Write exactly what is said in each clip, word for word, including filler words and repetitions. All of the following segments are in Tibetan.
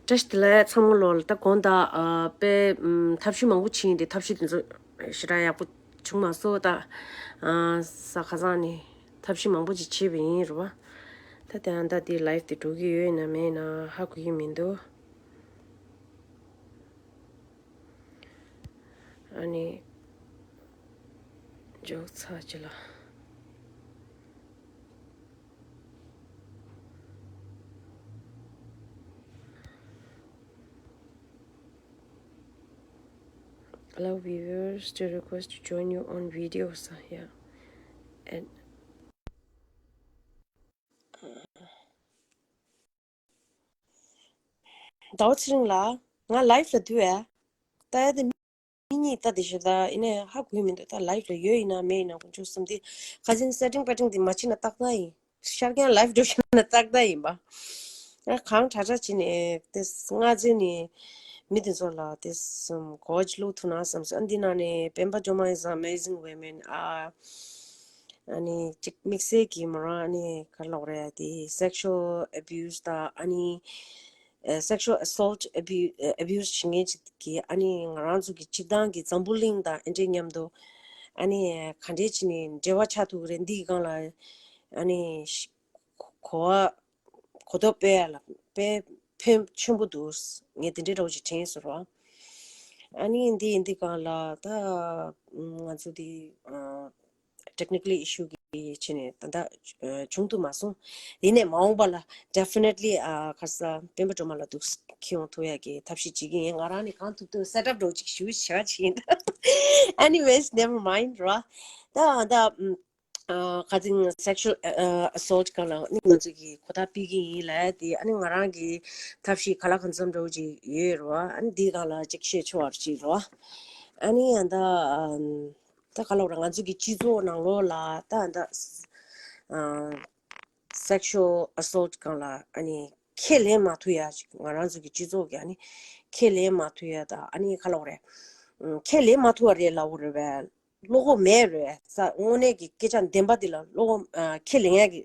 བཀྲ་ཤིས་བདེ་ལེགས་ཚང་མ་ལོ་ལ། ད་དགོང་དག་ཨ་དཔེ་ཨམ་ཐབས་ཤེས་མང་པོ་ཕྱིན་ཏེ་ཐབས་ཤེས་དེ་ཚོ་ཞེ་དྲག་ཡག་པོ་བྱུང་མ་སོང་། ད་ཨ་ས་ཁ་སང་ནས་ཐབས་ཤེས་མང་པོ་ཅིག་བྱས་པ་ཡིན་རེད་བ། ད་དེ་ཨ་ད་དེ་ལའིབ་དེ་འགྲོ་གི་ཡོད་ན་མེད་ན་ཧ་གོ་གི་མི་འདུག་ཨ་ནི་འཇོག་ཚར་ཅི་ལ། Allow viewers to request to join you on video, so yeah. And ཟླ་བ་ཚེ་རིང་ལགས། ང་ལའིབ་ལ་འདུག་ཨེ། ད་ཡ་དེ་མི་གཉིས་ལྟ་དེ་ཞིག་ད་ཡིན་ནའི་ཧ་གོ་མི་འདུག་ད་ལའིབ་ལ་ཡོད་ཡིན་ན་མེད་ཡིན་ན་དཀོན་མཆོག་གསུམ། དེ་ཁ་སང་སེ་ཊིང་པེ་ཊིང་དེ་མ་ཕྱིན་ན་ཏག་ཏག་ཡིན། ཤར་རྐྱང་ལའིབ་འགྲོ་ཤེས་ན་ཏག་ཏག་ཡིན་པ། ཨ་གང་དྲག་དྲག་བྱས་ནས་དེ་སྔ་རྗེས་ནས་མི་དེ་ཚོ་ལ་དེ་གོ་བ་ཅིག་བླུག་ཐུབ་ན་བསམ་སོང་། ཨ་འདི་ནང་ནས་སྤེན་པ་སྒྲོལ་མ་is amazing women. ཨ་ཨ་ནི་ཅིག་དམིགས་བསལ་གྱིས་མོ་རང་ཨ་ནི་ག་ལབ་རེད་དེ་sexual abuse དང་ཨ་ནི་sexual assault abuse abuse བྱེད་མཁན་ཅིག་གིས་ཨ་ནི་ང་རང་ཚོ་གི་སྤྱིར་བཏང་གི་འཛམ་བུ་གླིང་དང་ཨེ་འདྲས་མཉམ་དུ་ཨ་ནི་ག་འདྲས་བྱས་ནས་འབྲེལ་བ་ཆགས་ཐུབ་ཀྱི་རེད། འདིའི་སྒང་ལ་ཨ་ནི་གོ་བ་གོ་རྟོགས་སྤེལ་ཡ་ལ་དཔེ་ཕན་ཆེན་པོ་འདུག་ངས་དེ་འདྲའི་འདྲ་བོ་ཞིག་དྲན་སོང་ར། ཨ་ནི་འདི་འདི་སྒང་ལ་ད་ང་ཚོ་འདི་ཨ་technically issue གི་ཆེད་ནས་ད་ལྟ་བྱུང་ཐུབ་མ་སོང་། ཡིན་ནའི་མ་འོངས་པ་ལ་definitely ཨ་ཁ་ས་སྤེན་པ་སྒྲོལ་མ་ལ་འདུག་ཁྱེད་ཡོང་ཐུབ་ཡ་གི་ཐབས་ཤེས་བྱེད་ཀྱི་ཡིན། ང་རང་ནི་གང་ཐུབ་ཐུབ་set up འདྲ་བོ་ཅིག་ཞུ་བྱ་བྱེད་ཡིན། Anyways, never mind ར། ད་ད་ཨ་ཁ་སང་sexual ཨ་assault སྒང་ལ་ནི་ང་ཚོ་གི་གོ་བརྡ་སྤེལ་གྱི་ཡིན་ལབ་དེ། ཨ་ནི་ང་རང་གི་ཐབས་ཤེས་ག་ལ་གང་འཚམ་འདྲ་བོ་ཅིག་ཡོད་རེད་བ། ཨ་ནི་འདིའི་སྒང་ལ་ཅིག་བཤད་ཆོག་པ་ཅིག་རེད་བ། ཨ་ནི་ཨ་ད་ཨམ་ད་ག་ལབ་རེད། ང་ཚོ་གི་སྤྱི་ཚོགས་ནང་ལོགས་ལ་ད་ཨ་ད་ཨ་sexual assault སྒང་ལ་ཨ་ནི་ཁས་ལེན་མ་ཐུབ་ཡ་ཅིག་ང་རང་ཚོ་གི་སྤྱི་ཚོགས་ཀྱི་ཨ་ནི་ཁས་ལེན་མ་ཐུབ་ཡ་ད་ཨ་ནི་ག་ལབ་རེད། ཨམ་ཁས་ལེན་མ་ཐུབ་པ་རེད་ལབ་དགོས་རེད་བས། བློ་ཁོག་མེད་རེད་ས། དངོས་གནས་ཀྱི་སྐད་ཆ་བདེན་པ་འདི་ལ་བློ་ཁོག་ཨ་ཁས་ལེན་ཡ་གི་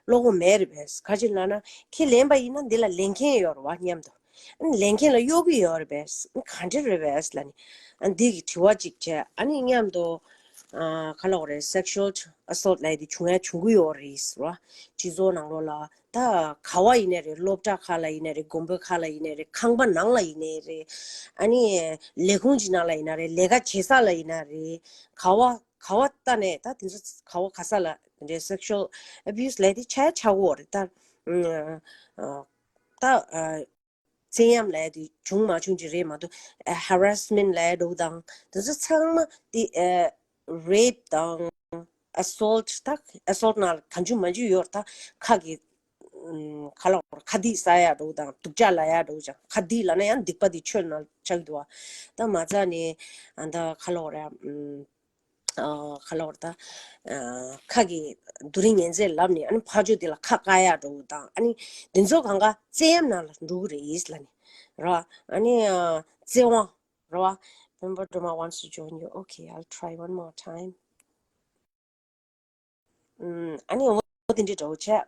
བློ་ཁོག་མེད་རེད་པས། ག་ཅི་ལབ་ན་ཁས་ལེན་པ་ཡིན་ན་འདི་ལ་ལེན་མཁན་ཡོད་རེད་བ་མཉམ་དུ། ཨ་ནི་ལེན་མཁན་ལ་གཡོག་གི་ཡོད་རེད་པས། ཨ་ནི་ག་འདྲ་རེད་པས་ལབ་ནི། ཨ་ནི་འདི་གི་དྲི་བ་གཅིག་བྱས། ཨ་ནི་མཉམ་དུ་ཨ་ག་ལབ་དགོས་རེད། sexual assault ལབ་ཡ་འདི་བྱུང་ཡ་བྱུང་གི་ཡོད་རེད་ཟེར་བ། སྤྱི་ཚོགས་ནང་ལོགས་ལ། ད་ག་བ་ཡིན་ནའི་རེད། སློབ་གྲྭ་ཁག་ལ་ཡིན་ནའི་རེད། དགོན་པ་ཁག་ལ་ཡིན་ནའི་རེད། ཁང་པ་ནང་ལ་ཡིན་ནའི་རེད། ཨ་ནི་ལས་ཁུངས་ཀྱི་ནང་ལ་ཡིན་ན་རེད། ལས་ཀ་བྱེད་ས་ལ་ཡིན་ན་རེད། ག་བ་ག་བ་ལྟ་ནས་ད་དེ་ཚོ་ག་བ་ག་ས་ལ་དེ་འདྲའི་sexual abuse ལབ་དེ་ཆགས་ཆགས་ཀྱི་ཡོད་རེད། ད་ཨ་ད་ཨ་བཙན་གཡེམ་ལབ་དེ་བྱུང་མ་བྱུང་ཅིག་རེད་མ་གཏོགས། ཨ་harassment ལབ་འདྲ་བོ་དང་དེ་ཚོ་ཚང་མ་དེ་ཨ་rape དང་assault ད་assault ནང་ལ་གང་བྱུང་མང་བྱུང་ཡོད་རེད། ད་ཁ་གི་ཨམ་ཁ་ལོག་ཁ་སྡིག་བསགས་ཡ་འདྲ་བོ་དང་སྡུག་ཅག་ལབ་ཡ་འདྲ་བོ་ཅང་། ཁ་སྡིག་ལབ་ན་ཡང་སྡིག་པ་དེ་ཆོས་ནང་ཆགས་ཀྱི་འདུག་བ། ད་མ་རྩ་ནས་ཨ་ད་ཁ་ལོག་རེད། ཨམ་ཨ་ཁ་ལོག་རེད། ད་ཨ་ཁ་གི་སྡུག་རིགས་ངན་ཚད་ལབ་ནས་ཨ་ནི་ཕར་ཕྱོགས་དེ་ལ་ཁ་བཀག་ཡ་འདྲ་བོ་དང་། ཨ་ནི་དེ་ཚོ་གང་ག་བཙན་གཡེམ་ནང་ལ་འགྲོ་གི་རེད་ལབ་ནས་ར། ཨ་ནི་ཨ་བཙན་དབང་རེད་བ། སྤེན་པ་སྒྲོལ་མ་wants to join you. Okay, I'll try one more time. ཨམ་ཨ་ནི་འོ་དེ་འདྲའི་འདྲ་བོ་བྱས།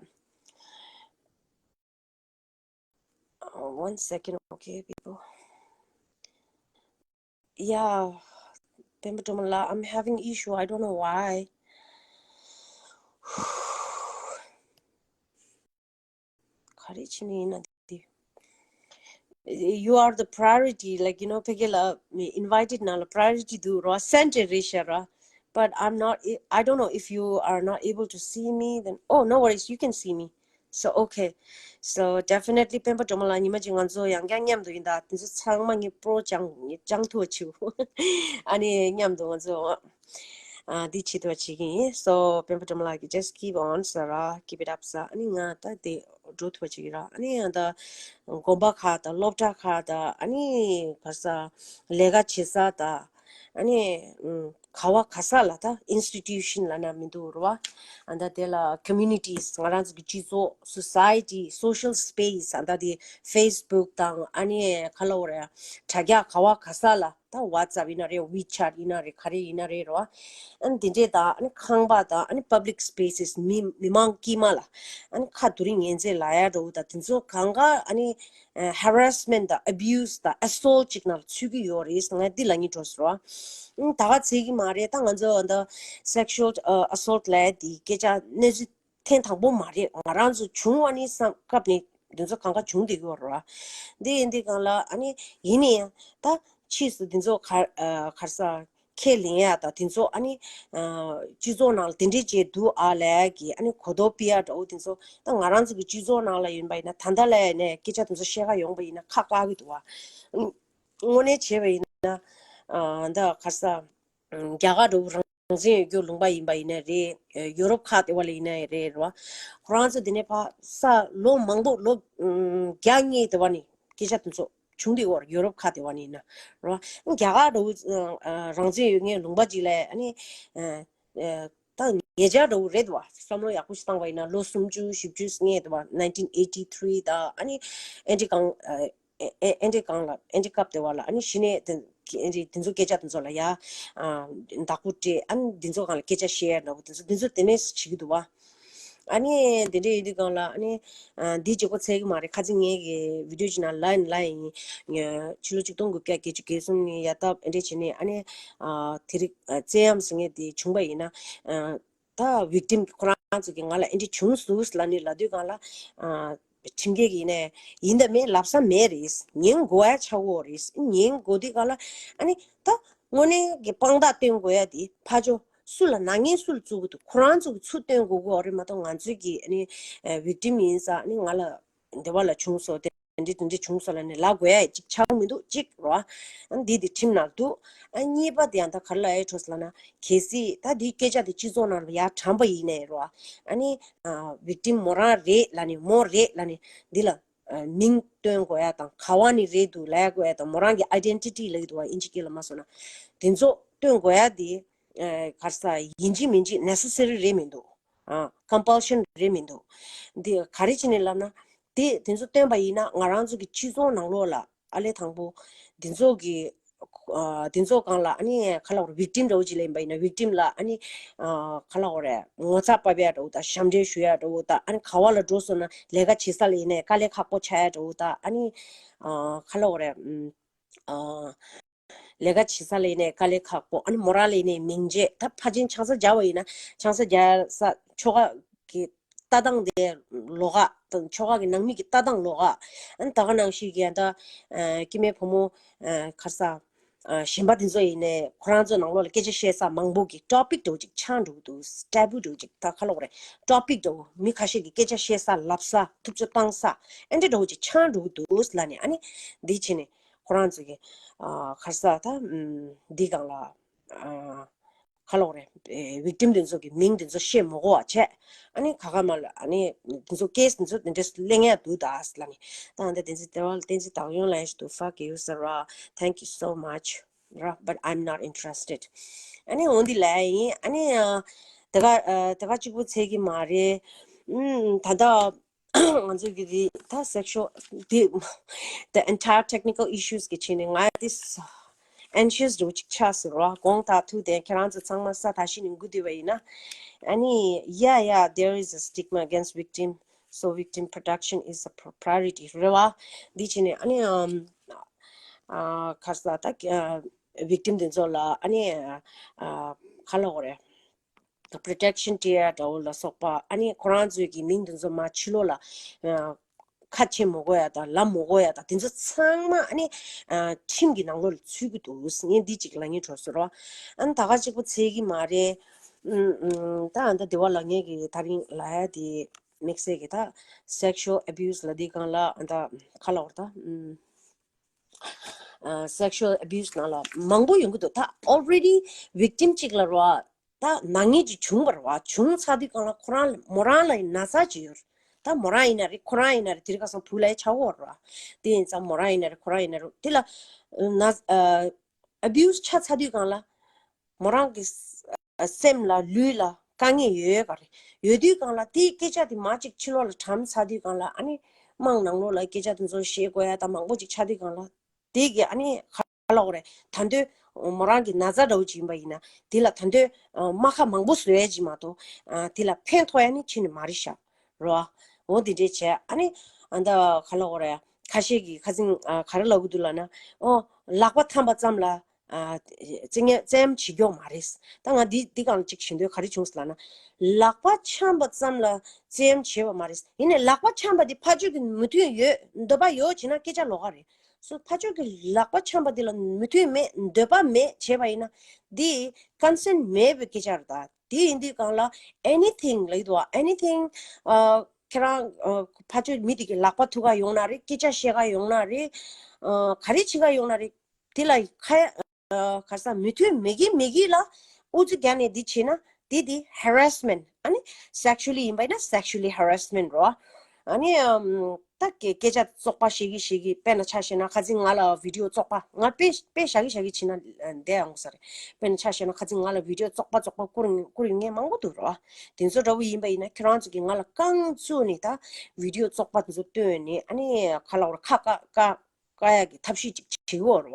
Uh, one second, okay, people. Yeah, སྤེན་པ་སྒྲོལ་མ་ལགས, I'm having issue. I don't know why. ག་རེ་བྱས་ནས་ཡིན་ན་འདི། You are the priority, like, you know, ཕ་གི་ལ་invited ནང་ལ་priority འདུག་ར། center རེད་ཤག་ར། But I'm not, I don't know if you are not able to see me, then, oh, no worries, you can see me. So, okay. So, definitely སྤེན་པ་སྒྲོལ་མ་ལགས་ཉི་མ་གཅིག་ང་ཚོ་ཡང་བསྐྱར་མཉམ་དུ་ཡིན་ད། དེ་ཚོ་ཚང་མ་ངས་པོ་སྦྱང་སྦྱང་ཐུབ་པ་བྱེད། ཨ་ནི་མཉམ་དུ་ང་ཚོ་ཨ་འདི་བྱེད་ཐུབ་པ་བྱེད་ཀྱི་ཡིན། So སྤེན་པ་སྒྲོལ་མ་ལགས་ཀྱིས་just keep on ཟེར་ར། Keep it up ཟེར། ཨ་ནི་ང་ད་དེ་འགྲོ་ཐུབ་པ་བྱེད་ཀྱི་ར། ཨ་ནི་ང་ད་དགོན་པ་ཁག་དང་སློབ་གྲྭ་ཁག་དང་། ཨ་ནི་ག་ས་ལས་ཀ་བྱེད་ས་དང་། ཨ་ནི་ཨུམ་ག་བ་ག་ས་ལ་ད་institution ལབ་ན་མི་འདུག་ར་བ། ཨ་ད་དེ་ལ་communities ང་རང་ཚོ་གི་སྤྱི་ཚོགས་society social space ཨ་ད་དེ་Facebook དང་། ཨ་ནི་ག་ལབ་དགོས་རེད། དྲ་རྒྱ་ག་བ་ག་ས་ལ། ད་WhatsApp་ཡིན་ན་རེད། WeChat་ཡིན་ན་རེད། ག་རེ་ཡིན་ན་རེད་རོ། ཨ་ནི་དེ་འདྲས་དང་ཨ་ནི་ཁང་པ་དང་ཨ་ནི་public spaces་མི་མི་མང་དཀྱིལ་མ་ལ་ཨ་ནི་ཁ་བསྡུ་རིགས་ངན་རྫས་ལ་ཡ་འགྲོ་བ་དང་དེ་ཚོ་གང་ག་ཨ་ནི་harassment་དང་abuse་དང་assault་ཅིག་ནང་ཚུད་ཀྱི་ཡོད་རེད། ང་འདི་ལ་ངས་འགྲོ་ཟེར་བ། ད་ག་ཚད་ཀྱི་མ་རེད། ད་ང་ཚོ་འདི་sexual་assault་ལ་དེ་སྐད་ཆ་གནས་ཚུལ་ཐེངས་དང་པོ་མ་རེད། ང་རང་ཚོ་བྱུང་བ་ནི་བསམ་སྐབས་ནས་འདི་ཚོ་གང་ག་བྱུང་བསྡད་ཀྱི་ཡོད་རེད་བ། འདི་ཡིན་དུས་གང་ལ་ཨ་ནི་ཡིན་ནའི་ད་ཕྱིས་སུ་འདི་ཚོ་ག་ག་རེ་ཟ་ཁས་ལེན་ཡ་ད་དེ་ཚོ་ཨ་ནི་སྤྱི་ཚོགས་ནང་ལ་དེ་འདྲས་བྱས་འདུག་ཨ་ལས་ཀྱི་ཨ་ནི་གོ་རྟོགས་སྤེལ་ཡ་འདྲ་བོ་དེ་ཚོ་ད་ང་རང་ཚོ་གི་སྤྱི་ཚོགས་ནང་ལ་ཡིན་པ་ཡིན་ན་ད་ལྟ་ལ་ཡ་ནས་སྐད་ཆ་དེ་ཚོ་བཤད་ག་ཡོང་པ་ཡིན་ན་ཁག་ཁག་གི་འདུག་བ། དངོས་གནས་བྱས་པ་ཡིན་ན་ད་ག་རེ་ཟ་རྒྱ་གར་འདྲ་བོ་རང་བཙན་ཡོད་རྒྱུ་ལུང་པ་ཡིན་པ་ཡིན་ན་རེད། ཡོ་རོབ་ཁག་དེ་བ་ལ་ཡིན་ན་རེད་རེད་བ། ཁོ་རང་ཚོ་དེ་ནས་ཕ་ས་ལོ་མང་པོ་ལོ་བརྒྱ་སྔོན་དེ་བ་ནས་སྐད་ཆ་དེ་ཚོ་བྱུང་དེ་བ་རེད། ཡོ་རོབ་ཁག་དེ་བ་ནས་ཡིན་ན་རེད་བ། རྒྱ་གར་འདྲ་བོ་རང་བཙན་ཡོད་མཁན་ལུང་པ་ཅིག་ལ་ཨ་ནི་ད་ཉེ་ཆར་འདྲ་བོ་རེད་བ། བསམ་བློ་ཡག་པོ་ཞིག་བཏང་བ་ཡིན་ན་ལོ་སུམ་ཅུ་བཞི་བཅུ་སྔོན་དེ་བ་nineteen eighty three་ད་ཨ་ནི་ཨེན་ཌི་གང་ཨེ་ཨེ་ཨེ་འདྲའི་སྒང་ལ་ཨེ་འདྲའི་སྐབས་དེ་བ་ལ་ཨ་ནི་གཞི་ནས་དེ་དེ་འདྲའི་དེ་ཚོ་སྐད་ཆ་དེ་ཚོ་ལ་ཡ་ཨ་བདག་པོ་སྤྲད། ཨ་ནི་དེ་ཚོ་སྒང་ལ་སྐད་ཆ་བཤད་ཡ་འདྲ་བོ་དེ་ཚོ་དེ་ཚོ་དེ་ནས་བྱེད་ཀྱི་འདུག་བ། ཨ་ནི་དེ་འདྲའི་ཡོད་དུས་སྒང་ལ་ཨ་ནི་ཨ་འདི་གཅིག་པོ་ཚད་ཀྱི་མ་རེད། ཁ་སང་ངའི་གི་བི་ཌིའོ་ཅིག་ནང་ལ་ཡིན་ལ་ཡིན། ཕྱི་ལོ་ཆིག་སྟོང་དགུ་བརྒྱ་བརྒྱད་ཅུ་གྱ་གསུམ་ནས་ཡར་ད་ཨེ་འདྲའི་བྱས་ནས་ཨ་ནི་ཨ་དེ་རིང་བཙན་གཡེམ་ཟེར་མཁན་དེ་བྱུང་པ་ཡིན་ན་ཨ། ད་victim་ཁོ་རང་ཚོ་གིས་ང་ལ་ཨེ་འདྲ་བྱུང་སོང་ལབ་ནས་ལབ་དུས་སྒང་ལ་ཨ་ཁྲིམས་འགལ་གྱི་ཡིན་ནའི་ཡིན་ད་མེད་ལབ་ས་མེད་རེད། ཉན་དགོས་ཡ་ཆགས་ཡོད་རེད། ཉན་དགོས་དུས་སྒང་ལ་ཨ་ནི་ད་དངོས་གནས་ཀྱི་དཔང་རྟགས་སྟོན་དགོས་ཡ་དེ་ཕར་ཕྱོགས་སུ་ལ་ནག་ཉེས་སུ་ལ་བཙུགས་ཀྱི་འདུག་ཁོ་རང་ཚོ་གིས་ཚུར་སྟོན་དགོས་ཀྱི་ཡོད་རེད་མ་གཏོགས་ང་ཚོས་ཀྱིས་ཨ་ནི་victim་ཡིན་ས་ཨ་ནི་ང་ལ་འདི་བ་ལ་བྱུང་སོང་དེ། དེ་འདྲ་དེ་འདྲ་བྱུང་སོང་ལབ་ནས་ལབ་དགོས་ཡ་ཅིག་ཆགས་མི་འདུག་གཅིག་རོ། ཨ་འདི་དེ་ཁྲིམས་ནང་འདུག་ཨ་གཉིས་པ་དེ་ཡང་ད་ག་རེ་ལབ་ཡ་འཕྲོ་ལབ་ན་གལ་སྲིད་ད་འདིའི་སྐད་ཆ་དེ་སྤྱི་ཚོགས་ནང་ལ་ཡར་དྲངས་པ་ཡིན་ནའི་རོ། ཨ་ནི་ཨ་victim་མོ་རང་རེད་ལབ་ནས་མོ་རེད་ལབ་ནས་འདི་ལ་ཨ་མིང་སྟོན་དགོས་ཡ་དང་ག་བ་ནས་རེད་འདུག་ལབ་དགོས་ཡ་དང་མོ་རང་གི་identity་ལབ་ཀྱི་འདུག་བ། ཨིན་ཇི་སྐད་ལ་མ་སོང་ན་དེ་ཚོ་སྟོན་དགོས་ཡ་དེ་ཨ་ག་རེ་ཟ་ཡིན་གཅིག་མིན་གཅིག་necessary་རེད་མི་འདུག་ཨ་compulsion་རེད་མི་འདུག་འདི་ག་རེ་བྱས་ནས་ལབ་ན། དེ་དེ་ཚོ་བཏོན་པ་ཡིན་ན་ང་རང་ཚོ་གི་སྤྱི་ཚོགས་ནང་ལོགས་ལ་ཨ་ལས་དང་པོ་དེ་ཚོ་གི་ཨ་དེ་ཚོ་སྒང་ལ་ཨ་ནི་ག་ལབ་དགོས་རེད། victim་འདྲ་བོ་ཅིག་ལ་ཡིན་པ་ཡིན་ན་victim་ལ་ཨ་ནི་ཨ་ག་ལབ་དགོས་རེད། ངོ་ཚ་བབས་ཡ་འདྲ་བོ་དང་ཞབས་འདྲེན་ཞུ་ཡ་འདྲ་བོ་དང་ཨ་ནི་ག་བ་ལ་འགྲོ་སོང་ན་ལས་ཀ་བྱེད་ས་ལ་ཡིན་ནའི་དཀའ་ལས་ཁག་པོ་ཆགས་ཡ་འདྲ་བོ་དང་ཨ་ནི་ཨ་ག་ལབ་དགོས་རེད། ཨ། ལས་ཀ་བྱེད་ས་ལ་ཡིན་ནའི་དཀའ་ལས་ཁག་པོ། ཨ་ནི་མོ་རང་ལ་ཡིན་ནའི་མིང་རྗེས་ད་ཕལ་ཆེར་ཆང་ས་རྒྱག་པ་ཡིན་ན་ཆང་ས་རྒྱག་ས་ཁྱོ་ག་གི་ལྟ་སྟངས་དེ་ལོགས་ཀ་ད་ཁྱོ་ག་གི་ནང་མི་གི་ལྟ་སྟངས་ལོགས་ཀ་ཨ་ནི་ད་ག་ནང་བཞིན་གྱི་ད་ཨ་སྐྱེ་དམན་ཕོ་མོ་ཨ་ག་རེ་ཟ་ཨ་གཞན་པ་དེ་ཚོ་ཡིན་ནའི་ཁོ་རང་ཚོ་ནང་ལོགས་ལ་སྐད་ཆ་བཤད་ས་མང་པོ་གི་topic་འདྲ་བོ་ཅིག་ཆགས་འགྲོ་གི་འདུག taboo་འདྲ་བོ་ཅིག་ད་ག་ལབ་དགོས་རེད། topic་འདྲ་བོ་མི་ཁ་ཤས་ཀྱི་སྐད་ཆ་བཤད་ས་ལབ་ས་ཐུབ་ཚོད་བཏང་ས་ཨེ་འདྲ་འདྲ་བོ་ཅིག་ཆགས་འགྲོ་གི་འདུག་ལབ་ནས་ཨ་ནི་འདི་བྱས་ནས། ཁོ་རང་ཚོ་གི་ཨ་ག་རེ་ཟ་ད་ཨམ་འདི་སྒང་ལ་ཨ་ག་ལབ་དགོས་རེད། victim་དེ་ཚོ་གི་མིང་དེ་ཚོ་བཤད་མ་དགོས་པ་བྱས། ཨ་ནི་ག་ག་མ་ལ་ཨ་ནི་དེ་ཚོ་case་དེ་ཚོ་དེ་འདྲས་གླེང་ཡ་འདུག་ད་ལབ་ནི། ད་ཨ་ད་བསྟན་འཛིན་བདེ་བ་བསྟན་འཛིན་བདག་ཡོང་ལ་ཡ་ཞིག་འདུག fuck you Sarah, thank you so much, but I'm not interested. ཨ་ནི་འོ་འདི་ལབ་ཡིན། ཨ་ནི་ཨ་དེ་ག་ཨ་དེ་ག་གཅིག་པོ་ཚད་ཀྱི་མ་རེད། ཨམ་ད་ད། ང་ཚོ་གི་རི་ད་sexual the the entire technical issues གི་ཆེད་ནས་ང་this anxious འདྲ་བོ་ཅིག་ཆགས་ཟེར་བ། དགོངས་དག་ཐུགས་བདེན། ཁྱེད་རང་ཚོ་ཚང་མ་ས་ད་ཤི་ནས་འགུ་བསྡུས་པ་ཡིན་ན། ཨ་ནི་yeah, yeah, there is a stigma against victim, so victim protection is a priority རེད་བ། འདི་ཆེད་ནས་ཨ་ནི་ཨམ་ཨ་ག་རེ་ཟ་ད་victim དེ་ཚོ་ལ་ཨ་ནི་ཨ་ག་ལབ་དགོས་རེད། protection སྤྲད་ཡ་འདྲ་བོ་ལ་སོགས་པ། ཨ་ནི་ཁོ་རང་ཚོའི་གི་མིང་དེ་ཚོ་མར་ཕྱི་ལོགས་ལ་ཨ་ཁ་ཕྱེ་མ་དགོས་ཡ་དང་ལབ་མ་དགོས་ཡ་དང་དེ་ཚོ་ཚང་མ་ཨ་ནི་ཨ་ཁྲིམས་ཀྱི་ནང་ལོགས་ལ་ཚུད་ཀྱི་འདུག་ངས་འདི་གཅིག་ལབ་སྙིང་བྲོ་ཟེར་རོ། ཨ་ནི་ད་ག་གཅིག་པོ་ཚད་ཀྱི་མ་རེད། ཨུམ་ཨུམ་ད་ཨ་ད་དེ་བ་ལ་ངས་གི་ད་རིང་ལབ་ཡ་དེ་དམིགས་བསལ་གི་ད་sexual abuse ལབ་དེ་སྒང་ལ་ཨ་ད་ག་ལབ་དགོས་རེད་ད། ཨུམ། ཨ་sexual abuse ནང་ལ་མང་པོ་ཡོང་གི་འདུག་ད་already victim གཅིག་ལ་རོ། ད་ནག་ཉེས་ཅིག་བྱུང་བ་རེད་བ། བྱུང་ཚར་དུས་སྒང་ལ་ཁོ་རང་ལ་མོ་རང་ལ་ཡིན་ན་ཚ་ཅིག་ཡོད་རེད། ད་མོ་རང་ཡིན་ན་རེད། ཁོ་རང་ཡིན་ན་རེད། དེ་རིང་ཁ་སང་བུ་ལ་ཡ་ཆགས་ཡོད་རེད་བ། དེ་ཡིན་ཙང་མོ་རང་ཡིན་ན་རེད། ཁོ་རང་ཡིན་ན་རེད། དེ་ལ་ན་ཨ་abuse ཆགས་ཚར་དུས་སྒང་ལ་མོ་རང་གི་ས་སེམས་ལ་ལུས་ལ་དཀའ་ངལ་ཡོད་ག་རེད། ཡོད་དུས་སྒང་ལ་དེའི་སྐད་ཆ་དེ་མ་ཅིག་ཕྱི་ལོགས་ལ་གྲམ་ཚར་དུས་སྒང་ལ་ཨ་ནི་དམངས་ནང་ལོགས་ལ་སྐད་ཆ་དེ་ཚོ་བཤད་དགོས་ཡ་ད་མང་པོ་ཅིག་ཆགས་དུས་སྒང་ལ་དེ་གི་ཨ་ནི་ག་ ལབ་དགོས་རེད། ད་དུང་མོ་རང་གི་ན་ཚ་འདྲ་བོ་ཅིག་ཡིན་པ་ཡིན་ན་དེ་ལ་ད་དུང་རྨ་ཁ་མང་པོ་བཟོ་ཡ་ཅིག་མ་གཏོགས་དེ་ལ་ཕན་ཐོགས་ཡ་ནི་ཁྱོན་ནས་མ་རེད་ཤག་རོ། འོ་དེ་འདྲས་བྱས་ཨ་ནི་ཨ་ད་ག་ལབ་དགོས་རེད། ཁ་ཤས་ཀྱིས་ཁ་སང་ག་རེ་ལབ་ཀྱི་འདུག་ལབ་ན། ཨོ། ལག་པ་འཐམས་པ་ཙམ་ལ་ཨ་བཙན་ཉ་བཙན་གཡེམ་བྱེད་རྒྱུ་མ་རེད། ད་ང་འདི་འདི་སྒང་ལ་ཅིག་ཞུ་འདོད་ག་རེ་བྱུང་ཟེར་ལབ་ན། ལག་པ་འཆང་བ་ཙམ་ལ་བཙན་གཡེམ་བྱས་པ་མ་རེད། ཡིན་ནའི་ལག་པ་འཆང་བ་འདི་ཕར་ཕྱོགས་ཀྱི་མོས་མཐུན་ཡོད་འདོད་པ་ཡོད་བྱས་ན་སྐད་ཆ་ལོགས་ཀ་རེད། སོ་ཕར་ཕྱོགས་ཀྱི་ལག་པ་འཆང་བ་འདི་ལ་མོས་མཐུན་མེད་འདོད་པ་མེད་བྱས་པ་ཡིན་ན་འདི་ཀོན་སེན་མེད་པའི་སྐད་ཆ་རེད། ད་དེ་ཡིན་དུས་སྒང་ལ་anything ལབ་ཀྱི་འདུག་བ། anything ཨ་ཁྱེད་རང་ཨ་ཕར་ཕྱོགས་མི་དེ་གི་ལག་པ་ཐུག་ག་ཡོང་ན་རེད། སྐད་ཆ་བཤད་ག་ཡོང་ན་རེད། ཨ་ག་རེ་བྱེད་ག་ཡོང་ན་རེད། དེ་ལ་ཁ་ཡ་ཨ་ག་ས་མོས་མཐུན་མེད་གི་མེད་གི་ལ་ཨུ་ཚུགས་རྒྱག་ནས་འདི་བྱས་ན་དེ་དེ་harassment ཨ་ནི་sexually ཡིན་པ་ཡིན་ན་sexually harassment རོ། ཨ་ནི་ཨམ་ད་སྐད་སྐད་ཆ་བཙོག་པ་བཤད་གི་བཤད་གི་དཔེར་ན་ཆ་བཞག་ན་ཁ་སང་ང་ལ་བི་ཌི་ཡོ་བཙོག་པ་ང་དཔེ་དཔེ་བཞག་གི་བཞག་གི་བྱས་ན་བསྡད་ཡོང་ས་རེད། དཔེར་ན་ཆ་བཞག་ན་ཁ་སང་ང་ལ་བི་ཌི་ཡོ་བཙོག་པ་བཙོག་པ་བསྐུར་བསྐུར་ཡོང་མཁན་མང་པོ་འདུག་རོ། དེ་ཚོ་འདྲ་བོ་ཡིན་པ་ཡིན་ན་ཁྱེད་རང་ཚོ་གིས་ང་ལ་རྐང་བཙུགས་ནས་ད་བི་ཌི་ཡོ་བཙོག་པ་དེ་ཚོ་བཏོན་ནས་ཨ་ནི་ག་ལབ་དགོས་རེད། ཁ་བཀག་བཀག་བཀག་ཡག་གི་ཐབས་ཤེས་ཅིག་བྱེད་ཀྱི་ཡོད་རེད་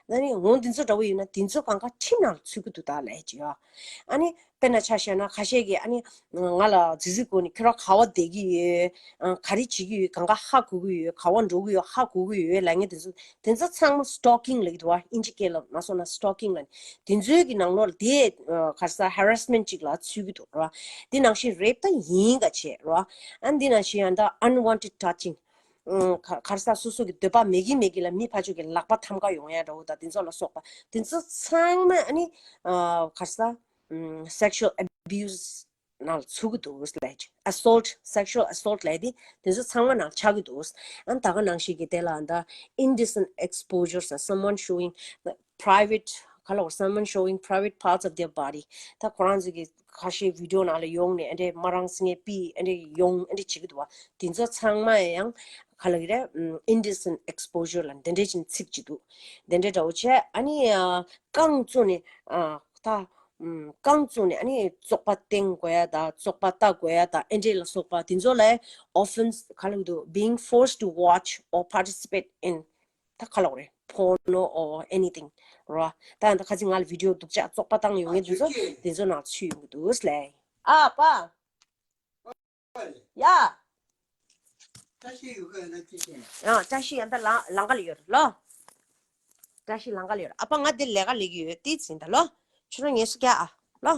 བ། ཨ་ནི་འོ་འདི་ཚོ་འདྲ་བོ་ཡིན་ན་དེ་ཚོ་གང་ག་ཁྲིམས་ནང་ཚུད་ཀྱི་འདུག་ད་ལབ་ཀྱི་ཡོད། ཨ་ནི་དཔེར་ན་ཆ་བཞག་ན་ཁ་ཤས་ཀྱིས་ཨ་ནི་ང་ལ་རྫིག་རྫིག་སྒོ་ནས་ཁྱོད་རང་ག་པར་བསྡད་ཀྱི་ཡོད། ཨ་ག་རེ་བྱེད་ཀྱི་ཡོད། གང་ག་ཧ་གོ་གི་ཡོད། ག་པར་འགྲོ་གི་ཡོད། ཧ་གོ་གི་ཡོད་ལབ་མཁན་དེ་ཚོ་དེ་ཚོ་ཚང་མ་stalking ལབ་ཀྱི་འདུག་བ། ཨིན་ཇི་སྐད་ལ་མ་སོང་ན་stalking ལབ་ནས་དེ་ཚོའི་གི་ནང་ལོགས་ལ་དེ་ཨ་ག་རེ་ཟ་harassment ཅིག་ལ་ཚུད་ཀྱི་འདུག་ར། དེ་ནང་བཞིན་rape ད་ཡིན་ག་བྱས་ར། ཨ་འདི་ནང་བཞིན་ཡང་ད་unwanted touching ག་ག་རེ་ཟ་སོ་སོ་གི་འདོད་པ་མེད་ཀྱི་མེད་ཀྱི་ལ་མི་ཕར་ཕྱོགས་ཀྱི་ལག་པ་འཐམ་ག་ཡོང་ཡ་འདྲ་བོ་དང་དེ་ཚོ་ལ་སོགས་པ་དེ་ཚོ་ཚང་མ་ཨ་ནི་ཨ་ག་རེ་ཟ་ཨམ་sexual abuse ནང་ཚུད་ཀྱི་འདུག་ལབ་ཀྱི། assault, sexual assault ལབ་དེ་དེ་ཚོ་ཚང་མ་ནང་ཆགས་ཀྱི་འདུག་ཨ་ད་ག་ནང་བཞིན་གྱི་དེ་ལ་ད་indecent exposures, someone showing private ག་ལ་བར་someone showing private parts of their body ད་ཁོ་རང་ཚོ་གི་ཁ་ཤས་བི་ཌི་ཡོ་ནང་ལ་ཡོང་ནས་ཨ་འདྲས་སྨ་ར་ཟེར་མཁན་པི་ཨ་འདྲས་ཡོང་ཨ་འདྲས་བྱེད་ཀྱི་འདུག་བ། དེ་ཚོ་ཚང་མ་ཡང་ག་ལ་གི་རེད། indecent exposure ལ་འདི་འདྲས་ཅིག་ཚིག་ཅིག་འདུག་འདི་འདྲས་འདྲ་བོ་བྱས་ཨ་ནི་རྐང་བཙུགས་ནས་ད་རྐང་བཙུགས་ནས་ཨ་ནི་བཙོག་པ་བསྟན་དགོས་ཡ་ད་བཙོག་པ་ལྟ་དགོས་ཡ་ད་ཨ་འདྲས་ལ་སོགས་པ་དེ་ཚོ་ལ་offense ག་ལ་གི་འདུག being forced to watch or participate in ད་ག་ལབ་དགོས་རེད། porno or anything རོ། ད་ཡང་ད་ཁ་སང་ང་ལ་བི་ཌི་ཡོ་སྡུག་ཅག་བཙོག་པ་བཏང་ཡོང་མཁན་དེ་ཚོ་དེ་ཚོ་ནང་ཚུད་ཡོང་གི་འདུག་ལེ། ཨ་པ། ཡ། བཀྲ་ཤིས་ཡོད་ག་ཡོད་ན་ཅི་བྱེད་ན། ཡང་བཀྲ་ཤིས་ཡང་ད་ལང་ལང་ཀ་ལ་ཡོད་རེད་ལོ། བཀྲ་ཤིས་ལང་ཀ་ལ་ཡོད་རེད། ཨ་པ་ང་འདིར་ལས་ཀ་ལས་ཀྱི་ཡོད་ཏི་ཙིན་ད་ལོ། ཁྱོད་རང་ངལ་གསོ་རྒྱག་ཨ་ལོ།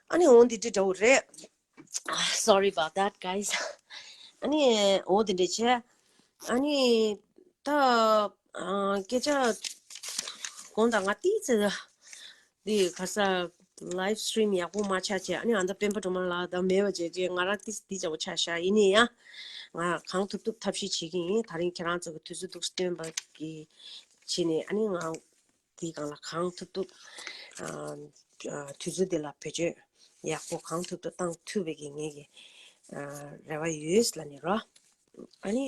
ཨ་ནི་འོ་འདི་འདྲ་འདྲ་བོ་རེད། Sorry about that, guys. ཨ་ནི་འོ་དེ་འདྲ་བྱས། ཨ་ནི་ད་ཨ་སྐད་ཆ་དགོངས་དག་ང་ཏིས་ཙི་འདི་ག་ས་live stream ཡག་པོ་མ་ཆགས་བྱས། ཨ་ནི་ཨ་ད་སྤེན་པ་སྒྲོལ་མ་ལགས་ད་མེད་པ་བྱས་རྗེས་ང་རང་ཏིས་འདི་བྱ་བ་ཆགས་ཤག་ཡིན་ནའི་ཡང་ང་གང་ཐུབ་ཐུབ་ཐབས་ཤེས་བྱེད་ཀྱི་ཡིན། ད་རིང་ཁྱེད་རང་ཚོ་གི་དུས་ཚོད་འདུག་སྟོན་པ་གི་བྱས་ནས་ཨ་ནི་ང་དེའི་སྒང་ལ་གང་ཐུབ་ཐུབ་ཨ་ཨ་དུས་ཚོད་དེ་ལ་བེད་སྤྱོད་ཡག་པོ་གང་ཐུབ་ཐུབ་བཏང་ཐུབ་པའི་གི་ངེད་ཀྱི་ཨ་རེ་བ་ཡོད་ལབ་ནས་རོ། ཨ་ནི་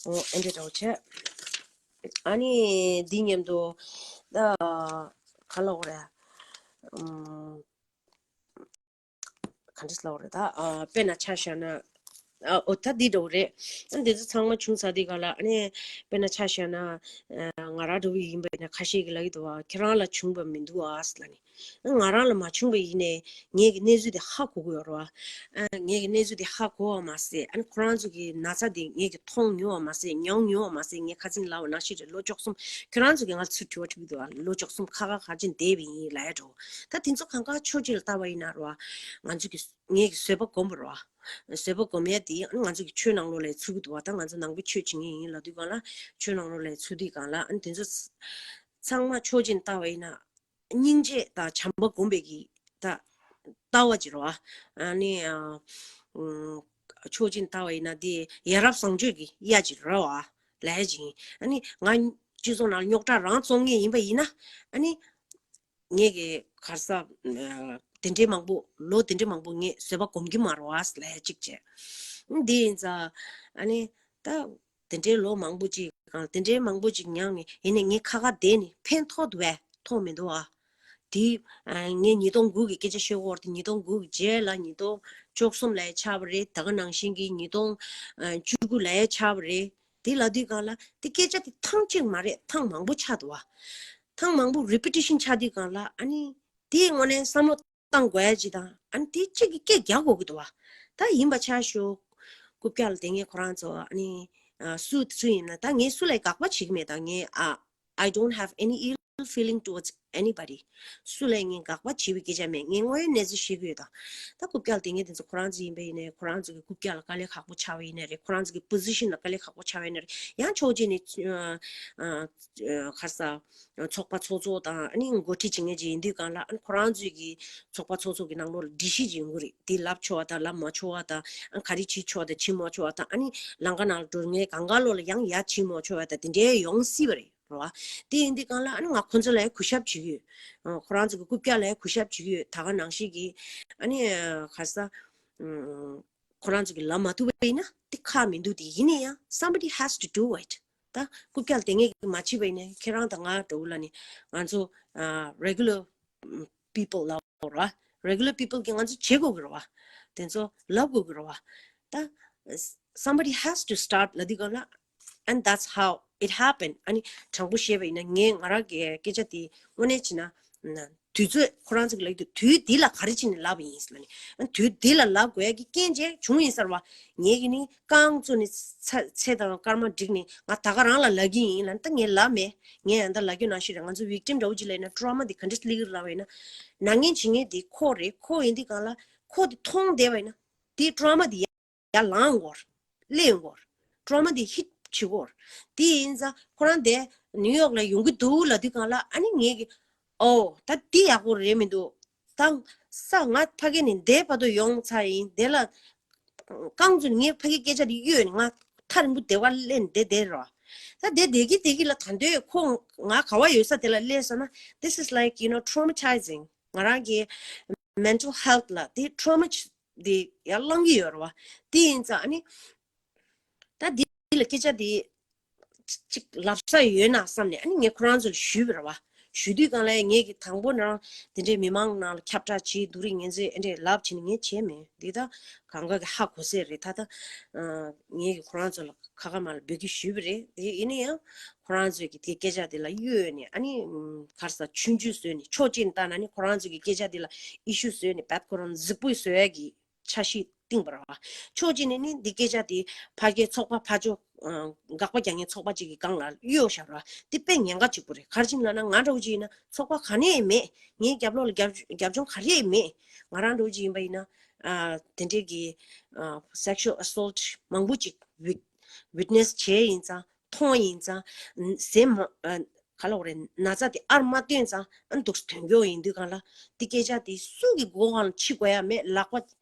ཨོ་ཨེ་འདྲ་འདྲ་བོ་བྱས། ཨ་ནི་འདི་མཉམ་དུ་ཨ་ག་ལབ་དགོས་རེད། ཨམ། ག་འདྲ་ལབ་དགོས་རེད་ད། ཨ་དཔེར་ན་ཆ་བཞག་ན། ཨ་ཨོ་ད་འདི་འདྲ་བོ་རེད། ཨ་འདི་ཚོ་ཚང་མ་བྱུང་ཚར་དུས་སྒང་ལ་ཨ་ནི་དཔེར་ན་ཆ་བཞག་ན། ཨ་ང་རང་འདྲ་བོ་ཡིན་པ་ཡིན་ན་ཁ་ཤས་ཀྱིས་ལབ་ཀྱི་འདུག་བ། ཁྱེད་རང་ལ་བྱུང་བ་མི་འདུག་ཨ་ཟེར་ལབ་ནས། ང་རང་ལ་མ་བྱུང་བ་ཡིན་ནའི་ངེད་ཀྱི་གནས་ཚུལ་དེ་ཧ་གོ་གི་ཡོད་རེད་བ། ཨ་ངེད་ཀྱི་གནས་ཚུལ་དེ་ཧ་གོ་བ་མ་ཟད། ཨ་ནི་ཁོ་རང་ཚོ་གི་ན་ཚ་དེ་ངེད་ཀྱིས་མཐོང་མྱོང་བ་མ་ཟད། མྱོང་མྱོང་བ་མ་ཟད། ངས་ཁ་སང་ལབ་པ་ནང་བཞིན་རེད། ལོ་བཅུ་གསུམ། ཁྱེད་རང་ཚོ་གིས་ང་ཚོ་དྲི་བ་དྲི་གི་འདུག་བ། ལོ་བཅུ་གསུམ་ཁ་ཁ་ག་ཅིག་བསྡད་པ་ཡིན་ལབ་ཡ་འགྲོ། ད་དེ་ཚོ་གང་ག་ཕྱོགས་གཅིག་ལ་ལྟ་བ་ཡིན་ན་རེད་བ། ང་ཚོ་གི་ངེད་ཀྱི་བཟོད་པ་སྒོམ་པ་རེད་བ། བཟོད་པ་སྒོམ་ཡ་དེ་ང་ཚོ་གི་ཆོས་ནང་ལོགས་ལ་ཚུད་ཀྱི་འདུག་བ། ད་ང་ཚོ་ནང་པའི་ཆོས་བྱེད་མཁན་ཡིན་ལབ་དུས་སྒང་ལ་ཆོས་ནང་ལོགས་ལ་ཚུད་དུས་སྒང་ལ་ཨ་ནི་དེ་ཚོ་ཚང་མ་ཕྱོགས་གཅིག་ལ་ལྟ་བ་ཡིན་ན། སྙིང་རྗེ་དང་བྱམས་པ་སྒོམ་པའི་གི་ད་ལྟ་བ་ཅིག་རེད་བ། ཨ་ནི་ཨ་ཕྱོགས་གཅིག་ལ་ལྟ་བ་ཡིན་ན་དེ་ཡ་རབས་བཟང་སྤྱོད་ཀྱི་གཡའ་ཅིག་རེད་བ། ལས་ཅིག་ཡིན། ཨ་ནི་ང་སྤྱི་ཚོགས་ནང་རྙོག་དྲ་རང་བཙོང་མཁན་ཡིན་པ་ཡིན་ན། ཨ་ནི་ངས་ཀྱི་ག་རེ་ཟ། དེ་འདྲའི་མང་པོ་ལོ་དེ་འདྲའི་མང་པོ་ངས་བཟོད་པ་སྒོམ་གྱི་མ་རེད་བ་ལས་ཅིག་བྱས། འདི་ཡིན་ཙང་ཨ་ནི་ད། དེ་འདྲའི་ལོ་མང་པོ་ཅིག་གང་དེ་འདྲའི་མང་པོ་ཅིག་མྱངས་ནས་ཡིན་ནའི་ངས་ཁ་ཁ་བསྡད་ནས་ཕན་ཐོགས་འདུག་བས་ཐོགས་མི་འདུག་ཨ། དེ་ངས་ཉིས་སྟོང་དགུ་གི་སྐད་ཆ་བཤད་ཀྱི་ཡོད་རེད། ཉིས་སྟོང་དགུ་གི་རྗེས་ལ་ཉིས་སྟོང་བཅུ་གསུམ་ལ་ཡ་ཆགས་པ་རེད། ད་ག་ནང་བཞིན་གྱི་ཉིས་སྟོང་བཅུ་དགུ་ལ་ཡ་ཆགས་པ་རེད། དེ་ལབ་དུས་སྒང་ལ་དེ་སྐད་ཆ་དེ་ཐེངས་གཅིག་མ་རེད། ཐེངས་མང་པོ་ཆགས་འདུག་བ། ཐེངས་མང་པོ་repetition་ཆགས་དུས་སྒང་ལ་ཨ་ནི་དེའི་ངོས་ནས་བསམ་བློ་བཏང་དགོས་ཡ་ཅིག་དང་། ཨ་ནི་དེ་གཅིག་གིས་སྐད་རྒྱག་དགོས་ཀྱི་འདུག་བ། ད་ཡིན་པ་ཆ་བཞག་རྐུབ་བཀྱག་ལ་དེ་ངས་ཁོ་རང་ཚོ་ཨ་ནི་ཨ་སུ་སུ་ཡིན་ན་ད་ངས་སུ་ལ་དགག་པ་བྱེད་ཀྱི་མེད། ད་ངས་ཨ། I don't have any ill feeling towards anybody. སུ་ལ་ངས་དགག་པ་བྱེད་པའི་སྐད་ཆ་མེད། ངས་དངོས་ཡོད་གནས་ཚུལ་བཤད་ཀྱི་ཡོད་ད། ད་རྐུབ་བཀྱག་ལ་དེ་ངས་དེ་ཚོ་ཁོ་རང་ཚོ་ཡིན་པ་ཡིན་ནའི་ཁོ་རང་ཚོ་གི་རྐུབ་བཀྱག་ལ་དཀའ་ལས་ཁག་པོ་ཆགས་པ་ཡིན་ནའི་རེད། ཁོ་རང་ཚོ་གི་position་ལ་དཀའ་ལས་ཁག་པོ་ཆགས་པ་ཡིན་ནའི་རེད། ཡང་ཕྱོགས་གཅིག་ནས་ཨ་ཨ་ཨ་ག་རེ་ཟ། ཚོགས་པ་ཚོགས་ཚོགས་དང་ཨ་ནི་འགོ་ཁྲིད་བྱེད་མཁན་ཅིག་ཡིན་དུས་སྒང་ལ་ཨ་ནི་ཁོ་རང་ཚོའི་གི་ཚོགས་པ་ཚོགས་ཚོགས་ཀྱི་ནང་ལོགས་ལ་སྒྲིག་གཞི་ཅིག་ཡོང་གི་རེད། དེ་ལབ་ཆོག་པ་དང་ལབ་མ་ཆོག་པ་དང་། ཨ་ག་རེ་བྱེད་ཆོག་པ་དང་བྱེད་མ་ཆོག་པ་དང་། ཨ་ནི་ལམ་ཁ་ནང་ལ་འགྲོ་མཁན་གང་ག་ལོགས་ལ་ཡང་ཡ་བྱེད་མ་ཆོག་པ་དང་དེ་འདྲའི་ཡོང་སྲིད་པ་རེད་རེད་བ། དེ་ཡིན་དུས་སྒང་ལ་ཨ་ནི་ང་ཁོ་ཚོ་ལ་གུས་ཞབས་བྱེད་ཀྱི་ཡོད། ཨ་ཁོ་རང་ཚོ་གི་རྐུབ་བཀྱག་ལ་གུས་ཞབས་བྱེད་ཀྱི་ཡོད། ད་ག་ནང་བཞིན་གྱི་ཨ་ནི་ག་རེ་ཟ། ཁོ་རང་ཚོ་གི་ལབ་མ་ཐུབ་པ་ཡིན་ན་དེ་ཁག་མི་འདུག་དེ་ཡིན་ན་ཡང་somebody has to do it. ད་རྐུབ་བཀྱག་ལ་དེ་ངས་མ་བྱས་པ་ཡིན་ན་ཁྱེད་རང་དང་ང་འདྲ་བོ་ལ་ནི་ང་ཚོ་ཨ་regular people་ལ་ར། Regular people་གི་ང་ཚོ་བྱེད་དགོས་ཀྱི་རེད་བ། དེ་ཚོ་ལབ་དགོས་ཀྱི་རེད་བ། ད་somebody has to start ལབ་དུས་སྒང་ལ། And that's how it happened. ཨ་ནི་དྲང་པོ་བཤད་པ་ཡིན་ན་ངས་ང་རང་གི་སྐད་ཆ་དེ་དངོས་གནས་བྱས་ན་དུས་ཚོད་ཁོ་རང་ཚོ་གི་ལབ་ཀྱི་འདུག་དུས་འདི་ལ་ག་རེ་བྱས་ནས་ལབ་པ་ཡིན་ཟེར་ལབ་ནས། ཨ་དུས་འདི་ལ་ལབ་དགོས་ཡ་གི་རྐྱེན་ཅིག་བྱུང་ཡིན་ཟེར་བ། ངས་ཀྱི་ནི་རྐང་བཙུགས་ནས་ཚ་ཚེ་དང་སྐར་མ་བསྒྲིགས་ནས་ང་ད་ག་རང་ལ་ལབ་ཀྱི་ཡིན་ལབ་ནས། ད་ངས་ལབ་མེད། ངས་ཡང་ད་ལབ་རྒྱུ་ནང་བཞིན་རེད། ང་ཚོ་victim་འདྲ་བོ་ཅིག་ལབ་ཡིན་ན་trauma་དེ་ག་འདྲ་སླེབས་ཀྱི་རེད་ལབ་པ་ཡིན་ན། ན་མཁན་བྱེད་མཁན་དེ་ཁོ་རེད། ཁོ་ཡིན་དུས་སྒང་ལ་ཁོ་དེ་མཐོང་བསྡད་པ་ཡིན་ན་དེ་trauma་དེ་ཡར་ལངས་ཡོང་གི་རེད། སླེབས་ཡོང་གི་རེད། trauma་དེ་hit་བྱེད་ཀྱི་ཡོད་རེད། དེ་ཡིན་ཙང་ཁོ་རང་དེ་New York་ལ་ཡོང་གི་འདུག་ལབ་དུས་སྒང་ལ་ཨ་ནི་ངས་ཀྱི་ཨོ་ད་འདི་ཡག་པོ་རེད་མི་འདུག་ད་ས་ང་ཕ་གི་ནས་འདིར་བར་དུ་ཡོང་ཚར་ཡིན། དེ་ལ་རྐང་བཙུགས་ངས་ཕ་གི་སྐད་ཆ་དེ་གཡོལ་ནས་ང་ཐག་རིང་པོ་དེ་བར་སླེབས་ནས་བསྡད་བསྡད་རོགས། ད་དེ་བསྡད་ཀྱི་བསྡད་ཀྱི་ལ་ད་འདོད་ཁོ་ང་ག་བ་ཡོད་ས་དེ་ལ་སླེབས་སོང་ན། This is like, you know, traumatizing. ང་རང་གི་mental health་ལ་དེ་trauma་དེ་ཡར་བསླང་གི་ཡོད་རེད་བ། དེ་ཡིན་ཙང་ཨ་ནི་ད་འདི་ལ་སྐད་ཆ་དེ་ཅིག་ལབ་ས་ཡོད་ན་བསམ་ནས་ཨ་ནི་ངས་ཁོ་རང་ཚོ་ལ་ཞུས་པ་རེད་བ། ཞུ་དུས་སྒང་ལ་ངས་ཀྱི་དང་པོ་ནང་དེ་འདྲའི་མི་མང་ནང་ལ་ཁྱབ་བསྒྲགས་བྱེད་སྡུག་རུས་ངན་ཚད་ཨེ་འདྲས་ལབ་བྱས་ནས་ངས་བྱས་མེད། འདི་ད་གང་ག་གི་ཧ་གོ་ས་རེད། ད་ད་ངས་ཀྱི་ཁོ་རང་ཚོ་ལ་ཁ་ཁ་མ་ལ་འབོད་སྐུལ་ཞུས་པ་རེད། དེ་ཡིན་ན་ཡང་ཁོ་རང་ཚོས་ཀྱི་དེ་སྐད་ཆ་དེ་ལ་གཡོལ་ནས་ཨ་ནི་ག་རེ་ཟ་ཆུང་ཆུང་བཟོས་ནས། ཕྱོགས་གཅིག་ནས་བལྟས་ན་ནི་ཁོ་རང་ཚོས་ཀྱི་སྐད་ཆ་དེ་ལ་issue་བཟོས་ནས་བད་ཁོ་རང་རྫིག་པོ་བཟོ་ཡ་གི་འཆར་གཞི་བཏིང་བ་རེད་བ། ཕྱོགས་གཅིག་ནས་ནི་འདི་སྐད་ཆ་དེ་ཕ་གིའི་ཚོགས་པ་ཕར་ཕྱོགས་ཨ་དགག་པ་རྒྱག་མཁན་ཚོགས་པ་གཅིག་གི་སྒང་ལ་གཡོལ་བཞག་རེད་བ། དེ་དཔེ་ཉེན་ཁ་གཅིག་པོ་རེད། ག་རེ་བྱས་ནས་ལབ་ན་ང་འདྲ་བོ་ཅིག་ཡིན་ན་ཚོགས་པ་ག་ནས་ཡང་མེད། ངའི་རྒྱབ་ལོགས་ལ་རྒྱབ་རྒྱབ་ལྗོངས་ག་རེ་ཡང་མེད། ང་རང་འདྲ་བོ་ཅིག་ཡིན་པ་ཡིན་ན་ཨ་དེ་འདྲས་ཀྱི་ཨ་sexual assault་མང་པོ་ཅིག་wit- witness་བྱས་ཡིན་ཙང་མཐོང་ཡིན་ཙང་། ཟས་མ་ཨ་ག་ལབ་དགོས་རེད། ན་ཚ་དེ་ཨར་མ་བཏོན་ཙང་ཨ་འདུག་སེ་ཐོན་རྒྱུ་ཡིན་དུས་སྒང་ལ་དེ་སྐད་ཆ་དེ་སུ་གི་མགོ་སྒང་ལ་འཁྱེར་དགོས་ཡ་མེད། ལག་པ་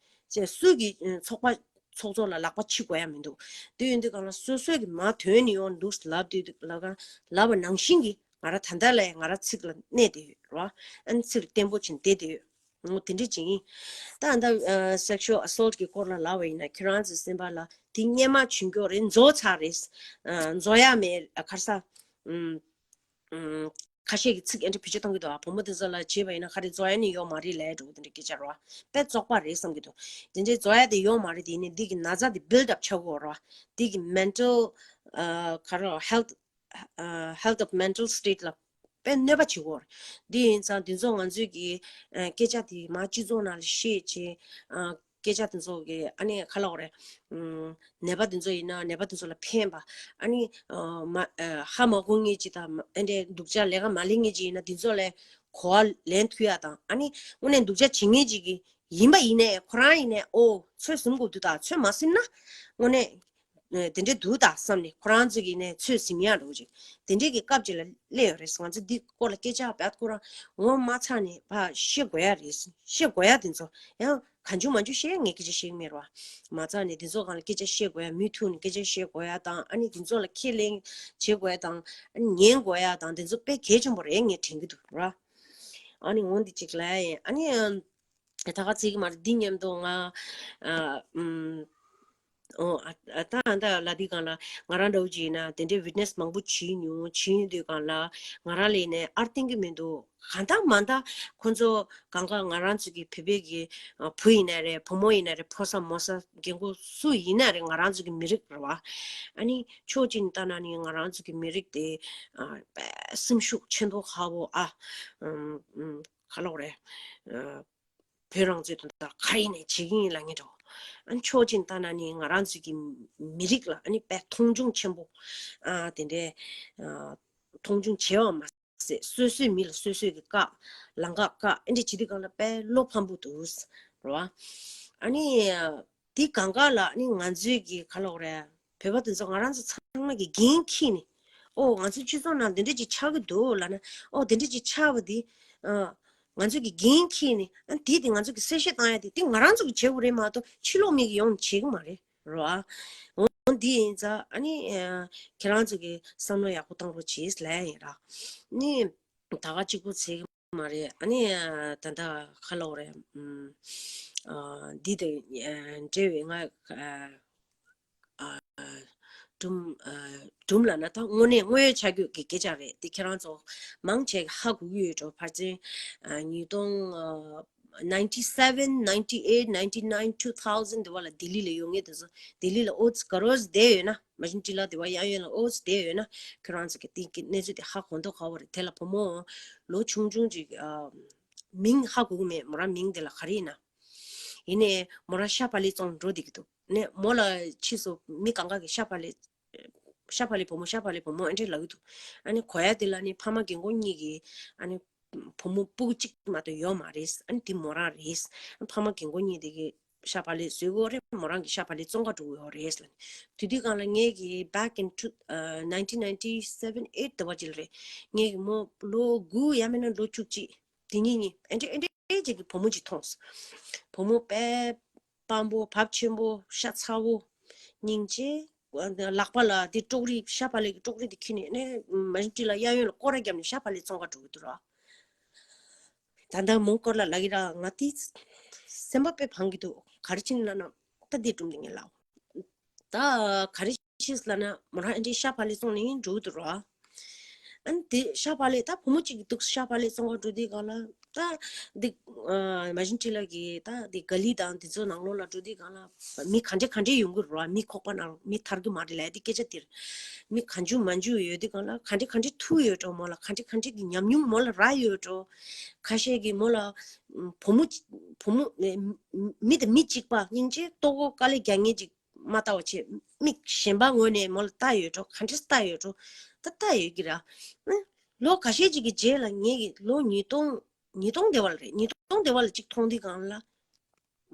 ཅེས་སུ་གི་ཚོགས་པ་ཚོགས་གཙོ་ལ་ལག་པ་འཁྱེར་དགོས་ཡ་མི་འདུག་དེ་ཡིན་དུས་སྒང་ལ་སོ་སོ་གི་མར་ཐོན་ནས་ཡོང་འདུག་ལབ་དུས་ལབ་ག་ལབ་པ་ནང་བཞིན་གྱི་ང་རང་ད་ལྟ་ལ་ང་རང་ཚིག་ལ་གནས་བསྡད་ཡོད་རེད་བ། ཨ་ནི་ཚིག་ལ་བརྟན་པོ་བྱས་བསྡད་བསྡད་ཡོད། འོ་དེ་འདྲ་ཅིག་ཡིན། ད་ད་ཨ་sexual assault་གི་སྐོར་ལ་ལབ་པ་ཡིན་ན་ཁྱེད་རང་ཚོའི་སེམས་པ་ལ་དེ་སྔོན་མ་བྱུང་རྒྱུ་རེད། རྫོགས་ཚར་རེད། ཨ་རྫོགས་ཡ་མེད། ཨ་ག་རེ་ཟ། ཨུམ། ཨུམ། ཁ་ཤས་ཀྱིས་ཚིག་ཨེ་འདྲ་བེད་སྤྱོད་གཏོང་གི་འདུག་ཨ་བུ་མོ་དེ་ཚོ་ལ་བྱས་པ་ཡིན་ན་ག་རེ་རྫོགས་ཡ་ནི་ཡོད་མ་རེད་ལབ་འདྲ་བོ་དེ་འདྲ་སྐད་ཆ་རེད་བ། དཔེ་རྫོགས་པ་རེད་བསམ་གྱི་འདུག་དེ་འདྲའི་རྫོགས་ཡ་དེ་ཡོད་མ་རེད། དེ་ནི་འདི་གི་ན་ཚ་དེ་build up་ཆགས་ཀྱི་ཡོད་རེད་བ། འདི་གི་mental་ཨ་ག་རེ་health ཨ་health of mental state་ལ་དཔེ་གནོད་པ་བྱེད་ཀྱི་ཡོད་རེད། འདི་ཡིན་ཙང་འདི་ཚོ་ང་ཚོས་ཀྱི་ཨ་སྐད་ཆ་དེ་མར་སྤྱི་ཚོགས་ནང་ལ་བཤད་བྱས། ཨ་སྐད་ཆ་དེ་ཚོ་གི་ཨ་ནི་ག་ལབ་དགོས་རེད། ཨུམ། ནད་པ་དེ་ཚོ་ཡིན་ན་ནད་པ་དེ་ཚོ་ལ་ཕན་པ། ཨ་ནི་ཨ་མ་ཨ་ཧ་མ་གོ་མཁན་ཅིག་དང་ཨ་འདྲའི་སྡུག་ཅག་ལས་ཀ་མ་ལས་མཁན་ཅིག་ཡིན་ན་དེ་ཚོ་ལ་གོ་བ་ལེན་ཐུབ་ཡ་དང་། ཨ་ནི་དངོས་གནས་སྡུག་ཅག་བྱེད་མཁན་ཅིག་གི་ཡིན་པ་ཡིན་ནའི་ཁོ་རང་ཡིན་ནའི་ཨོ་ཚོད་ཟིན་དགོས་འདུག་ད་ཚོད་མ་ཟིན་ན་དངོས་གནས་ཨ་དེ་འདྲའི་འདུག་ད་བསམ་ནས་ཁོ་རང་ཚོ་གི་ནས་ཚོད་ཟིན་ཡག་འགྲོ་གི་ཅིག་དེ་འདྲའི་གི་སྐབས་ཅིག་ལ་སླེབས་ཡོད་རེད། ང་ཚོ་འདི་སྐོར་ལ་སྐད་ཆ་བར་ཁོ་རང་ངོ་མ་ཚ་ནས་ཕར་བཤད་དགོས་ཡ་རེད། བཤད་དགོས་ཡ་དེ་ཚོ་ཡང་གང་བྱུང་མང་བྱུང་བཤད་ངས་སྐད་ཆ་བཤད་ཀྱི་མེད་རེད་བ། མ་ཚ་ནས་དེ་ཚོ་སྒང་ལ་སྐད་ཆ་བཤད་དགོས་ཡ། མུ་མཐུད་ནས་སྐད་ཆ་བཤད་དགོས་ཡ་དང་། ཨ་ནི་དེ་ཚོ་ལ་ཁས་ལེན་བྱེད་དགོས་ཡ་དང་། ཨ་ནི་ཉན་དགོས་ཡ་དང་། དེ་ཚོ་དཔེ་གལ་ཆེན་པོ་རེད་ངས་དྲན་གྱི་འདུག་ར། ཨ་ནི་འོ་འདི་གཅིག་ལབ་ཡ་ཡིན། ཨ་ནི་ད་ག་ཚིག་གི་མ་རེད། འདི་མཉམ་དུ་ང་ཨ་ཨུམ། ཨོ། ཨ་ཨ་ད་ཨ་ད་ལ་དེ་གང་ལ་ང་རང་འདྲ་བོ་ཅིག་ཡིན་ན་དེ་འདྲའི་ཝིཊ་ནེ་སི་མང་པོ་བྱིས་མྱོང་། བྱིས་ཡོང་དུས་གང་ལ་ང་རང་ལ་ཡིན་ནའི་ཨར་བསྟན་གི་མི་འདུག་གང་ལྟར་མ་ལྟར་ཁོ་ཚོ་གང་ག་ང་རང་ཚོ་གི་བོད་པའི་གི་ཨ་བུ་ཡིན་ན་རེད། བུ་མོ་ཡིན་ན་རེད། ཕོ་གསར་མོ་གསར་རྒན་གོག་སུ་ཡིན་ན་རེད། ང་རང་ཚོ་གི་མི་རིགས་རེད་བ། ཨ་ནི་ཕྱོགས་གཅིག་ནས་ལྟ་ན་ནི་ང་རང་ཚོ་གི་མི་རིགས་དེ་ཨ་དཔེ་སེམས་ཤུགས་ཆེན་པོ་ཧ་བོ། ཨ་ཨམ་ཨམ་ག་ལབ་དགོས་རེད། ཨ་བོད་རང་བཙན་དོན་དག་ག་རེ་ཡིན་ནའི་བྱེད་ཀྱི་ཡིན་ལབ་མཁན་འདྲ་བོ། ཨ་ནི་ཕྱོགས་གཅིག་ནས་ལྟ་ན་ནི་ང་རང་ཚོ་གི་མི་རིགས་ལ་ཨ་ནི་དཔེ་མཐོང་ཆུང་ཆེན་པོ། ཨ་དེ་འདྲའི་ཨ་མཐོང་ཆུང་བྱས་པ་མ་ཟད་སོ་སོའི་མི་ལ་སོ་སོས་ཀྱི་བཀག་ལམ་ཁ་བཀག་ཨེ་འདྲ་བྱེད་དུས་གང་ལ་དཔེ་བློ་ཕམ་པོ་འདུག་རེད་བ། ཨ་ནི་དེ་གང་ག་ལ་ཨ་ནི་ང་ཚོའི་གི་ག་ལབ་དགོས་རེད། བོད་པ་དེ་ཚོ་ང་རང་ཚོ་ཚང་མ་གི་འགན་འཁྱེར་ནས། ཨོ་ང་ཚོའི་སྤྱི་ཚོགས་ནང་འདི་འདྲ་ཅིག་ཆགས་ཀྱི་འདུག་ལབ་ན། ཨོ་དེ་འདྲ་ཅིག་ཆགས་པ་དེ་ཨ་ང་ཚོ་གི་འགན་འཁྱེར་ནས། ཨ་དེ་དེ་ང་ཚོ་གི་གསལ་བཤད་བཏང་ཡ་དེ་དེ་ང་རང་ཚོ་གི་བྱེད་དགོས་རེད་མ་གཏོགས་ཕྱི་ལོགས་མི་གི་ཡོང་བྱེད་ཀྱི་མ་རེད་རོ། ཨ་འོ་འདི་ཡིན་ཙང་ཨ་ནི་ཨ་ཁྱེད་རང་ཚོ་གི་བསམ་བློ་ཡག་པོ་བཏང་རོགས་བྱེད་ལབ་ཡ་ཡིན་ར། ནི་ད་ག་གཅིག་པུ་བྱེད་ཀྱི་མ་རེད། ཨ་ནི་ཨ་ད་ལྟ་ག་ལབ་དགོས་རེད། ཨམ་ཨ་འདི་དང་ཨ་འབྲེལ་བའི་ང་ཨ་ཨ་སྒྲུང་ཨ་སྒྲུང་ལབ་ན་ད་དངོས་གནས་དངོས་ཡོད་ཆ་རྒྱུས་ཀྱི་སྐད་ཆ་རེད། དེ་ཁྱེད་རང་ཚོ་མང་ཆེ་གིས་ཧ་གོ་གི་ཡོད་འགྲོ། ཕལ་ཆེར་ཨ་ཉིས་སྟོང་ཨ་ninety seven, ninety eight, ninety nine, two thousand དེ་བ་ལ་ལྡི་ལི་ལ་ཡོང་མཁན་དེ་ཚོ་ལྡི་ལི་ལ་ཨོ་ཙི་ག་རོ་ཙི་བསྡད་ཡོད་ན། མ་ཤིན་ཊི་ལ་དེ་བ་གཡས་གཡོན་ལ་ཨོ་ཙི་བསྡད་ཡོད་ན་ཁྱེད་རང་ཚོ་གི་དེ་གི་གནས་ཚུལ་དེ་ཧ་གོ་མདོག་ཁ་པོ་རེད། དེ་ལ་བུ་མོ་ལོ་ཆུང་ཆུང་ཅིག་ཨ་མིང་ཧ་གོ་གི་མེད། མོ་རང་མིང་དེ་ལ་ག་རེ་ཡིན་ན། ཡིན་ནའི་མོ་རང་ཤ་བག་ལེབ་བཙོང་འགྲོ་བསྡད་ཀྱི་འདུག་ནས་མོ་ལ་ཕྱིས་སུ་མི་གང་ག་གིས་ཤ་བག་ལེབ། ཤ་བག་ལེབ་བུ་མོ། ཤ་བག་ལེབ་བུ་མོ་ཨེ་འདྲས་ལབ་ཀྱི་འདུག་ཨ་ནི་གོ་ཡ་དེ་ལ་ནི་ཕ་མ་རྒན་གོག་གཉིས་ཀྱིས་ཨ་ནི་བུ་མོ་སྤུ་གུ་གཅིག་མ་གཏོགས་ཡོད་མ་རེད། ཨ་ནི་དེ་མོ་རང་རེད། ཨ་ནི་ཕ་མ་རྒན་གོག་གཉིས་དེ་གིས་ཤ་བག་ལེབ་བཟོ་གི་ཡོད་རེད། མོ་རང་གིས་ཤ་བག་ལེབ་བཙོང་ག་འགྲོ་གི་ཡོད་རེད་ལབ་ནས། དེ་དུས་སྒང་ལ་ངེད་ཀྱིས་back in two ཨ་nineteen ninety seven eight དེ་བ་ཅིག་ལ་རེད། ངེད་ཀྱི་མོ་ལོ་དགུ་ཡང་མིན་ན་ལོ་བཅུ་གཅིག་དེ་གཉིས་གཉིས་ཨེ་འདྲས་ཨེ་འདྲས་ཅིག་གི་བུ་མོ་ཅིག་མཐོང་སོང་། བུ་མོ་དཔེ་སྤམ་པོ། བབ་ཆེན་པོ། ཤ་ཚ་བོ། སྙིང་རྗེ། ལག་པ་ལ་དེ་ཀྲོག་རི། ཤ་བག་ལེབ་ཀྱི་ཀྲོག་རི་དེ་འཁྱེར་ནས་ནས་མ་ཤིན་ཊི་ལ་གཡས་གཡོན་ལ་སྐོར་ར་བརྒྱབ་ནས་ཤ་བག་ལེབ་བཙོང་ག་འགྲོ་གི་འདུག་ར། ད་ལྟ་མོ་སྐོར་ལ་ལབ་ཀྱི་ར། ང་དེ་སེམས་པ་དཔེ་ཕངས་ཀྱི་འདུག་ག་རེ་བྱས་ནས་ལབ་ན་ད་འདི་སྒྲུང་འདི་ངས་ལབ། ད་ག་རེ་བྱས་ལབ་ན་མོ་རང་ཨེ་འདྲས་ཤ་བག་ལེབ་བཙོང་ནས་འགྲོ་གི་འདུག་ར། ཨ་ནི་དེ་ཤ་བག་ལེབ་ད་བུ་མོ་གཅིག་གིས་འདུག་ཤ་བག་ལེབ་བཙོང་ག་འགྲོ་དུས་སྒང་ལ་ད་འདི་ཨ་མ་ཤིན་ཊི་ལ་གི་ད་འདི་ག་ལི་དང་འདི་ཚོ་ནང་ལོགས་ལ་འགྲོ་དུས་སྒང་ལ་མི་ག་འདྲས་ག་འདྲས་ཡོང་གི་རེད་བ། མི་ཁོག་པ་ནང་མི་ཐར་གི་མ་རེད་ལབ་དེ་སྐད་ཆ་དེར་མི་གང་བྱུང་མང་བྱུང་ཡོད་དུས་སྒང་ལ་ག་འདྲས་ག་འདྲས་ཐུག་ཡོད་འགྲོ། མོ་ལ་ག་འདྲས་ག་འདྲས་ཀྱི་ཉམས་མྱོང་མོ་ལ་རག་ཡོད་འགྲོ། ཁ་ཤས་ཀྱིས་མོ་ལ་བུ་མོ་བུ་མོ་མི་དང་མི་གཅིག་པ་སྙིང་རྗེ་ལྟོ་གོས་དཀའ་ལས་རྒྱག་མཁན་ཅིག་མ་ལྟ་བ་བྱས། མི་གཞན་པ་ངོས་ནས་མོ་ལ་ལྟ་ཡོད་འགྲོ། ག་འདྲས་ལྟ་ཡོད་འགྲོ། ད་ལྟ་ཡོད་ཀྱི་ར། ཨ་ལོ་ཁ་ཤས་ཅིག་གི་རྗེས་ལ་ངེད་ཀྱི་ལོ་ཉིས་སྟོང་ཉིས་སྟོང་དེ་བ་ལ་རེད། ཉིས་སྟོང་དེ་བ་ལ་ཅིག་མཐོང་དུས་སྒང་ལ་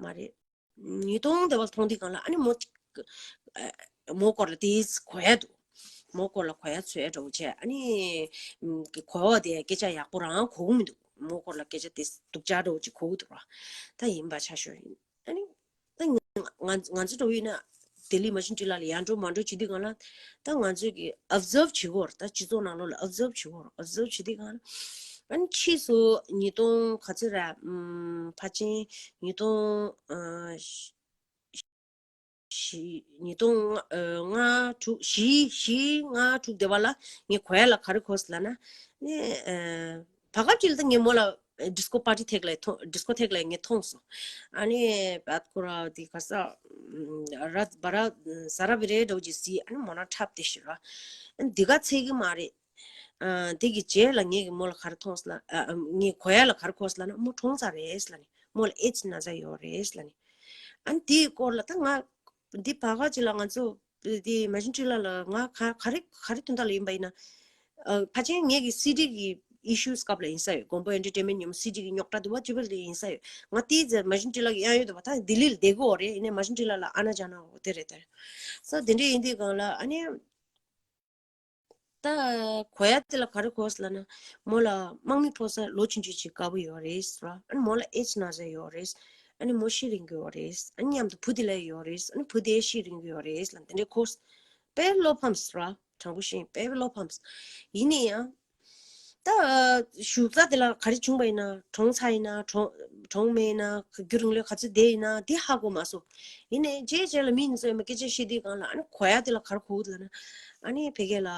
མ་རེད། ཉིས་སྟོང་དེ་བ་ལ་མཐོང་དུས་སྒང་ལ་ཨ་ནི་མོ་ཅིག་ཨ་མོ་སྐོར་ལ་དེ་གོ་ཡ་འདུག་མོ་སྐོར་ལ་གོ་ཡ་འཚོལ་ཡ་འདྲ་བོ་བྱས། ཨ་ནི་ཨམ་གོ་བ་དེ་སྐད་ཆ་ཡག་པོ་རང་གོ་གི་མི་འདུག་མོ་སྐོར་ལ་སྐད་ཆ་དེ་སྡུག་ཅག་འདྲ་བོ་ཅིག་གོ་གི་འདུག་ར། ད་ཡིན་པ་ཆ་ཞོ་ཡིན། ཨ་ནི་ད་ང་ང་ཚོ་འདྲ་བོ་ཡིན་ན་ལྡི་ལི་མ་ཤིན་ཊི་ལ་ལ་ཡར་འགྲོ་མར་འགྲོ་བྱེད་དུས་སྒང་ལ་ད་ང་ཚོས་ཀྱི་ཨབ་ཛརབ་བྱེད་དགོས་རེད། ད་སྤྱི་ཚོགས་ནང་ལོགས་ལ་ཨབ་ཛརབ་བྱེད་དགོས་རེད། ཨབ་ཛརབ་བྱེད་དུས་སྒང་ལ་ཨ་ནི་ཕྱིས་སུ་ཉིས་སྟོང་ག་ཚོད་རེད། ཨམ་ཕལ་ཆེར་ཉིས་སྟོང་ཨ་བཞི་ཉིས་སྟོང་ལྔ་ཨ་ལྔ་དྲུག་བཞི་བཞི་ལྔ་དྲུག་དེ་བ་ལ་ངས་གོ་ཡ་ལ་ག་རེ་གོ་སོང་ལབ་ན་ནི་ཨ་བར་སྐབས་ཅིག་ལ་ད་ངས་མོ་ལ་ཌི་སི་ཀོ་པར་ཊི་ཐེག་ལ་མཐོང་། ཌི་སི་ཀོ་ཐེག་ལ་ངས་མཐོང་སོང་། ཨ་ནི་བད་ཁོ་ར་དེ་ག་ས་ར་བ་ར་ཟ་ར་བི་རེ་འདྲ་བོ་ཅིག་ཟིག་ཨ་ནི་མོ་རང་འཁྲབ་བསྡད་ཤི་ར། ཨ་ནི་འདི་ག་ཚད་གི་མ་རེད། ཨ་དེ་གི་རྗེས་ལ་ངས་གི་མོ་ལ་ག་རེ་མཐོང་སོང་ལབ། ཨ་ངས་གོ་ཡ་ལ་ག་རེ་གོ་སོང་ལབ་ན་མོ་གྲོངས་ཚར་རེད་ལབ་ནི། མོ་ལ་ཨེ་ཌི་སི་ན་ཚ་ཡོད་རེད་ལབ་ནི། ཨ་ནི་དེའི་སྐོར་ལ་ད་ང་འདི་བར་སྐབས་ཅིག་ལ་ང་ཚོ་དེ་མ་ཤིན་ཊི་ལ་ལ་ང་ག་ག་རེ་ག་རེ་དོན་དག་ལ་ཡིན་པ་ཡིན་ན། ཨ་ཕལ་ཆེར་ངེད་ཀྱི་སི་ཌི་གི་ཨི་ཤུ་སི་སྐབས་ལ་ཡིན་ས་ཡོད། མགོན་པོ་ཨེན་ཊར་ཊེན་མེན་ཊི་ཉིན་མོ་སི་ཌི་གི་རྙོག་དྲ་དུ་བ་ཅི་བ་ལ་ཡིན་ས་ཡོད། ང་དེའི་ཚེ་མ་ཤིན་ཊི་ལ་གི་གཡས་གཡོན་དུ་བ་ད་ལྡི་ལི་ལ་བསྡད་གི་ཡོད་རེད། ཡིན་ནའི་མ་ཤིན་ཊི་ལ་ལ་ཨ་ན་ཇ་ན་འོ་དེ་རེད་དེ་རེད། ས་དེ་འདྲ་ཡིན་དུས་སྒང་ལ་ཨ་ནི། ད་གོ་ཡ་དེ་ལ་ག་རེ་གོ་སོང་ལབ་ན་མོ་ལ་དམག་མི་ཕོ་གསར་ལོ་ཆུང་ཆུང་ཅིག་དཀར་པོ་ཡོད་རེད་ཟེར་བ། ཨ་ནི་མོ་ལ་ཨེ་ཌི་སི་ན་ཚ་ཡོད་རེད། ཨ་ནི་མོ་ཤི་རན་གི་ཡོད་རེད། ཨ་ནི་མཉམ་དུ་བུ་དེ་ལ་ཡོད་རེད། ཨ་ནི་བུ་དེ་ཤི་རན་གི་ཡོད་རེད་ལབ་དེ་འདྲའི་གོ་སོང་། དཔེ་བློ་ཕམ་ཟེར་བ། དྲང་པོ་བཤད་དཔེ་བློ་ཕམ། ཡིན་ནའི་ཡང་ད་བཞུགས་ས་དེ་ལ་ག་རེ་བྱུང་པ་ཡིན་ན་གྲོངས་ཚར་ཡིན་ན་གྲོངས་ གྲོངས་མེད་ན་རྒྱུན་རིང་ལོས་ག་ཚོད་བསྡད་ཡིན་ན་དེ་ཧ་གོ་མ་སོང་། ཡིན་ནའི་རྗེས་རྗེས་ལ་མི་ཡིན་ཚོས་མ་སྐད་ཆ་བཤད་དུས་སྒང་ལ་ཨ་ནི་གོ་ཡ་དེ་ལ་གར་གོ་གི་ལ་ན་ཨ་ནི་ཕ་གི་ལ།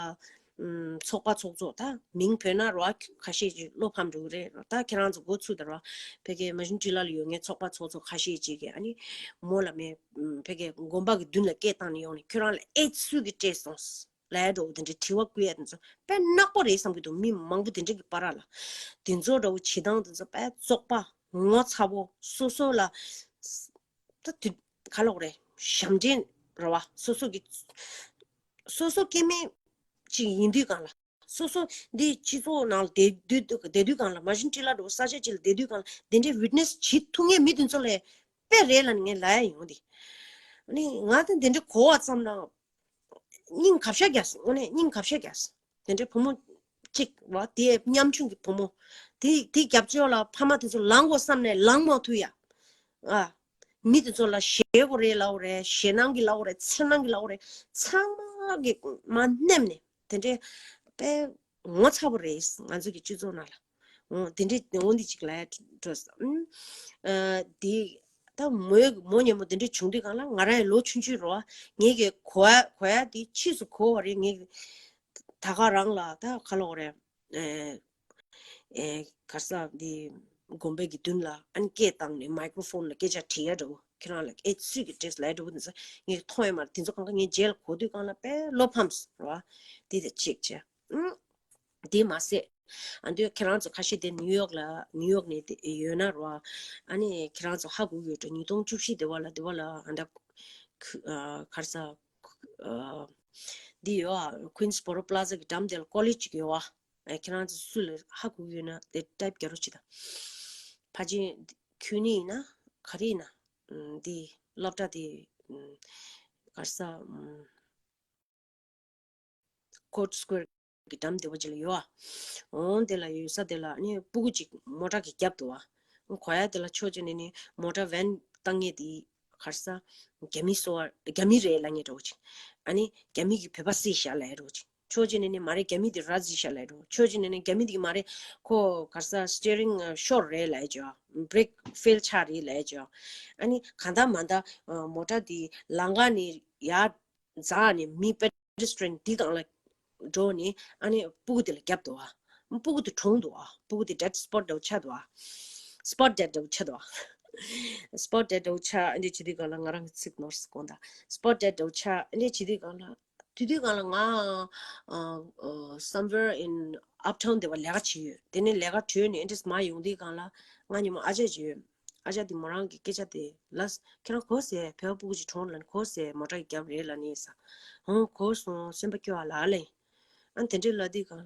ཚོགས་པ་ཚོགས་ཚོགས་ད་མིང་བོས་ན་རོ་ཁ་ཤས་ཀྱི་བློ་ཕམ་འགྲོ་གི་རེད་རོ། ད་ཁྱེད་རང་ཚོ་འགོ་ཚུགས་ད་རོ་ཕ་གི་མ་གཞི་འཕྲིན་ལ་ལ་ཡོད་ངའི་ཚོགས་པ་ཚོགས་ཚོགས་ཁ་ཤས་ཀྱིས་ཨ་ནི་མོ་ལ་མེ་ཕ་གི་དགོན་པ་གི་མདུན་ལ་སྐད་བཏང་ནས་ཡོང་ནས་ཁྱོད་རང་ལ་ཨེ་སུས་ཀྱི་སྤྲད་སོང་ལ་འགྲོ་དེ་འདྲའི་དྲི་བ་བསྐུལ་ཡ་དེ་ཚོ་དཔེ་ནག་པོ་རེད་བསམ་གྱི་འདུག་མི་མང་པོ་དེ་འདྲ་གི་བར་ལ་དེ་ཚོ་འདྲ་བོ་བྱེད་སྟངས་དེ་ཚོ་དཔེ་བཙོག་པ་ངོ་ཚ་བོ་སོ་སོ་ལ་ད་དུས་ག་ལོག་རེད་ཞབས་འདྲེན་རེད་བ། སོ་སོ་གི་སོ་སོ་སྐྱེ་དམན་ཅིག་ཡིན་དུས་སྒང་ལ་སོ་སོ་འདི་སྤྱི་ཚོགས་ནང་ལ་བསྡད་དུས་བསྡད་དུས་སྒང་ལ་མ་གཞི་འཕྲིན་ལ་འགྲོ་ས་ཆ་ཅིག་ལ་བསྡད་དུས་སྒང་ལ་དེ་འདྲའི་ཝིཊ་ནེ་སི་བྱེད་ཐུབ་མཁན་མི་དེ་ཚོ་ལས་དཔེ་རེད་ལ་ནི་ངས་ལབ་ཡ་ཡོང་དེ། ཨ་ནི་ང་ད་དེ་འདྲ་གོ་བ་ཙམ་ན་སྙིང་གབ་ཤ་རྒྱག་སོང་། དངོས་གནས་སྙིང་གབ་ཤ་རྒྱག་སོང་། དེ་འདྲའི་བུ་མོ་གཅིག་བ་དེ་ཉམ་ཆུང་གི་བུ་མོ་དེ་དེ་རྒྱབ་སྐྱོར་ལ་ཕ་མ་དེ་ཚོ་ལངས་དགོས་བསམ་ནས་ལངས་མ་ཐུབ་ཡ། ཨ། མི་དེ་ཚོ་ལ་ཞེད་དགོས་རེད་ལབ་རེད། ཞེད་སྣང་གི་ལབ་རེད། འཚེར་སྣང་གི་ལབ་རེད། ཚང་མ་གི་མ་སྣེམ་ནས་དེ་འདྲའི་དཔེ་ངོ་ཚ་པོ་རེད། ང་ཚོ་གི་སྤྱི་ཚོགས་ནང་ལ་འོ་དེ་འདྲའི་འོ་འདི་གཅིག་ལ་འགྲོ་ཨ་དེ་ད་མོའི་མོ་ཉེ་མོ་དེ་འདྲ་བྱུང་དུས་སྒང་ལ་ང་རང་ཡང་ལོ་ཆུང་ཆུང་རོ། ངེད་ཀྱི་གོ་ཡ་གོ་ཡ་དེ་ཕྱིས་སུ་གོ་བ་རེད། ངེད་ད་ག་རང་ལ་ད་ག་ལབ་རེད། ཨེ་ཨེ་ག་རེ་ཟེར་འདི་དགོན་པའི་གི་མདུན་ལ་ཨ་ནི་སྐད་བཏང་ནས་མའི་ཀྲོ་ཕོན་ལ་སྐད་ཆ་དྲི་ཡ་འདྲ་བོ་ཁྱེད་རང་ལ་ཨེ་སུས་ཀྱི་འདྲེས་ལ་འདྲ་བོ་དེ་ཚོ་ངས་མཐོང་ཡ་མ་རེད། དེ་ཚོ་གང་ག་ངས་རྗེས་ལ་གོ་དུས་སྒང་ལ་དཔེ་བློ་ཕམ་སོང་ར། དེ་དེ་གཅིག་བྱས། ཨང་། དེ་མ་ཟད་ཨ་འདི་ཁྱེད་རང་ཚོ་ཁ་ཤས་དེ་ནིའུ་ཡོག་ལ་ནིའུ་ཡོག་ནས་དེ་ཡོད་ན་ར། ཨ་ནི་ཁྱེད་རང་ཚོ་ཧ་གོ་ཡོད་འགྲོ། ཉིས་སྟོང་བཅུ་བཞི་དེ་བ་ལ་དེ་བ་ལ་ཨ་འདྲ་ཁུ་ཨ་ག་རེ་ཟེར་ཨ་འདི་ཡོད་ཨ། Queensboro Plaza གི་འགྲམ་དེ་ལ་ཀོ་ལེཇ་ཅིག་ཡོད་ཨ། ཨ་ཁྱེད་རང་ཚོ་སུ་ལ་ཧ་གོ་ཡོད་ན་དེ་ཊའིབ་རྒྱག་རོགས་བྱེད་དང་། ཕལ་ཆེར་ཁྱོད་ནི་ཡིན་ན་ག་རེ་ཡིན་ན་འདི་སློབ་གྲྭ་དེ་ག་རེ་ཟེར་Court Square གི་འགྲམ་དེ་བ་ཅིག་ལ་ཡོད་ཨ། འོང་དེ་ལ་ཡོད་ས་དེ་ལ་ནི་སྤུ་གུ་ཅིག་མོ་ཊ་གི་རྒྱབ་ཏུ་ཨ། གོ་ཡ་དེ་ལ་ཕྱོགས་གཅིག་ནས་ནི་མོ་ཊ་ཝེན་བཏང་མཁན་དེ་ག་རེ་ཟེར་རྒྱ་མི་སོ་བ་རྒྱ་མི་རེད་ལབ་མཁན་འདྲ་བོ་ཅིག་ཨ་ནི་རྒྱ་མི་གི་བོད་པ་བསད་བཞག་ལབ་ཡ་འདྲ་བོ་ཅིག་ཕྱོགས་གཅིག་ནས་ནི་མ་རེད་རྒྱ་མི་དེ་ར་བཟི་བཞག་ལབ་ཡ་འདྲ་བོ། ཕྱོགས་གཅིག་ནས་ནི་རྒྱ་མི་དེ་གི་མ་རེད་ཁོ་ག་རེ་ཟེར་སི་ཊི་ཡ་རིང་ཤོར་རེད་ལབ་ཡ་ཅིག་ཨ། བྷི་རེག་ཕེལ་ཆགས་རེད་ལབ་ཡ་ཅིག་ཨ། ཨ་ནི་གང་ལྟར་མ་ལྟར་མོ་ཊ་དེ་ལམ་ཁ་ནས་ཡར་འཛེགས་ནས་མི་པེ་ཌེ་སི་ཊི་རི་ཡན་འདི་སྒང་ལ་འགྲོ་ནས་ཨ་ནི་སྤུ་གུ་དེ་ལ་བརྒྱབ་འདུག་ཨ། སྤུ་གུ་དེ་གྲོངས་འདུག་ཨ། སྤུ་གུ་དེ་ཌེ་ཌི་སི་པོ་ཊི་འདྲ་བོ་ཆགས་འདུག་ཨ། སི་པོ་ཊི་ཌེ་ཌི་འདྲ་བོ་ཆགས་ཨ་འདི་བྱེད་དུས་སྒང་ལ་ང་རང་གི་ཚིག་ནོར་སོང་ད། སི་པོ་ཊི་ཌེ་ཌི་འདྲ་བོ་ཆགས་ཨ་འདི་བྱེད་དུས་སྒང་ལ་དེ་དུས་སྒང་ལ་ང་ཨ་ཨ་somewhere in uptown དེ་བ་ལས་ཀ་བྱེད་ཡོད། དེ་ནས་ལས་ཀ་གྲོལ་ནས་ཨ་འདྲས་མར་ཡོང་དུས་སྒང་ལ་ང་ཉི་མ་ཨ་ཅག་ཅིག་ཡོད། ཨ་ཅག་དེ་མོ་རང་གི་སྐད་ཆ་དེ་ལ་ཁྱེད་རང་གོ་སོང་། བོད་པ་སྤུ་གུ་ཅིག་གྲོངས་ལབ་ནི་གོ་སོང་། མོ་ཊ་གི་རྒྱབ་རེད་ལབ་ནི་ས། ཧང་གོ་སོང་། སེམས་པ་སྐྱོ་བ་ལ་ལས། ཨ་དེ་འདྲས་ལབ་དུས་སྒང་ལ་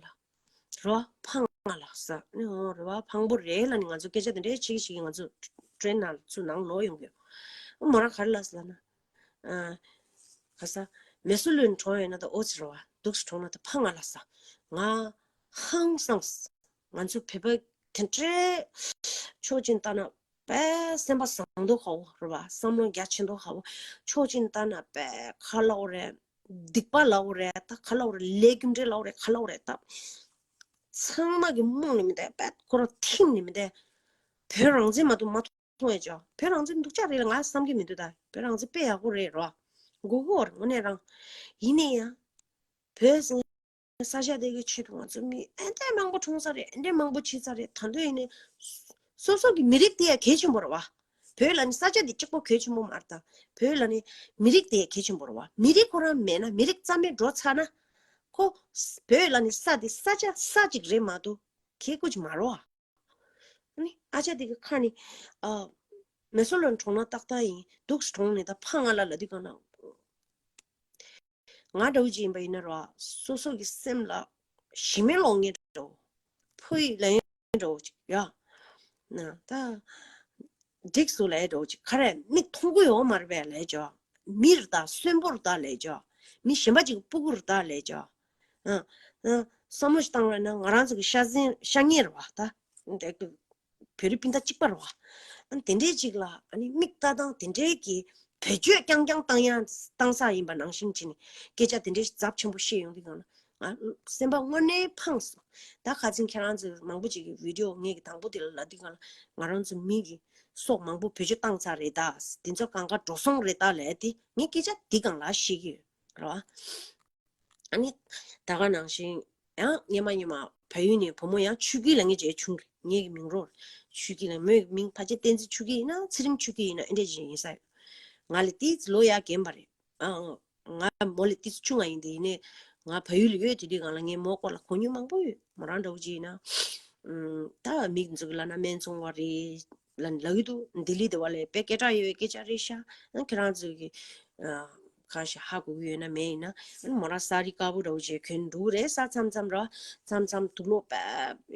རེ་བ་ཕངས་ང་ལ་ས་ནི་ཧང་རེ་བ་ཕངས་པོ་རེད་ལབ་ནི་ང་ཚོ་སྐད་ཆ་དེ་འདྲས་བྱེད་ཀྱི་བྱེད་ཀྱི་ང་ཚོ་ཊེན་ནང་ཚུར་ནང་ལོག་ཡོང་གི་ཡོད། ཨ་མོ་རང་ག་རེ་ལབ་སོང་ལབ་ན། ཨ་ག་ས་མེ་སོ་ལོན་གྲོངས་ཡོད་ན་ད་ཨོ་ཙི་རེ་བ་འདུག་སེ་གྲོངས་ན་ད་ཕངས་ང་ལ་ས། ང་ཧང་སངས། ང་ཚོ་བོད་པ་དེ་འདྲའི་ཕྱོགས་གཅིག་ལྟ་ན་དཔེ་སེམས་པ་བཟང་མདོག་ཁ་པོ་རེད་བ། བསམ་བློ་རྒྱ་ཆེ་མདོག་ཁ་པོ། ཕྱོགས་གཅིག་ལྟ་ན་དཔེ་ག་ལབ་དགོས་རེད། སྡིག་པ་ལབ་དགོས་རེད། ད་ག་ལབ་དགོས་རེད། ལས་རྒྱུ་འབྲས་ལབ་དགོས་རེད། ག་ལབ་དགོས་རེད་ད། ཚང་མ་གི་རྨོངས་ནས་མི་འདུག་དཔེ་ཁོ་རང་ཐིམ་ནས་མི་འདུག་བོད་རང་བཙན་མ་གཏོགས་མ་མཐོང་ཡ་ཅོ། བོད་རང་བཙན་སྡུག་ཅག་རེད་ལ་ང་བསམ་གྱི་མི་འདུག་ད་བོད་རང་བཙན་དཔེ་ཡག་པོ་རེད་རོ། དགོས་ཀྱི་ཡོད་རེད་དངོས་གནས་རང་། ཡིན་ནའི་ཡང་། བོད་ཟེར་ས་ཆ་དེ་གི་ཆེད་དུ་ང་ཚོ་མི་ཨེ་འདྲས་མང་པོ་གྲོངས་ས་རེད། ཨེ་འདྲས་མང་པོ་བྱས་ས་རེད། ད་དུང་ཡིན་ནའི་སོ་སོ་གི་མི་རིགས་དེ་ཡང་གལ་ཆེན་པོ་རེད་བ། བོད་ལ་ནི་ས་ཆ་དེ་གཅིག་པོ་གལ་ཆེན་པོ་མ་རེད་ད། བོད་ལ་ནི་མི་རིགས་དེ་ཡང་གལ་ཆེན་པོ་རེད་བ། མི་རིགས་ཁོ་རང་མེད་ན་མི་རིགས་རྩ་མེད་འགྲོ་ཚར་ན། ཁོ་བོད་ལ་ནི་ས་དེ་ས་ཆ་ས་གཅིག་རེད་མ་གཏོགས་གལ་ཁོ་ཅིག་མ་རེད་བ། ནི་ཨ་ཅག་དེ་གི་ཁ་ནི། ཨ། མེ་སོ་ལོན་གྲོངས་ན་ཏག་ཏག་ཡིན། འདུག་སེ་གྲོངས་ནས་ད་ཕངས་ང་ལ་ལབ་དུས་སྒང་ལ། ང་འདྲ་བོ་ཅིག་ཡིན་པ་ཡིན་ན་ར་སོ་སོ་གི་སེམས་ལ་ཞེ་མེར་ལོག་མཁན་འདྲ་བོ། ཕོ་ཡིག་ལབ་མཁན་འདྲ་བོ་ཅིག་ཡ། ན་ད། འགྲིག་སོང་ལབ་འདྲ་བོ་ཅིག་ག་རེ་མིག་མཐོང་གི་ཡོད་མ་རེད་པས་ལབ་ཅོ། མི་རེད་ད་གསོན་པོ་རེད་ད་ལབ་ཅོ། མི་གཞན་པ་ཅིག་གི་སྤུ་གུ་རེད་ད་ལབ་ཅོ། ཨ། ཨ། བསམ་བློ་ཞིག་བཏང་བ་ན་ང་རང་ཚོ་གི་ཤ་ཟན་ཤ་ཉེ་རེད་བ་ད། འདི་གི་བོད་རིགས་སྤུན་ཟླ་གཅིག་པ་རེད་བ། ཨ་དེ་འདྲའི་ཅིག་ལ་ཨ་ནི་མིག་ལྟ་སྟངས་དེ་འདྲའི་གི་བེད་སྤྱོད་རྐྱང་རྐྱང་བཏང་ཡ་བཏང་ས་ཡིན་པ་ནང་བཞིན་བྱས་ནས་སྐད་ཆ་དེ་འདྲའི་ཞིག་ཚབས་ཆེན་པོ་བཤད་ཡོང་དུས་སྒང་ལ་ ང་སེམས་པ་དངོས་གནས་ཕངས་སོང་། ད་ཁ་ཚིག་ཁྱེད་རང་ཚོས་མང་པོ་ཅིག་གི་བི་ཌི་ཡོ་ངེད་ཀྱི་དང་པོ་དེ་ལ་ལབ་དུས་སྒང་ལ་ང་རང་ཚོ་མི་གི་སྲོག་མང་པོ་བེད་སྤྱོད་བཏང་ཚར་རེད་ད། དེ་ཚོ་གང་ག་འགྲོ་སོང་རེད་ད་ལབ་དེ་ངས་སྐད་ཆ་འདི་སྒང་ལ་བཤད་ཀྱི་ཡོད་རེད་བ། ཨ་ནི་ད་ག་ནང་བཞིན་ཡང་སྔོན་མ་སྔོན་མ་བལ་ཡུལ་ནས་བུ་མོ་ཡང་ཆོས་སྐྱིད་ལབ་མཁན་ཅིག་བྱུང་རེད། ངེད་ཀྱི་མིང་རོ་ཆོས་སྐྱིད་ལབ། མོའི་མིང་ཕལ་ཆེར་བསྟན་འཛིན་ཆོས་སྐྱིད་ཡིན་ན་ཚེ་རིང་ཆོས་སྐྱིད་ཡིན་ན་ཨེ་འདྲ་ཅིག་ཡིན་ས་ཡོད། ང་ལས་ཏོག་ཙམ་ལོ་ཡར་རྒན་པ་རེད། ཨ་ཨ། ང་མོ་ལས་ཏོག་ཙམ་ཆུང་བ་ཡིན་དེ་ཡིན་ནའི་ང་བལ་ཡུལ་ལ་ཡོད་དེ་དུས་སྒང་ལ་ངས་མོའི་སྐོར་ལ་གོ་མྱོང་མང་པོ་ཡོད། མོ་རང་འདྲ་བོ་ཅིག་ཡིན་ན། ཨུམ། ད་མི་ཚོ་གི་ལབ་ན་སྨན་བཙོང་བ་རེད་ལབ་ལབ་ཀྱི་འདུག་ལྡི་ལི་དེ་བ་ལས་དཔེ་སྐད་གྲགས་ཡོད་པའི་སྐད་ཆ་རེད་ཤག་ཨ་ཁྱེད་རང་ཚོ་གི་ཨ་ཁ་ཤས་ཧ་གོ་གི་ཡོད་ན་མེད་ཡིན་ན། ཨ་མོ་རང་སཱ་རི་དཀར་པོ་འདྲ་བོ་ཅིག་གོན་འདུག་རེད་ས། མཚམས་མཚམས་ར་མཚམས་མཚམས་དུག་ལོག་པ་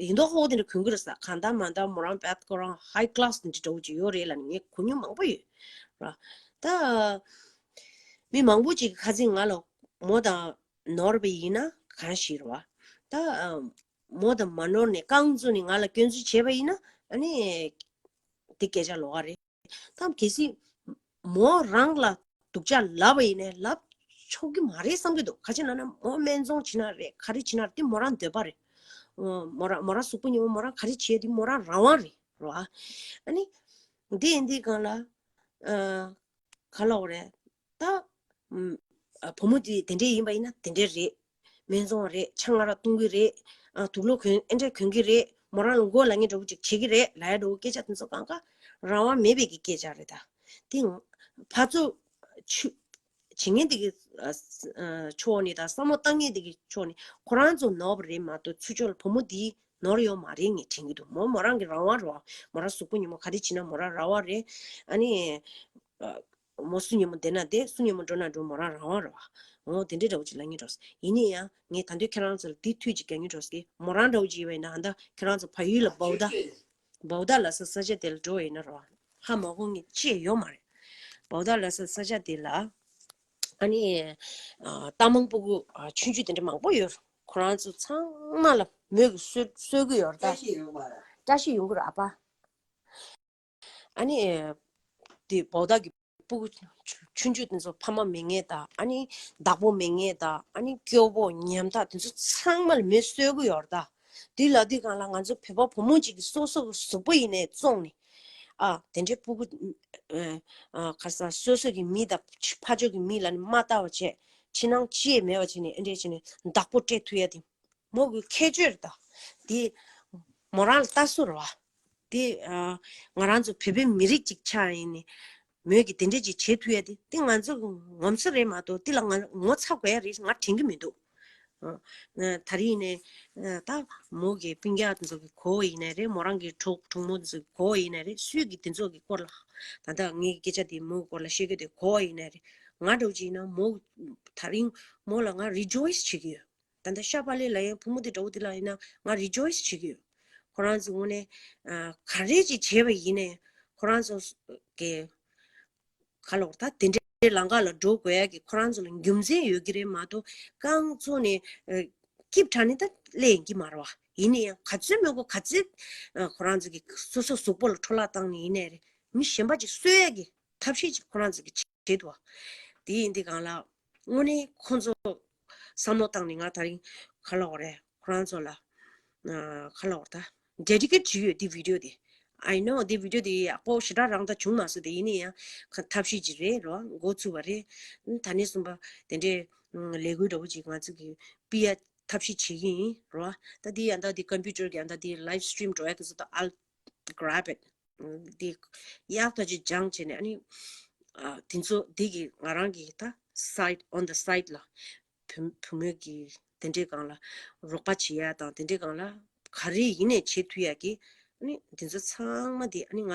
ཡིན་མདོག་ཁ་པོ་དེ་འདྲ་གོན་གི་རེད་ས། གང་ལྟར་མ་ལྟར་མོ་རང་དཔེ་ཁོ་རང་ཧའི་ཀི་ལ་སི་དེ་འདྲ་འདྲ་བོ་ཅིག་ཡོད་རེད་ལབ་ནས་ངས་གོ་མྱོང་མང་པོ་ཡོད་ར། ད་མི་མང་པོ་ཅིག་གི་ཁ་ཚིག་ང་ལ་མོ་དང་ནོར་བ་ཡིན་ན་གང་ཞིག་རེད་བ། ད་མོ་དང་མ་ནོར་ནས་རྐང་བཙུགས་ནས་ང་ལ་སྐྱོན་འཛུགས་བྱས་པ་ཡིན་ན་ཨ་ནི་དེ་སྐད་ཆ་ལོགས་ཀ་རེད། ད་གལ་སྲིད་མོ་རང་ལ་སྡུག་ཅག་ལབ་པ་ཡིན་ནའི་ལབ་ཆོག་གི་མ་རེད་བསམ་གྱི་འདུག་ག་ཅི་ལབ་ན་མོ་སྨན་བཙོང་བྱེད་ན་རེད་ག་རེ་བྱེད་ན་རེད་དེ་མོ་རང་འདོད་པ་རེད། མོ་རང་མོ་རང་གཟུགས་པོ་ཉོ་མོ་རང་ག་རེ་བྱེད་དེ་མོ་རང་རང་དབང་རེད་རོ། ཨ་ནི་འདི་ཡིན་དུས་སྒང་ལ་ག་ལབ་དགོས་རེད། ད་བུ་མོ་དེ་དེ་འདྲས་ཡིན་པ་ཡིན་ན་དེ་འདྲས་རེད། སྨན་བཙོང་རེད། ཆང་ང་ར་བཏུང་གི་རེད། ཨ་དུག་ལོག་གོན་ཨེ་འདྲས་གོན་གི་རེད། མོ་རང་ལ་མགོ་ལ་ངན་འདྲ་བོ་ཅིག་བྱེད་ཀྱི་རེད་ལབ་ཡ་འདྲ་བོ་སྐད་ཆ་དེ་ཚོ་གང་ག་རང་དབང་མེད་པའི་གི་སྐད་ཆ་རེད་ད། དེ་ཕར་ཚུར་ཆུ་བྱེད་མཁན་དེ་གི་ཕྱོགས་ནས་དང་བསམ་བློ་བཏང་མཁན་དེ་གི་ཕྱོགས་ནས་ཁོ་རང་ཚོ་ནོར་བ་རེད་མ་གཏོགས་ཚུར་ཕྱོགས་ལ་བུ་མོ་དེ་ནོར་ཡོད་མ་རེད་ངས་དྲན་གྱི་འདུག་མོ་མོ་རང་གི་རང་དབང་རེད་བ། མོ་རང་གཟུགས་པོ་ཉོན་མོངས་ག་རེ་བྱེད་ན་མོ་རང་རང་དབང་རེད། ཨ་ནི། མོ་སུ་ཉོན་མོངས་བསྡད་ན་བསྡད་སུ་ཉོན་མོངས་འགྲོ་ན་འགྲོ་མོ་རང་རང་དབང་རེད་བ། འོ་དེ་འདྲའི་འདྲ་བོ་ཅིག་ལབ་ངེས་འགྲོ། ཡིན་ནའི་ཡང་ངས་ད་དུང་ཁྱེད་རང་ཚོ་ལ་འདི་ཐུགས་ཀྱི་རྒྱག་ངེས་འགྲོ་ཟེར་གི་མོ་རང་འདྲ་བོ་ཅིག་ཡིན་པ་ཡིན་ན་ཨ་ད་ཁྱེད་རང་ཚོ་བལ་ཡུལ་ལ་བའུ་ད་བའུ་ད་ལབ་ས་ས་ཆ་དེ་ལ་འགྲོ་བ་ཡིན་ན་རེད་བ། ཧ་མ་གོ་ངས་ཅི་ཡང་ཡོད་མ་རེད། བའུ་ད་ལབ་ས་ས་ཆ་དེ་ལ་ཨ་ནི་ཨ་རྟ་མང་སྤུ་གུ་ཨ་ཆུང་ཆུང་དེ་འདྲ་མང་པོ་ཡོད། ཁོ་རང་ཚོ་ཚང་མ་ལ་མོས་གི་གསོད་གསོད་གི་ཡོད་རེད་ད། བཀྲ་ཤིས་ཡོང་གི་རེད་ཨ་ཕ། ཨ་ནི། དེ་བའུ་ད་གི་སྤུ་གུ་ཆུང་ཆུང་དེ་ཚོ་ཕ་མ་མེད་མཁན་དང་ཨ་ནི་བདག་པོ་མེད་མཁན་དང་ཨ་ནི་སྐྱོ་པོ་ཉམ་ཐག་དེ་ཚོ་ཚང་མ་ལ་མོས་གསོད་གི་ཡོད་རེད་ད། དེ་ལབ་དུས་སྒང་ལ་ང་ཚོ་བོད་པ་བུ་མོ་གཅིག་གིས་སོ་སོ་གི་གཟུགས་པོ་ཡིན་ནའི་བཙོངས་ནས་ཨ་དེ་འདྲའི་སྤུ་གུ་ཨ་ག་ས་སོ་སོ་གི་མི་དང་ཕ་ཕྱོགས་ཀྱི་མི་ལ་ནི་མ་ལྟ་བ་བྱས་ཕྱི་ནང་ཅི་ཡང་མེད་པ་བྱས་ནས་ཨེ་འདྲས་བྱས་ནས་བདག་པོ་སྤྲད་ཐུབ་ཡ་དེ། མོ་གི་ཁྱད་ཆོས་རེད་ད། དེ་མོ་རང་ལ་ལྟ་སྲོལ་རེད་བ། དེ་ཨ་ང་རང་ཚོ་བོད་པའི་མི་རིགས་ཅིག་ཆགས་ཡིན་ནི། མོས་ཀྱི་དེ་འདྲས་ཅིག་བྱེད་ཐུབ་ཡ་དེ་དེ་ང་ཚོ་གི་ངོམ་སོ་རེད་མ་གཏོགས་དེ་ལ་ང་ངོ་ཚ་དགོས་ཡ་རེད་ང་དྲན་གི་མི་འདུག་ཨ་ད་རེས་ནས་ཨ་ད་མོ་གི་སྤུན་ཀྱག་དེ་ཚོ་གི་གོ་བ་ཡིན་ནའི་རེད། མོ་རང་གི་གྲོགས་གྲོགས་མོ་དེ་ཚོ་གི་གོ་བ་ཡིན་ནའི་རེད། སུས་ཀྱི་དེ་ཚོ་གི་སྐོར་ལ་ད་ལྟ་ངའི་སྐད་ཆ་དེ་མོ་གི་སྐོར་ལ་བཤད་གི་དེ་གོ་བ་ཡིན་ནའི་རེད། ང་འདྲ་བོ་ཅིག་ཡིན་ན་མོ་ད་རིང་མོ་ལ་ང་རི་ཇོའི་སི་བྱེད་ཀྱི་ཡོད། ད་ལྟ་ཤ་པ་ལེ་ལ་ཡང་བུ་མོ་དེ་འདྲ་བོ་དེ་ལ་ཡིན་ན་ང་རི་ཇོའི་སི་བྱེད་ཀྱི་ཡོད། ཁོ་རང་ཚོ་དངོས་གནས་ཨ་ག་རེ་ཅིག་བྱས་པ་ཡིན་ནའི་ཁོ་རང་ཚོ་གི་ག་ལ་བར་ད་དེ་འདྲའི་ལམ་ཁ་ལ་འགྲོ་དགོས་ཡ་གི་ཁོ་རང་ཚོ་ལ་རྒྱུ་མཚན་ཡོད་ཀྱི་རེད་མ་གཏོགས་རྐང་བཙུགས་ནས་ཨ་སྐྱིབས་དྲགས་ནས་ད་སླེབས་ཡིན་གྱི་མ་རེད་བ། ཡིན་ན་ཡང་ག་ཚོད་མེད་གོ་ག་ཚོད་ཨ་ཁོ་རང་ཚོ་གི་སོ་སོ་གཟུགས་པོ་ལ་འཕྲོ་བརླག་བཏང་ནས་ཡིན་ནའི་རེད། མི་གཞན་པ་ཅིག་གསོད་ཡ་གི་ཐབས་ཤེས་ཅིག་ཁོ་རང་ཚོ་གི་བྱེད་འདུག་བ། དེ་ཡིན་དུས་སྒང་ལ་དངོས་གནས་ཁོང་ཚོ་བསམ་བློ་བཏང་ནས་ང་ད་རིང་ག་ལབ་དགོས་རེད། ཁོ་རང་ཚོ་ལ་ཨ་ག་ལབ་དགོས་རེད་ད་ཌེ་ཌི་ཀེཊ་བྱེད་ཀྱི་ཡོད་འདི་བི་ཌི་ཡོ་དེ། I know འདི་བི་ཌི་ཡོ་དེ་ཡག་པོ་ཞེ་དྲག་རང་ད་བྱུང་མ་སོང་། དེ་ཡིན་ན་ཡང་ཁ་ཐབས་ཤེས་ཅིག་རེད་རོ། འགོ་ཚུགས་པ་རེད། ད་ནས་གསུངས་པ་དེ་འདྲའི་ལས་འགུལ་འདྲ་བོ་ཅིག་ང་ཚོ་གི་སྤེལ་ཡ་ཐབས་ཤེས་བྱེད་ཀྱི་ཡིན་རོ། ད་འདི་ཡང་ད་འདི་ཀམ་པུ་ཊར་གི་ཡང་ད་འདི་ལའིབ་སི་ཊི་རིམ་འགྲོ་ཡ་གི་ཚོ་ད་ཨལ་གྷ་རབ་ཨིཊ། འདི་ཡག་ཐག་ཆོད་སྦྱངས་བྱས་ནས་ཨ་ནི་ཨ་དེ་ཚོ་འདི་གི་ང་རང་གི་ད་སའིཌ་on the side ལ་བུ་བུ་མོ་གི་དེ་འདྲའི་སྒང་ལ་རོགས་པ་བྱེད་ཡ་དང་དེ་འདྲའི་སྒང་ལ་ག་རེ་ཡིན་ནས་བྱེད་ཐུབ་ཡ་གི་ཨ་ནི་དེ་ཚོ་ཚང་མ་དེ་ཨ་ནི་ང་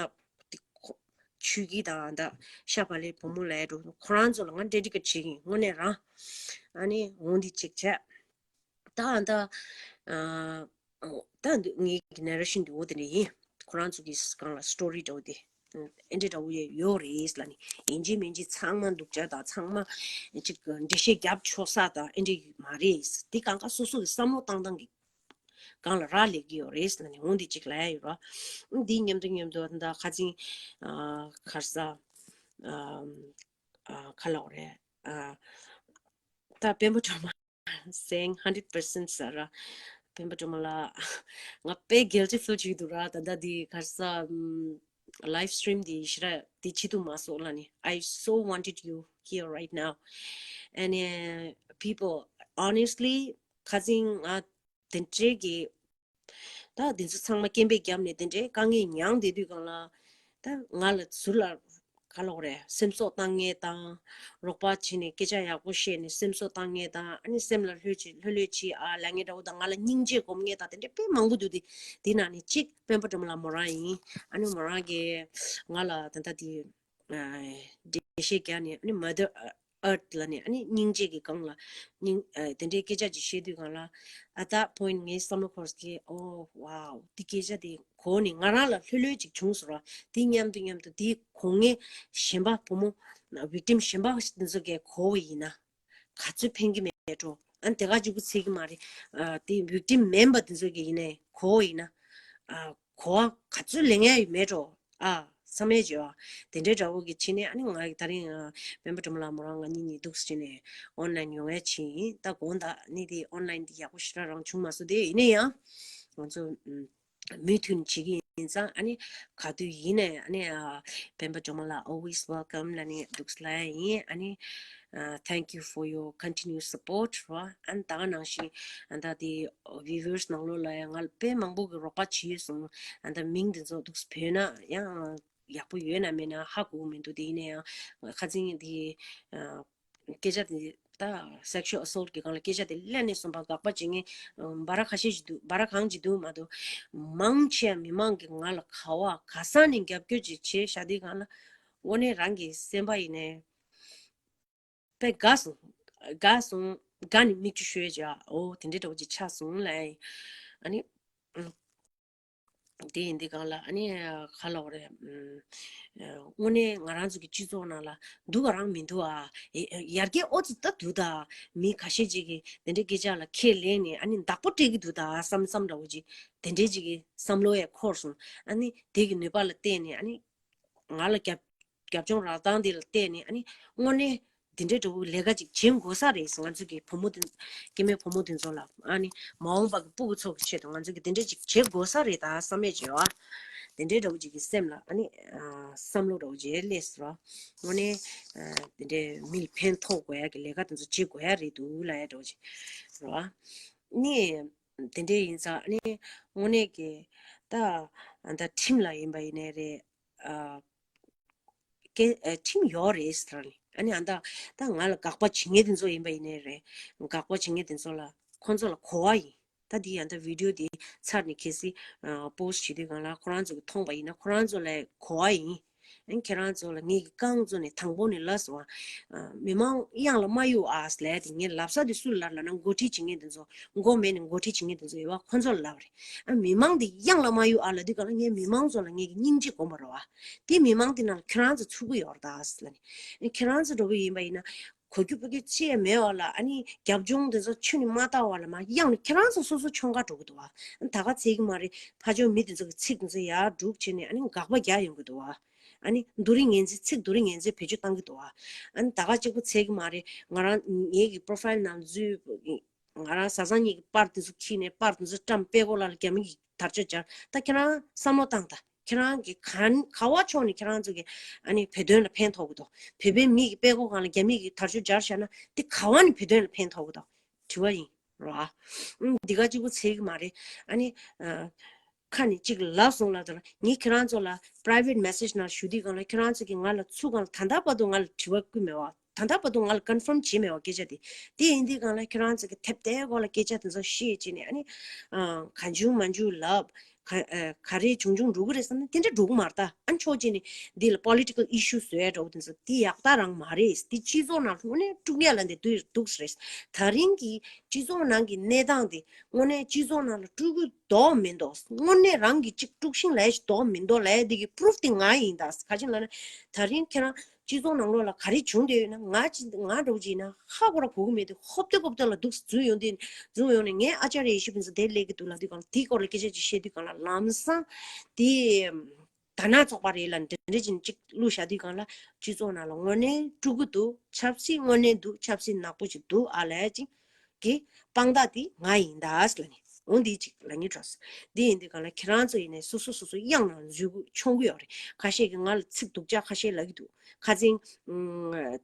དེ་ཁོ་ཆོས་སྐྱིད་དང་ད་ཤ་བག་ལེབ་བུ་མོ་ལ་ཡ་འགྲོ་ཁོ་རང་ཚོ་ལ་ང་ཌེ་ཌི་ཀེཊ་བྱེད་ཀྱི་ཡིན་དངོས་གནས་རང་། ཨ་ནི་འོང་འདི་གཅིག་བྱས། ད་ད་ཨ་ད་འདི་ངའི་ནེ་རེ་ཤན་འདི་འོ་དེ་འདྲ་ཡིན། ཁོ་རང་ཚོ་གི་སྒང་ལ་སི་ཊོ་རི་འདྲ་བོ་དེ་ཨེ་འདྲ་འདྲ་བོ་ཡོད་རེད་ལབ་ནི་ཡིན་གཅིག་མིན་གཅིག་ཚང་མ་སྡུག་ཅག་དང་ཚང་མ་ཅིག་འགྲེལ་བཤད་རྒྱབ་ཆོག་ས་དང་ཨེ་འདྲ་མ་རེད། དེ་གང་ག་སོ་སོ་གི་བསམ་བློ་བཏང་སྟངས་ཀྱི་སྒང་ལ་རག་ལས་ཀྱི་ཡོད་རེད་ལབ་ནི་འོ་འདི་གཅིག་ལབ་ཡ་ཡོད་ར། འདི་མཉམ་དུ་མཉམ་དུ་ད་ཁ་ཚིག་ཨ་ག་རེ་ཟ་ཨ་ཨ་ག་ལབ་དགོས་རེད། ཨ་ད་དཔོན་པོ་གྲོགས་མོ། saying hundred percent ཟེར་ར། སྤེན་པ་སྒྲོལ་མ་ལགས། ང་དཔེ་guilty feel བྱེད་ཀྱི་འདུག་ར། ད་ལྟ་འདི་ག་རེ་ཟ། ཨམ། live stream འདི་ཞེ་དྲག་འདི་བྱེད་ཐུབ་མ་སོང་ལབ་ནི། I so wanted you here right now. And uh, people, honestly, ཁ་སང་ང་དེ་འདྲའི་གི་ད་འདི་ཚོ་ཚང་མ་སྐད་འབོད་བརྒྱབ་ནས་དེ་འདྲའི་དཀའ་ངལ་མྱངས་བསྡད་དུས་སྒང་ལ། ད་ང་ལ་ཟུར་ལ་ག་ལབ་དགོས་རེད། སེམས་གསོ་བཏང་མཁན་དང་། རོགས་པ་བྱས་ནས་སྐད་ཆ་ཡག་པོ་བཤད་ནས་སེམས་གསོ་བཏང་མཁན་དང་། ཨ་ནི་སེམས་ལ་ལྷོད་ཅིག་ལྷོད་ལྷོད་ཅིག་ཨ་ལབ་མཁན་འདྲ་བོ་དང་། ང་ལ་སྙིང་རྗེ་སྒོམ་མཁན་དང་། དེ་འདྲའི་དཔེ་མང་པོ་འདུག་སྟེ། དེ་ནང་ནས་གཅིག་སྤེན་པ་སྒྲོལ་མ་ལགས་མོ་རང་ཡིན། ཨ་ནི་མོ་རང་གིས་ང་ལ་ད་ལྟ་དེ་འགྲེལ་བཤད་བརྒྱབ་ནས། ཨ་ནི་Mother Earth ལབ་ནས། ཨ་ནི་སྙིང་རྗེ་གི་སྒང་ལ་སྙིང་ཨ་དེ་འདྲའི་སྐད་ཆ་ཅིག་བཤད་དུས་སྒང་ལ། At that point ངའི་བསམ་བློ་འཁོར་གི། Oh wow, འདི་སྐད་ཆ་དེ་གོ་ནས་ང་རང་ལ་ལྷོད་ལྷོད་ཅིག་བྱུང་སོང་ར། དེ་མཉམ་དུ་མཉམ་དུ་དེ་གོ་མཁན་གཞན་པ་བུ་མོ་victim གཞན་པ་འདི་ཚོ་གིས་གོ་བ་ཡིན་ན། ག་ཚོད་ཕན་གྱི་མེད་འགྲོ། ཨ་ནི་དེ་ག་གཅིག་པུ་ཚད་ཀྱི་མ་རེད། ཨ་དེ་victim མིན་པ་འདི་ཚོ་གིས་ཡིན་ནའི་གོ་བ་ཡིན་ན། ཨ་གོ་བ་ག་ཚོད་ལེན་ཡ་ཡོད་མེད་འགྲོ། ཨ་བསམ་ཡས་བྱེད་བ། དེ་འདྲའི་འདྲ་བོ་གི་ཕྱིན་ནས། ཨ་ནི་ང་ད་རིང་ཨ་སྤེན་པ་སྒྲོལ་མ་ལགས་མོ་རང་ང་གཉིས་གཉིས་འདུག་སེ་བྱས་ནས་online ཡོང་ཡ་ཕྱིན་ཡིན། ད་དགོངས་དག་ནི་དེ་online དེ་ཡག་པོ་ཞེ་དྲག་རང་བྱུང་མ་སོང་། དེ་ཡིན་ན་ཡང་ང་ཚོ་ཨམ་མུ་མཐུད་བྱེད་ཀྱི་ཡིན་ཙང་། ཨ་ནི་ག་དུས་ཡིན་ནའི་ཨ་ནི་ཨ་སྤེན་པ་སྒྲོལ་མ་ལགས་always welcome ལབ་ནས་འདུག་སེ་ལབ་ཡ་ཡིན། ཨ་ནི་ཨ་thank you for your continued support ར། ཨ་ནི་ད་ག་ནང་བཞིན་ཨ་ད་དེ་viewers ནང་ལོགས་ལ་ཡང་ང་ལ་དཔེ་མང་པོ་གི་རོགས་པ་བྱས་སོང་། ཨ་ད་མིང་དེ་ཚོ་འདུག་སེ་བོས་ན་ཡང་ཡག་པོ་ཡོད་ན་མེད་ན་ཧ་གོ་གི་མི་འདུག་དེ་ཡིན་ན་ཡང་ཁ་སང་དེ་ཨ་སྐད་ཆ་དེ་ད་sexual assault གི་སྒང་ལ་སྐད་ཆ་དེ་སླེབས་ནས་བཟུང་བ་དགག་པ་བྱེད་མཁན་འབའ་ར་ཁ་ཤས་ཤིག་འདུག་འབའ་ར་གང་ཅིག་འདུག་མ་གཏོགས། མང་ཆེ་བ་མི་མང་གིས་ང་ལ་ག་བ་ག་ས་ནས་རྒྱབ་སྐྱོར་ཅིག་བྱས་བཞག་དུས་སྒང་ལ། དངོས་གནས་རང་གི་སེམས་པ་ཡིན་ནའི་དཔེ་དགའ་སོང་། དགའ་སོང་། དགའ་ནས་མིག་ཆུ་ཤོར་བྱས། ཨོ་དེ་འདྲའི་འདྲ་བོ་ཅིག་ཆགས་སོང་ལབ་ཡ་ཡིན། ཨ་ནི་དེ་ཡིན་དུས་སྒང་ལ་ཨ་ནི་ག་ལབ་དགོས་རེད། ཨམ། དངོས་གནས་ང་རང་ཚོ་གི་སྤྱི་ཚོགས་ནང་ལ་སྡུག་ག་རང་མི་འདུག་ཨ། ཡ་ཡར་རྒྱས་ཨོ་ཙི་ད་འདུག་ད། མི་ཁ་ཤས་ཅིག་གིས་དེ་འདྲའི་སྐད་ཆ་ལ་ཁས་ལེན་ནས་ཨ་ནི་བདག་པོ་སྤྲད་ཀྱི་འདུག་ད་བསམ་བསམ་འདྲ་བོ་ཅིག་དེ་འདྲའི་ཅིག་གི་བསམ་བློ་ཡང་འཁོར་སོང་། ཨ་ནི་དེ་གི་ནུས་པ་ལ་བརྟེན་ནས། ཨ་ནི་ང་ལ་རྒྱབ་རྒྱབ་ལྗོངས་རག་སྟངས་དེ་ལ་བལྟས་ནས། ཨ་ནི་དངོས་གནས་འདི་འདྲའི་འདྲ་བོ་ལས་ཀ་ཅིག་བྱེད་དགོས་ས་རེད། ང་ཚོ་གི་བུ་མོ་དེ། སྐྱེ་དམན་བུ་མོ་དེ་ཚོ་ལ། ཨ་ནི་མ་འོངས་པ་གི་སྤུ་གུ་ཚོ་གི་ཆེད་དུ་ང་ཚོ་གི་འདི་འདྲ་ཅིག་བྱེད་དགོས་ས་རེད་ད་བསམ་ཡས་བྱེད་བ། དེ་འདྲའི་འདྲ་བོ་ཅིག་གི་སེམས་ལ། ཨ་ནི་ཨ་བསམ་བློ་འདྲ་བོ་ཅིག་སླེབས་སོང་ར། དངོས་གནས་ཨ་དེ་འདྲའི་མི་ལ་ཕན་ཐོགས་དགོས་ཡ་གི་ལས་ཀ་དེ་ཚོ་བྱེད་དགོས་ཡ་རེད་འདུག་ལབ་ཡ་འདྲ་བོ་ཅིག་ར། ཨ་ནི་དེ་འདྲའི་ཡིན་ཙང་། ཨ་ནི་དངོས་གནས་ཀྱི་ད་ཨ་ད་ཁྲིམས་ལ་ཡིན་པ་ཡིན་ནའི་རེད། ཨ་ཀེ་ཨ་ཁྲིམས་ཡོད་རེད་ཟེར་ནས། ཨ་ནི་ཨ་ད་ད་ང་ལ་དགག་པ་བྱེད་མཁན་དེ་ཚོ་ཡིན་པ་ཡིན་ནའི་རེད། དགག་པ་བྱེད་མཁན་དེ་ཚོ་ལ། ཁོང་ཚོ་ལ་གོ་བ་ཡིན། ད་འདི་ཨ་ད་video འདི་ཚར་ནས་གལ་སྲིད་ཨ་post བྱེད་དུས་སྒང་ལ་ཁོ་རང་ཚོ་གིས་མཐོང་པ་ཡིན་ན་ཁོ་རང་ཚོ་ལ་གོ་བ་ཡིན། ཨ་ནི་ཁྱེད་རང་ཚོ་ལ་ངེད་ཀྱིས་རྐང་བཙུགས་ནས་དང་པོ་ནས་ལབ་སོང་ཨ། མི་མང་གཡང་ལ་མ་གཡུག་ཨ་ཟེར་ལབ་ཡ་དེ། ངས་ལབ་ས་དེ་སུ་ལ་ལབ་ན་འགོ་ཁྲིད་བྱེད་མཁན་དེ་ཚོ། མགོ་མེད་ནས་འགོ་ཁྲིད་བྱེད་མཁན་དེ་ཚོ་ཡོད་པ། ཁོ་ཚོ་ལ་ལབ་རེད། ཨ་མི་མང་དེ་གཡང་ལ་མ་གཡུག་ཨ་ལབ་དུས་སྒང་ལ་ངས་མི་མང་ཚོ་ལ་ངེད་ཀྱིས་སྙིང་རྗེ་སྒོམ་པ་རེད་བ། དེ་མི་མང་དེ་ནང་ལ་ཁྱེད་རང་ཚོ་ཚུད་ཀྱི་ཡོད་རེད་ད་ཟེར་ལབ་ནས། ཨ་ཁྱེད་རང་ཚོ་འགྲོ་གི་ཡིན་པ་ཡིན་ན། གོ་རྒྱུ་ཕོ་རྒྱུ་ཅི་ཡང་མེད་པ་ལ། ཨ་ནི་རྒྱབ་ལྗོངས་དེ་ཚོ་ཆུ་ནས་མ་བལྟ་བ་ལ་མར་གཡང་ནས་ཁྱེད་རང་ཚོ་སོ་སོ་མཆོང་ག་འགྲོ་གི་འདུག་བ། ཨ་ནི་ད་ག་ཚད་ཀྱི་མ་རེད། ཕར་ཕྱོགས་མི་དེ་ཚོ་གི་ཚིག་དེ་ཚོ་ཡར་སྒྲུག་བྱས་ནས། ཨ་ནི་དགག་པ་རྒྱག་ཡོང་གི་འདུག་བ། ཨ་ནི་སྡུག་རུས་ངན་ཚད། ཚིག་སྡུག་རུས་ངན་ཚད་བེད་སྤྱོད་བཏང་གི་འདུག་བ། ཨ་ནི་ད་ག་གཅིག་པུ་ཚད་ཀྱི་མ་རེད། ང་རང་ངེད་ཀྱི་profile ནང་འཛུལ། ང་རང་བཟའ་ཚང་གཉིས་ཀྱི་པར་དེ་ཚོ་ཁྱེར་ནས་པར་དེ་ཚོ་བཀྲམ། དཔྲལ་མགོ་ལ་རྒྱ་མི་གི་དར་ལྕོག་སྦྱར། ད་ཁྱེད་རང་བསམ་བློ་བཏང་ད། ཁྱེད་རང་གི་ག་ག་བ་ཕྱོགས་ནས་ཁྱེད་རང་ཚོ་གི་ཨ་ནི་བོད་དོན་ལ་ཕན་ཐོགས་གི་འདུག་བོད་པའི་མི་གི་དཔྲལ་མགོ་སྒང་ལ་རྒྱ་མི་གི་དར་ལྕོག་སྦྱར་བཞག་ན་དེ་ག་བ་ནས་བོད་དོན་ལ་ཕན་ཐོགས་གི་འདུག་དྲི་བ་ཡིན་རོ། ཨ་འདི་ག་གཅིག་པུ་ཚད་ཀྱི་མ་རེད། ཨ་ནི་ཨ་ཁ་ནས་གཅིག་ལབ་སོང་ལབ་དང་། ངས་ཁྱེད་རང་ཚོ་ལ་private message ནང་ཞུ་དུས་སྒང་ལ་ཁྱེད་རང་ཚོ་གིས་ང་ལ་ཚུར་སྒང་ལ་ད་ལྟ་བར་དུ་ང་ལ་དྲི་བ་བསྐུར་མེད་བ། ད་ལྟ་བར་དུ་ང་ལ་confirm བྱས་མེད་བ་སྐད་ཆ་དེ། དེ་ཡིན་དུས་སྒང་ལ་ཁྱེད་རང་ཚོ་གིས་ཐེབས་ཐེབས་སྒང་ལ་སྐད་ཆ་དེ་ཚོ་བཤད་བྱས་ནས། ཨ་ནི་ཨ་གང་བྱུང་མང་བྱུང་ལབ། ག་ཨ་ག་རེ་བྱུང་བྱུང་འགྲོ་གི་རེད་བསམ་ན་དེ་འདྲ་འགྲོ་གི་མ་རེད་ད། ཨ་ནི་ཕྱོགས་གཅིག་ནས་འདི་ལ་political issue བཟོ་ཡ་འདྲ་བོ་དེ་ཚོ་དེ་ཡག་རྟགས་རང་མ་རེད། དེ་སྤྱི་ཚོགས་ནང་དངོས་གནས་དཀྲུག་ཡ་ལ་འདི་འདུག་འདུག་ས་རེད། ད་རིང་གི་སྤྱི་ཚོགས་ནང་གི་གནས་སྟངས་དེ་དངོས་གནས་སྤྱི་ཚོགས་ནང་ལ་དཀྲུག་གི་འདུག་མི་འདུག་དངོས་གནས་རང་གིས་གཅིག་དཀྲུག་ཤིང་ལབ་ཡ་ཞིག་འདུག་མི་འདུག་ལབ་ཡ་འདི་གི་proof དེ་ང་ཡིན་ད། ག་ཅི་ལབ་ན་ད་རིང་ཁྱེད་རང་སྤྱི་ཚོགས་ནང་ལོགས་ལ་ག་རེ་བྱུང་བསྡད་ཡོད་ན། ང་ཅི་ང་འདྲ་བོ་ཅིག་ཡིན་ན་ཧ་གོ་ར་གོ་གི་མེད་དུས་ཧོབ་ཏེ་ཧོབ་ཏེ་ལ་འདུག་འཛུལ་ཡོང་དུས། འཛུལ་ཡོང་ནས་ངས་ཨ་ཅཱརྱ་ཡེ་ཤེས་ཕུན་ཚོགས་དེ་སླེབས་ཀྱི་འདུག་ལབ་དུས་སྒང་ལ། དེའི་སྐོར་ལ་སྐད་ཆ་ཅིག་བཤད་དུས་སྒང་ལ་ལམ་སང་དེ་དར་ནག་ཚོགས་པ་རེད་ལབ་འདི་འདྲ་ཅིག་ཅིག་བླུགས་བཞག་དུས་སྒང་ལ། སྤྱི་ཚོགས་ནང་ལ་དངོས་གནས་དཀྲུག་གི་འདུག་ཆབ་སྲིད་དངོས་གནས་འདུག་ཆབ་སྲིད་ནག་པོ་ཅིག་འདུག་ཨ་ལབ་ཅིག་གི་དཔང་རྟགས་དེ་ང་ཡིན་ད་ཟེར་ལབ་ནས། འོ་འདི་གཅིག་ལབ་ནས་འགྲོ། འདི་ཡིན་དུས་གང་ལ་ཁྱེད་རང་ཚོ་ཡིན་ནས་སོ་སོ་སོ་སོ་གཡང་ནང་འཛུལ་མཆོང་གི་ཡོད་རེད། ཁ་ཤས་ཀྱིས་ང་ལ་ཚིག་སྡུག་ཅག་ཁ་ཤས་ལབ་ཀྱི་འདུག་ཁ་སང་། ཨ།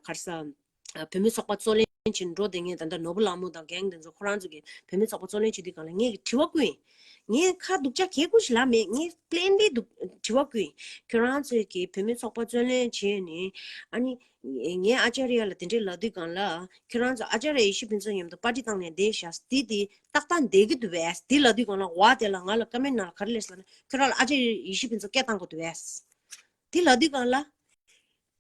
ག་རེ་ཟ། ཨ། བུད་མེད་ཚོགས་པ་གཙོ་ལེན་བྱེད་འགྲོ་བསྡད་མཁན་ད་ལྟ་ནོར་བུ་ལྷ་མོ་དང་གྷེང་དེ་ཚོ་ཁོ་རང་ཚོ་གིས་བུད་མེད་ཚོགས་པ་གཙོ་ལེན་བྱེད་དུས་གང་ལ་ངས་ཀྱི་དྲི་བ་བཀོད་ཡིན། ངས་ཁ་སྡུག་ཅག་གས་ཀུ་ཞིག་ལབ་མེད། ངས་པླེན་ལི་འདུག་དྲི་བ་བཀོད་ཡིན། ཁྱོད་རང་ཚོས་ཀྱི་བུད་མེད་ཚོགས་པ་གཙོ་ལེན་བྱས་ནས། ཨ་ནི་ངས་ཨ་ཅཱརྱ་ལ་དེ་འདྲས་ལབ་དུས་གང་ལ། ཁྱོད་རང་ཚོ་ཨ་ཅཱརྱ་ཡེ་ཤེས་ཕུན་ཚོགས་མཉམ་དུ་པར་ཊི་བཏང་ནས་བསྡད་ཤག་དེ་དེ་ཏག་ཏག་བསྡད་ཀྱི་འདུག་བས། དེ་ལབ་དུས་གང་ལ་ཝ་དེ་ལ་ང་ལ་ཀོ་མེན་ཊི་ནང་ལ་ག་རེ་སླེབས་སོང་ན། ཁྱོད་རང་ལ་ཨ་ཅཱརྱ་ཡེ་ཤེས་ཕུན་ཚོགས་སྐད་བཏང་དགོས་འདུག་བས། དེ་ལབ་དུས་གང་ལ།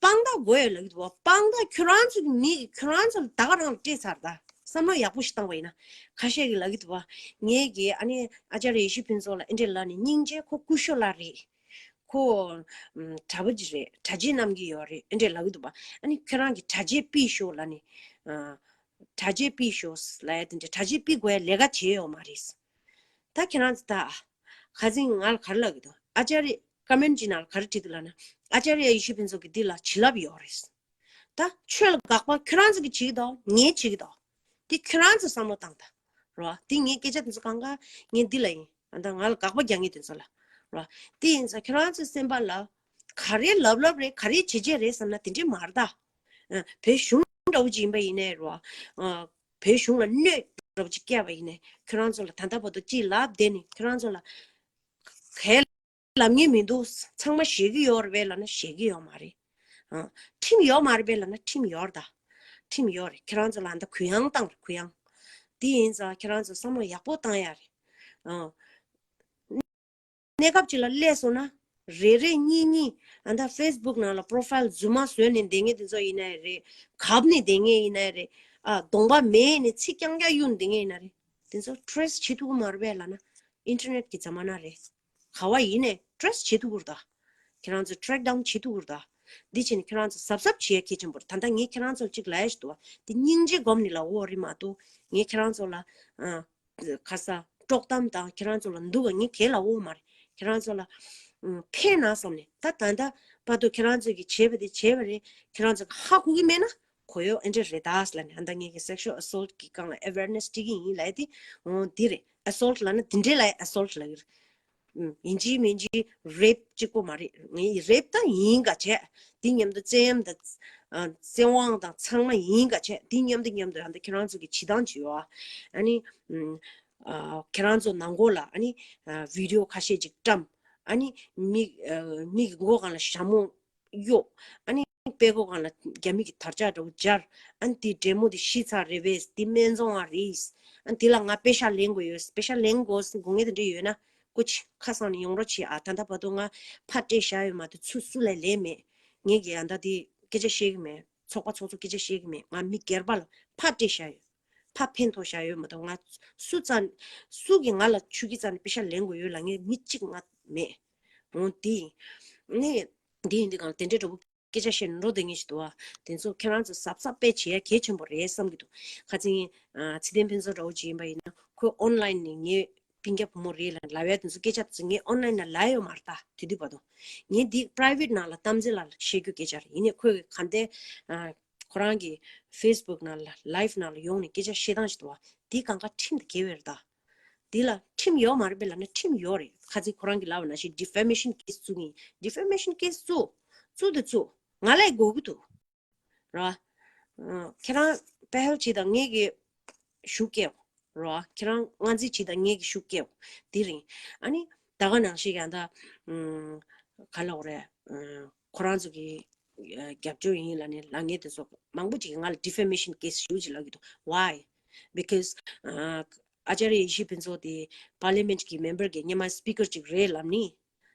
དཔང་རྟགས་དགོས་ཡོད་ལབ་ཀྱི་འདུག་བ། དཔང་རྟགས་ཁྱོད་རང་ཚོ་གི་མི་གིས་ཁྱོད་རང་ཚོ་ལ་ད་ག་རང་ལ་སྤྲད་ཚར། ད་བསམ་བློ་ཡག་པོ་ཞིག་བཏང་བ་ཡིན་ན། ཁ་ཤས་ཀྱིས་ལབ་ཀྱི་འདུག་བ། ངས་ཀྱིས་ཨ་ནི་ཨ་ཅཱརྱ་ཡེ་ཤེས་ཕུན་ཚོགས་ལ་ཨེ་འདྲས་ལབ་ནས། སྙིང་རྗེ། ཁོ་སྐུ་ཞབས་ལགས་རེད། ཁོ་ཨམ་གྲྭ་པ་ཅིག་རེད། གྲྭ་ཆས་བསྣམས་ཀྱི་ཡོད་རེད། ཨེ་འདྲས་ལབ་ཀྱི་འདུག་བ། ཨ་ནི་ཁྱོད་རང་གིས་གྲྭ་ཆས་ཕུད་ཤོག་ལབ་ནས། ཨ། གྲྭ་ཆས་ཕུད་ཤོག་ལབ་ཡ་དེ་འདྲས། གྲྭ་ཆས་ཕུད་དགོས་ཡ་ལས་ཀ་བྱས་ཡོད་མ་རེད། ད་ཁྱེད་རང་ཚོ་ད། ཁ་སང་ང་ལ་ག་རེ་ལབ་ཀྱི་འདུག་ཨ་ཅཱརྱ། ཀོ་མེན་ཊི་ཅིག་ནང་ལ་ག་རེ་བྲིས་འདུག་ལབ་ན། ཨ་ཅཱརྱ་ཡེ་ཤེས་ཕུན་ཚོགས་ཀྱི་འདི་ལ་བྱིན་རླབས་ཡོད་རེད། ད་ཆོས་ལ་དགག་པ་ཁྱོད་རང་ཚོ་གིས་བྱེད་ཀྱི་འདུག་ངས་བྱེད་ཀྱི་འདུག་དེ་ཁྱོད་རང་ཚོ་བསམ་བློ་བཏང་ད། རོ། དེ་ངའི་སྐད་ཆ་དེ་ཚོ་གང་ག་ངས་འདི་ལ་ཡིན། ཨ། ད་ང་ལ་དགག་པ་རྒྱག་མཁན་དེ་ཚོ་ལ། རོ། དེ་ཡིན་ཙང་ཁྱོད་རང་ཚོའི་སེམས་པ་ལ། ག་རེ་ལབ་ལབ་རེད། ག་རེ་བྱེད་བྱེད་རེད་བསམ་ན་དེ་འདྲས་མ་རེད་ད། ཨ། བོད་གཞུང་འདྲ་བོ་ཅིག་ཡིན་པ་ཡིན་ནའི་རོ། ཨ། བོད་གཞུང་ལ་གནོད་འདྲ་བོ་ཅིག་བསྐྱལ་བ་ཡིན་ནའི། ཁྱོད་རང་ཚོ་ལ་ད་ལྟ་བར་དུ་ཅིག་ལབ་བསྡད་ནས། ཁྱོད་རང་ཚོ་ལ་ག་རེ་ལབ་མཁན་མི་འདུག་ཚང་མ་ཤེས་ཀྱི་ཡོད་རེད་པས་ལབ་ན་ཤེས་ཀྱི་ཡོད་མ་རེད། ཨ། ཁྲིམས་ཡོད་མ་རེད་པས་ལབ་ན་ཁྲིམས་ཡོད་རེད་ད། ཁྲིམས་ཡོད་རེད། ཁྱེད་རང་ཚོ་ལ་ད་གུ་ཡངས་བཏང་རེད། གུ་ཡངས། དེ་ཡིན་ཙང་ཁྱེད་རང་ཚོ་བསམ་བློ་ཡག་པོ་བཏང་ཡ་རེད། ཨ། གནས་སྐབས་ཅིག་ལ་སླེབས་སོང་ན། རེ་རེ་གཉིས་གཉིས། ཨ། ད་ཕེ་སི་བུག་ནང་ལ་པོ་རོ་ཕ་ཡིལ་རྫུན་མ་བཟོས་ནས་བསྡད་མཁན་དེ་ཚོ་ཡིན་ནའི་རེད། གབ་ནས་བསྡད་མཁན་ཡིན་ནའི་རེད། ཨ། གདོང་པ་མེད་ནས་ཚིག་རྐྱང་རྐྱང་གཡུག་ནས་བསྡད་མཁན་ཡིན་ན་རེད། དེ་ཚོ་ཊེ་རེ་སི་བྱེད་ཐུབ་ཀྱི་མ་རེད་པས་ལབ་ན། ཨིན་ཊར་ནེཊ་གི་ཛ་མ་ན་རེད། ག་བ་ཡིན་ནའི་ཊེ་རེ་སི་བྱེད་ཐུབ་ཀྱི་རེད་ད། ཁྱེད་རང་ཚོ་ཊེག་ཌའུན་བྱེད་ཐུབ་ཀྱི་རེད་ད། འདི་བྱས་ནས་ཁྱེད་རང་ཚོ་གཟབ་གཟབ་བྱེད་ཡ་གལ་ཆེན་པོ་རེད། ད་ལྟ་ངས་ཁྱེད་རང་ཚོ་ལ་གཅིག་ལབ་ཡ་ཞིག་འདུག་བ། འདི་སྙིང་རྗེ་སྒོམ་ནས་ལབ་ཡོད་རེད་མ་གཏོགས། ངས་ཁྱེད་རང་ཚོ་ལ། ཨ། ག་རེ་ཟ། དཀྲོག་གཏམ་དང་ཁྱེད་རང་ཚོ་ལ་སྡུག་པ་ངས་གང་ཡང་ལབ་ཡོད་མ་རེད། ཁྱེད་རང་ཚོ་ལ། ཨ། ཕན་ན་བསམས་ནས། ད་ད་ལྟ་བར་དུ་ཁྱེད་རང་ཚོ་གིས་བྱས་པ་དེ་བྱས་པ་རེད། ཁྱེད་རང་ཚོ་གིས་ཧ་གོ་གི་མེད་ན། གོ་ཡོད་ཨེ་འདྲ་རེད་ད་ཟེར་ལབ་ནས། ཨ། ད་ངས་ཀྱི་སེག་ཤུ་ཨལ་སོལ་ཊི་གི་སྒང་ལ་ཨ་ཝེར་ནེ་སི་སྤྲད་ཀྱི་ཡིན་ལབ་ཡ་དེ། འོ་འདི་རེད། ཨ་སོལ་ཊི་ལབ་ན་འདི་འདྲས་ལབ་ཡ། ཨ་སོལ་ཊི་ལབ་ཀྱི་རེད། ཨུམ། ཡིན་གཅིག་མིན་གཅིག་རེབ་གཅིག་པོ་མ་རེད། ངས་རེབ་ད་ཡིན་ག་བྱས། འདི་མཉམ་དུ་བཙན་གཡེམ་དང་། ཨ། བཙན་དབང་དང་ཚང་མ་ཡིན་ག་བྱས། འདི་མཉམ་དུ་མཉམ་དུ་ཨ་ད་ཁྱེད་རང་ཚོ་གི་བྱེད་སྟངས་བྱེད་ཡོད། ཨ་ནི། ཨུམ། ཨ། ཁྱེད་རང་ཚོ་ནང་སྒོ་ལ། ཨ་ནི། ཨ། བི་ཌི་ཡོ་ཁ་ཤས་ཅིག་བཀྲམ། ཨ་ནི་མི། ཨ། མི་གི་མགོ་སྒང་ལ་ཞྭ་མོ་གཡོགས། ཨ་ནི་དཔྲལ་མགོ་སྒང་ལ་རྒྱ་མི་གི་དར་ལྕག་འདྲ་བོ་སྦྱར། ཨ་ནི་དེ་འདྲེ་མོ་དེ་ཤི་ཚར་རེད་པས། དེ་སྨན་བཙོང་བ་རེད། ཨ་ནི་དེ་ལ་ང་པེ་ཤག་ལེན་དགོས་ཡོད། པེ་ཤག་ལེན་དགོས་དགོས་མཁན་དེ་འདྲ་ཡོད་ན། སྐུ་མཁྱེན་ཁ་སང་ནས་ཡོང་རོགས་བྱེད་ཨ། ད་ལྟ་བར་དུ་ང་ཕར་སྤྲད་བཞག་ཡོད་མ་གཏོགས་ཚུར་སུ་ལ་ལེན་མེད། ངས་ཀྱིས་ཨ་ད་དེ་སྐད་ཆ་བཤད་ཀྱི་མེད། ཚོགས་པ་ཚོགས་གཙོ་སྐད་ཆ་བཤད་ཀྱི་མེད། ང་མི་སྒེར་པ་ལ་ཕར་སྤྲད་བཞག་ཡོད། ཕར་ཕན་ཐོགས་བཞག་ཡོད་མ་གཏོགས། ང་སུ་རྩ་ནས། སུ་གིས་ང་ལ་ཆུ་སྐྱིད་རྩ་ནས་པེ་ཤག་ལེན་དགོས་ཡོད་ལབ་མཁན་མི་གཅིག་ང་མེད། འོ་དེ་ཡིན། ནས་འདི་ཡིན་དུས་གང་ལ་དེ་འདྲའི་འདྲ་བོ་སྐད་ཆ་བཤད་ནས་འགྲོ་བསྡད་མཁན་ཞིག་འདུག་བ། དེ་ཚོ་ཁྱེད་རང་ཚོ་གཟབ་གཟབ་དཔེ་བྱེད་ཡ་གལ་ཆེན་པོ་རེད་བསམ་གྱི་འདུག་ཁ་སང་། ཨ། ཚེ་བརྟན་ཕུན་ཚོགས་འདྲ་བོ་ཅིག་ཡིན་པ་ཡིན་ན། ཁོས་ཨོན་ལའིན་ནས་ངའི་སྤུན་ཀྱག་བུ་མོ་རེད་ལབ་ལབ་ཡ་དེ་ཚོ་སྐད་ཆ་དེ་ཚོ་ངས་ཨོན་ལའིན་ནང་ལབ་ཡོད་མ་རེད་ད། དེ་དུས་བར་དུ། ངས་འདི་པ་རའི་ཝེཊ་ནང་ལ་གཏམ་ཚེ་ལ་བཤད་རྒྱུ་སྐད་ཆ་རེད། ཡིན་ནའི་ཁོས་གི་ག་འདྲ། ཨ། ཁོ་རང་གི་ཕེ་སི་བུག་ནང་ལ་ལའིབ་ནང་ལ་ཡོང་ནས་སྐད་ཆ་བཤད་སྟངས་ཞིག་འདུག་བ། འདི་གང་ག་ཁྲིམས་དང་འགལ་བ་རེད་ད། འདི་ལ་ཁྲིམས་ཡོད་མ་རེད་པས་ལབ་ན་ཁྲིམས་ཡོད་རེད། ཁ་སང་ཁོ་རང་གིས་ལབ་པ་ནང་བཞིན་ཌི་ཕེ་མེ་ཤན་ཀེ་སི་བཙུགས་ཡིན། ཌི་ཕེ་མེ་ཤན་ཀེ་སི་བཙུགས། བཙུགས་དང་བཙུགས། ང་ལ་ཡང་དགོས་ཀྱི་འདུག་ར། ཨ། ཁྱེད་རང་པེ་ཧལ་བྱེད་དང་། ངས་གི་ཤུགས་སྐྱེའོ། ར། ཁྱེད་རང་མངའ་འཛིན་བྱེད་དང་། ངས་གི་ཤུགས་སྐྱེའོ། དེ་རིང་། ཨ་ནི་ད་ག་ནང་བཞིན་ཡང་ད། ཨུམ། ག་ལབ་དགོས་རེད། ཨུམ། ཁོ་རང་ཚོ་གི་རྒྱབ་སྐྱོར་ཡིན་ལབ་ནས་ལབ་མཁན་དེ་ཚོ་མང་པོ་ཅིག་གིས་ང་ལ་ཌི་ཕེ་མེ་ཤན་ཀེ་སི་ཞེ་པོ་ཅིག་ལབ་ཀྱི་འདུག Why? Because ཨ། ཨ་ཅཱརྱ་ཡེ་ཤེས་ཕུན་ཚོགས་དེ་པར་ལི་མེན་ཊི་གི་མེམ་བར་གི་སྔོན་མ་སི་པི་ཀར་ཅིག་རེད་ལབ་ནི།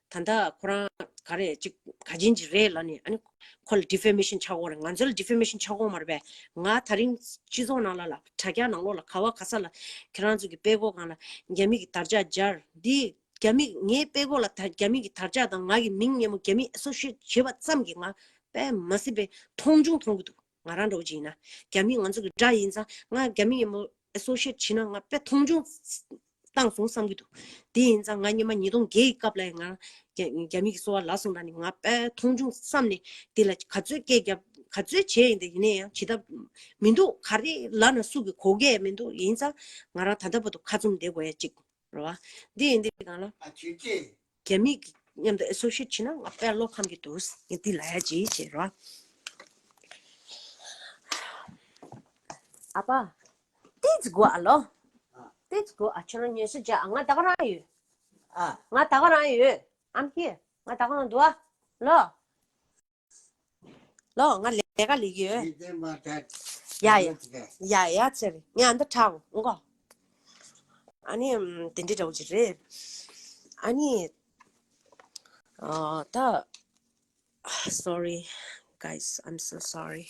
ད་ལྟ་ཁོ་རང་ག་རེ་ཅིག་ག་ཅན་ཅིག་རེད་ལབ་ནི། ཨ་ནི་ཁོ་ལ་ཌི་ཕེ་མེ་ཤན་ཆགས་ཀྱི་ཡོད་རེད། ང་ཚོ་ལ་ཌི་ཕེ་མེ་ཤན་ཆགས་ཀྱི་ཡོད་མ་རེད་པས། ང་དེ་རིང་སྤྱི་ཚོགས་ནང་ལོགས་ལ། དྲ་རྒྱ་ནང་ལོགས་ལ། ག་བ་ག་ས་ལ། ཁྱེད་རང་ཚོ་གི་དཔྲལ་མགོ་སྒང་ལ་རྒྱ་མི་གི་དར་ལྕག་སྦྱར། འདི་རྒྱ་མི། ངའི་དཔྲལ་མགོ་ལ་ད་རྒྱ་མི་གི་དར་ལྕག་དང་། ང་གི་མིང་སྔོན་མ་རྒྱ་མི་ཨེ་སོ་ཤི་ཨེཊ་བྱས་པ་ཙམ་གྱིས་ང་དཔེ་མ་སྲིད་པའི་མཐོང་ཆུང་མཐོང་གི་འདུག་ང་རང་འདྲ་བོ་ཅིག་ཡིན་ན། རྒྱ་མི་ང་ཚོ་གི་དགྲ་ཡིན་ཙང་། ང་རྒྱ་མི་སྔོན་མ་ཨེ་སོ་ཤི་ཨེཊ་བྱས་ན་ང་དཔེ་མཐོང་ཆུང་བཏང་སོང་བསམ་གྱི་འདུག་དེ་ཡིན་ཙང་ང་སྔོན་མ་ཉིས་སྟོང་བརྒྱད་ཀྱི་སྐབས་ལ་ཡང་ང་རྒྱ་རྒྱ་མི་གི་སོ་པ་ལབ་སོང་ད་ནི། ང་དཔེ་མཐོང་ཆུང་བསམ་ནས་དེ་ལ་ག་ཚོད་སྐད་རྒྱབ། ག་ཚོད་བྱས་ཡིན་དེ་ཡིན་ན་ཡང་བྱེད་ཐབས་མི་འདུག་ག་རེ་ལབ་ན་སུ་གི་གོ་སྐད་མི་འདུག་ཡིན་ཙང་ང་རང་ད་ལྟ་བར་དུ་ཁ་བཙུམ་བསྡད་དགོས་ཡ་གཅིག་རེད་བ། འདི་ཡིན་དེ་གང་ལ། ཨ་ཅེ་ཅེ། རྒྱ་མི་གི་མཉམ་དུ་ཨེ་སོ་ཤི་ཡེཊ་བྱེད་ན་ང་དཔེ་བློ་ཕམ་གྱི་འདུག་ངས་འདི་ལབ་ཡ་ཅིག་བྱེད་རོགས། ཨ་ཕ། ཏིས་གོ་ཨ་ལོ། ཏིས་གོ་ཨ་ཁྱོད་རང་ཉལ་ས་བྱ། ང་ད་ག་རང་ཡོད། ཨ། ང་ད་ག་རང་ཡོད། I'm here. ང་ད་ག་རང་འདུག་ཨ། ལོ། ལོ། ང་ལས་ཀ་ལས་ཀྱི་ཡོད། ཡ་ཡ། ཡ་ཡ་ཚེ་རེད། ངས་ཨ་འདི་དྲག་འོང་གོ། ཨ་ནི་དེ་འདྲའི་འདྲ་བོ་ཅིག་རེད། ཨ་ནི། ཨ་ད། Sorry, guys, I'm so sorry.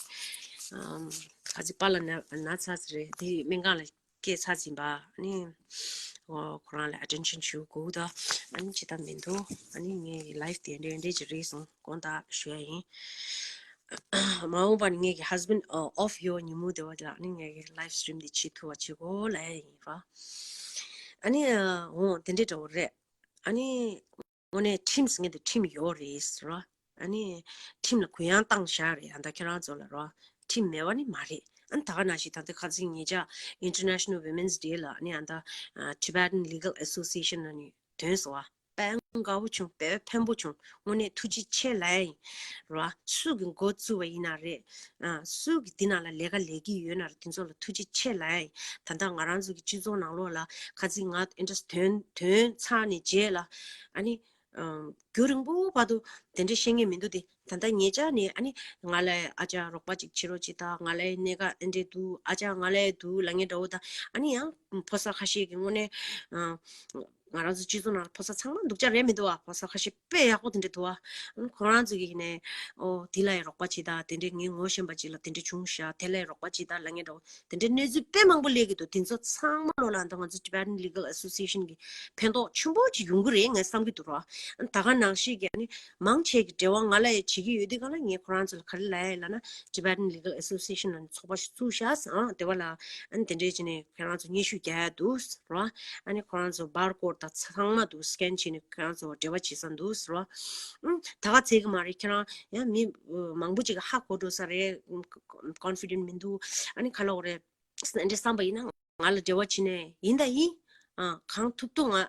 ཨམ། ཁ་ཅིག་པཱ་ལགས་ན་ན་ཚ་ཚ་རེད། དེ་སྨན་ཁང་ལ་སྐྱེལ་ཚར་ཟིན་པ། ཨ་ནི། ཨོ། ཁོ་རང་ལ་ཨ་ཊེན་ཤན་ཞུ་དགོས་ད། ཨ་ནི་ཅི་ད་མི་འདུག་ཨ་ནི་ངའི་ལའིབ་དེ་འདྲ་འདྲ་ཅིག་རེད་སོང་། དགོངས་དག་ཞུ་ཡ་ཡིན། མ་འོངས་པ་ནི་ངེད་ཀྱི་ཧས་བྷེན་ཌི་ཨོཕ་ཡོད་ཉིན་མོ་དེ་བ་ལ་ནི་ངེད་ཀྱི་ལའིབ་སི་ཊི་རིམ་འདི་བྱེད་ཐུབ་པ་བྱེད་དགོས་ལབ་ཡ་ཡིན་ར། ཨ་ནི་འོ་དེ་འདྲའི་འདྲ་བོ་རེད། ཨ་ནི་དངོས་གནས་ཁྲིམས་ངེད་དུ་ཁྲིམས་ཡོད་རེད་ར། ཨ་ནི་ཁྲིམས་ལ་གུ་ཡངས་བཏང་བཞག་རེད། ཨ་ད་ཁྱེད་རང་ཚོ་ལ་ར་ཁྲིམས་མེད་པ་ནི་མ་རེད། ཨ་ནི་ད་ག་ནང་བཞིན་ད་ལྟ་ཁ་སང་ཉེ་ཆར་International Women's Day ལ་ཨ་ནི་ཨ་ད་Tibetan Legal Association ལ་ནི་ཐོན་སོང་བ། དཔེ་དགའ་བོ་བྱུང་། དཔེ་ཕན་པོ་བྱུང་། དངོས་གནས་ཐུགས་རྗེ་ཆེ་ལབ་ཡ་ཡིན་ར། སུ་གི་འགོ་བཙུགས་པ་ཡིན་ན་རེད། ཨ། སུ་གི་འདི་ནང་ལ་ལས་ཀ་ལས་ཀྱི་ཡོད་ན་རེད། དེ་ཚོ་ལ་ཐུགས་རྗེ་ཆེ་ལབ་ཡ་ཡིན། ད་ལྟ་ང་རང་ཚོ་གི་སྤྱི་ཚོགས་ནང་ལོགས་ལ་ཁ་ཚིག་ང་ཨིན་ཊ་རེ་སི་ཊི་ཐོན་ཐོན་ཚར་ནས་རྗེས་ལ་ཨ་ནི། ཨ། རྒྱུན་རིང་པོ་བར་དུ་དེ་འདྲ་བཤད་མཁན་མི་འདུག་སྟེ། ད་ལྟ་ཉེ་ཆར་ནས་ཨ་ནི་ང་ལ་ཨ་ཅག་རོགས་པ་ཅིག་བྱེད་རོགས་བྱེད་དང་། ང་ལ་གནད་འགག་འདི་འདྲ་འདུག་ཨ་ཅག་ང་ལ་འདུག་ལབ་མཁན་འདྲ་བོ་དང་། ཨ་ནི་ཡང་ཕོ་གསར་ཁ་ཤས་ཀྱིས་དངོས་གནས། ཨ། ང་རང་ཚོ་སྤྱི་ཚོགས་ནང་ལ་ཕོ་གསར་ཚང་མ་སྡུག་ཅག་རེད་མི་འདུག་བ། ཕོ་གསར་ཁ་ཤས་དཔེ་ཡག་པོ་དེ་འདྲ་འདུག་བ། ཨ་ནི་ཁོ་རང་ཚོ་གིས་ནས་ཨོ་དེ་ལ་ཡང་རོགས་པ་བྱེད་དང་། དེ་འདྲའི་ངའི་ངོ་ཤེས་པ་ཅིག་ལ་དེ་འདྲ་བྱུང་ཤག་དེ་ལ་ཡང་རོགས་པ་བྱེད་དང་ལབ་མཁན་འདྲ་བོ། དེ་འདྲའི་གནས་ཚུལ་དཔེ་མང་པོ་སླེབས་ཀྱི་འདུག་དེ་ཚོ་ཚང་མ་ལོ་ལ་ད་ང་ཚོ་Tibetan Legal Association གི་ཕན་ཐོགས་ཆེན་པོ་ཅིག་ཡོང་གི་རེད་ངས་བསམ་གྱི་འདུག་ར། ཨ་ནི་ད་ག་ནང་བཞིན་གྱི་ཨ་ནི་མང་ཆེ་གི་འབྲེལ་བ་ང་ལ་ཡང་བྱེད་ཀྱི་ཡོད་དུས་གང་ལ་ངས་ཁོ་རང་ཚོ་ལ་ག་རེ་ལབ་ཡ་ལབ་ན། Tibetan Legal Association ལ་ནི་ཚོགས་པ་ཞིག་བཙུགས་ཤག་ཨ། དེ་བ་ལ་ཨ་ནི་དེ་འདྲའི་བྱས་ནས་ཁྱེད་རང་ཚོ་སྙན་ཞུ་རྒྱག་ཡ་འདུག་ར། ཨ་ནི་ཁོ་རང་ཚོ་བར་ཀོཌ་དང་ཚང་མ་འདུག་སི་ཀེན་བྱས་ནས་ཁྱེད་རང་ཚོ་འབྲེལ་བ་བྱེད་ས་འདུག་ར། ཨ་ནི་ད་ག་ཚད་གི་མ་རེད། ཁྱེད་རང་ཡང་མི་མང་པོ་ཅིག་གི་ཧ་གོ་འགྲོ་ས་རེད། ཀོན་ཕི་ཌེན་ཊི་མི་འདུག་ཨ་ནི་ག་ལབ་དགོས་རེད། འདི་འདྲ་བསམ་པ་ཡིན་ན་ང་ལ་འབྲེལ་བ་བྱེད་ནས་ཡིན་ད་ཡིན། ཨ། གང་ཐུབ་ཐུབ་ང་།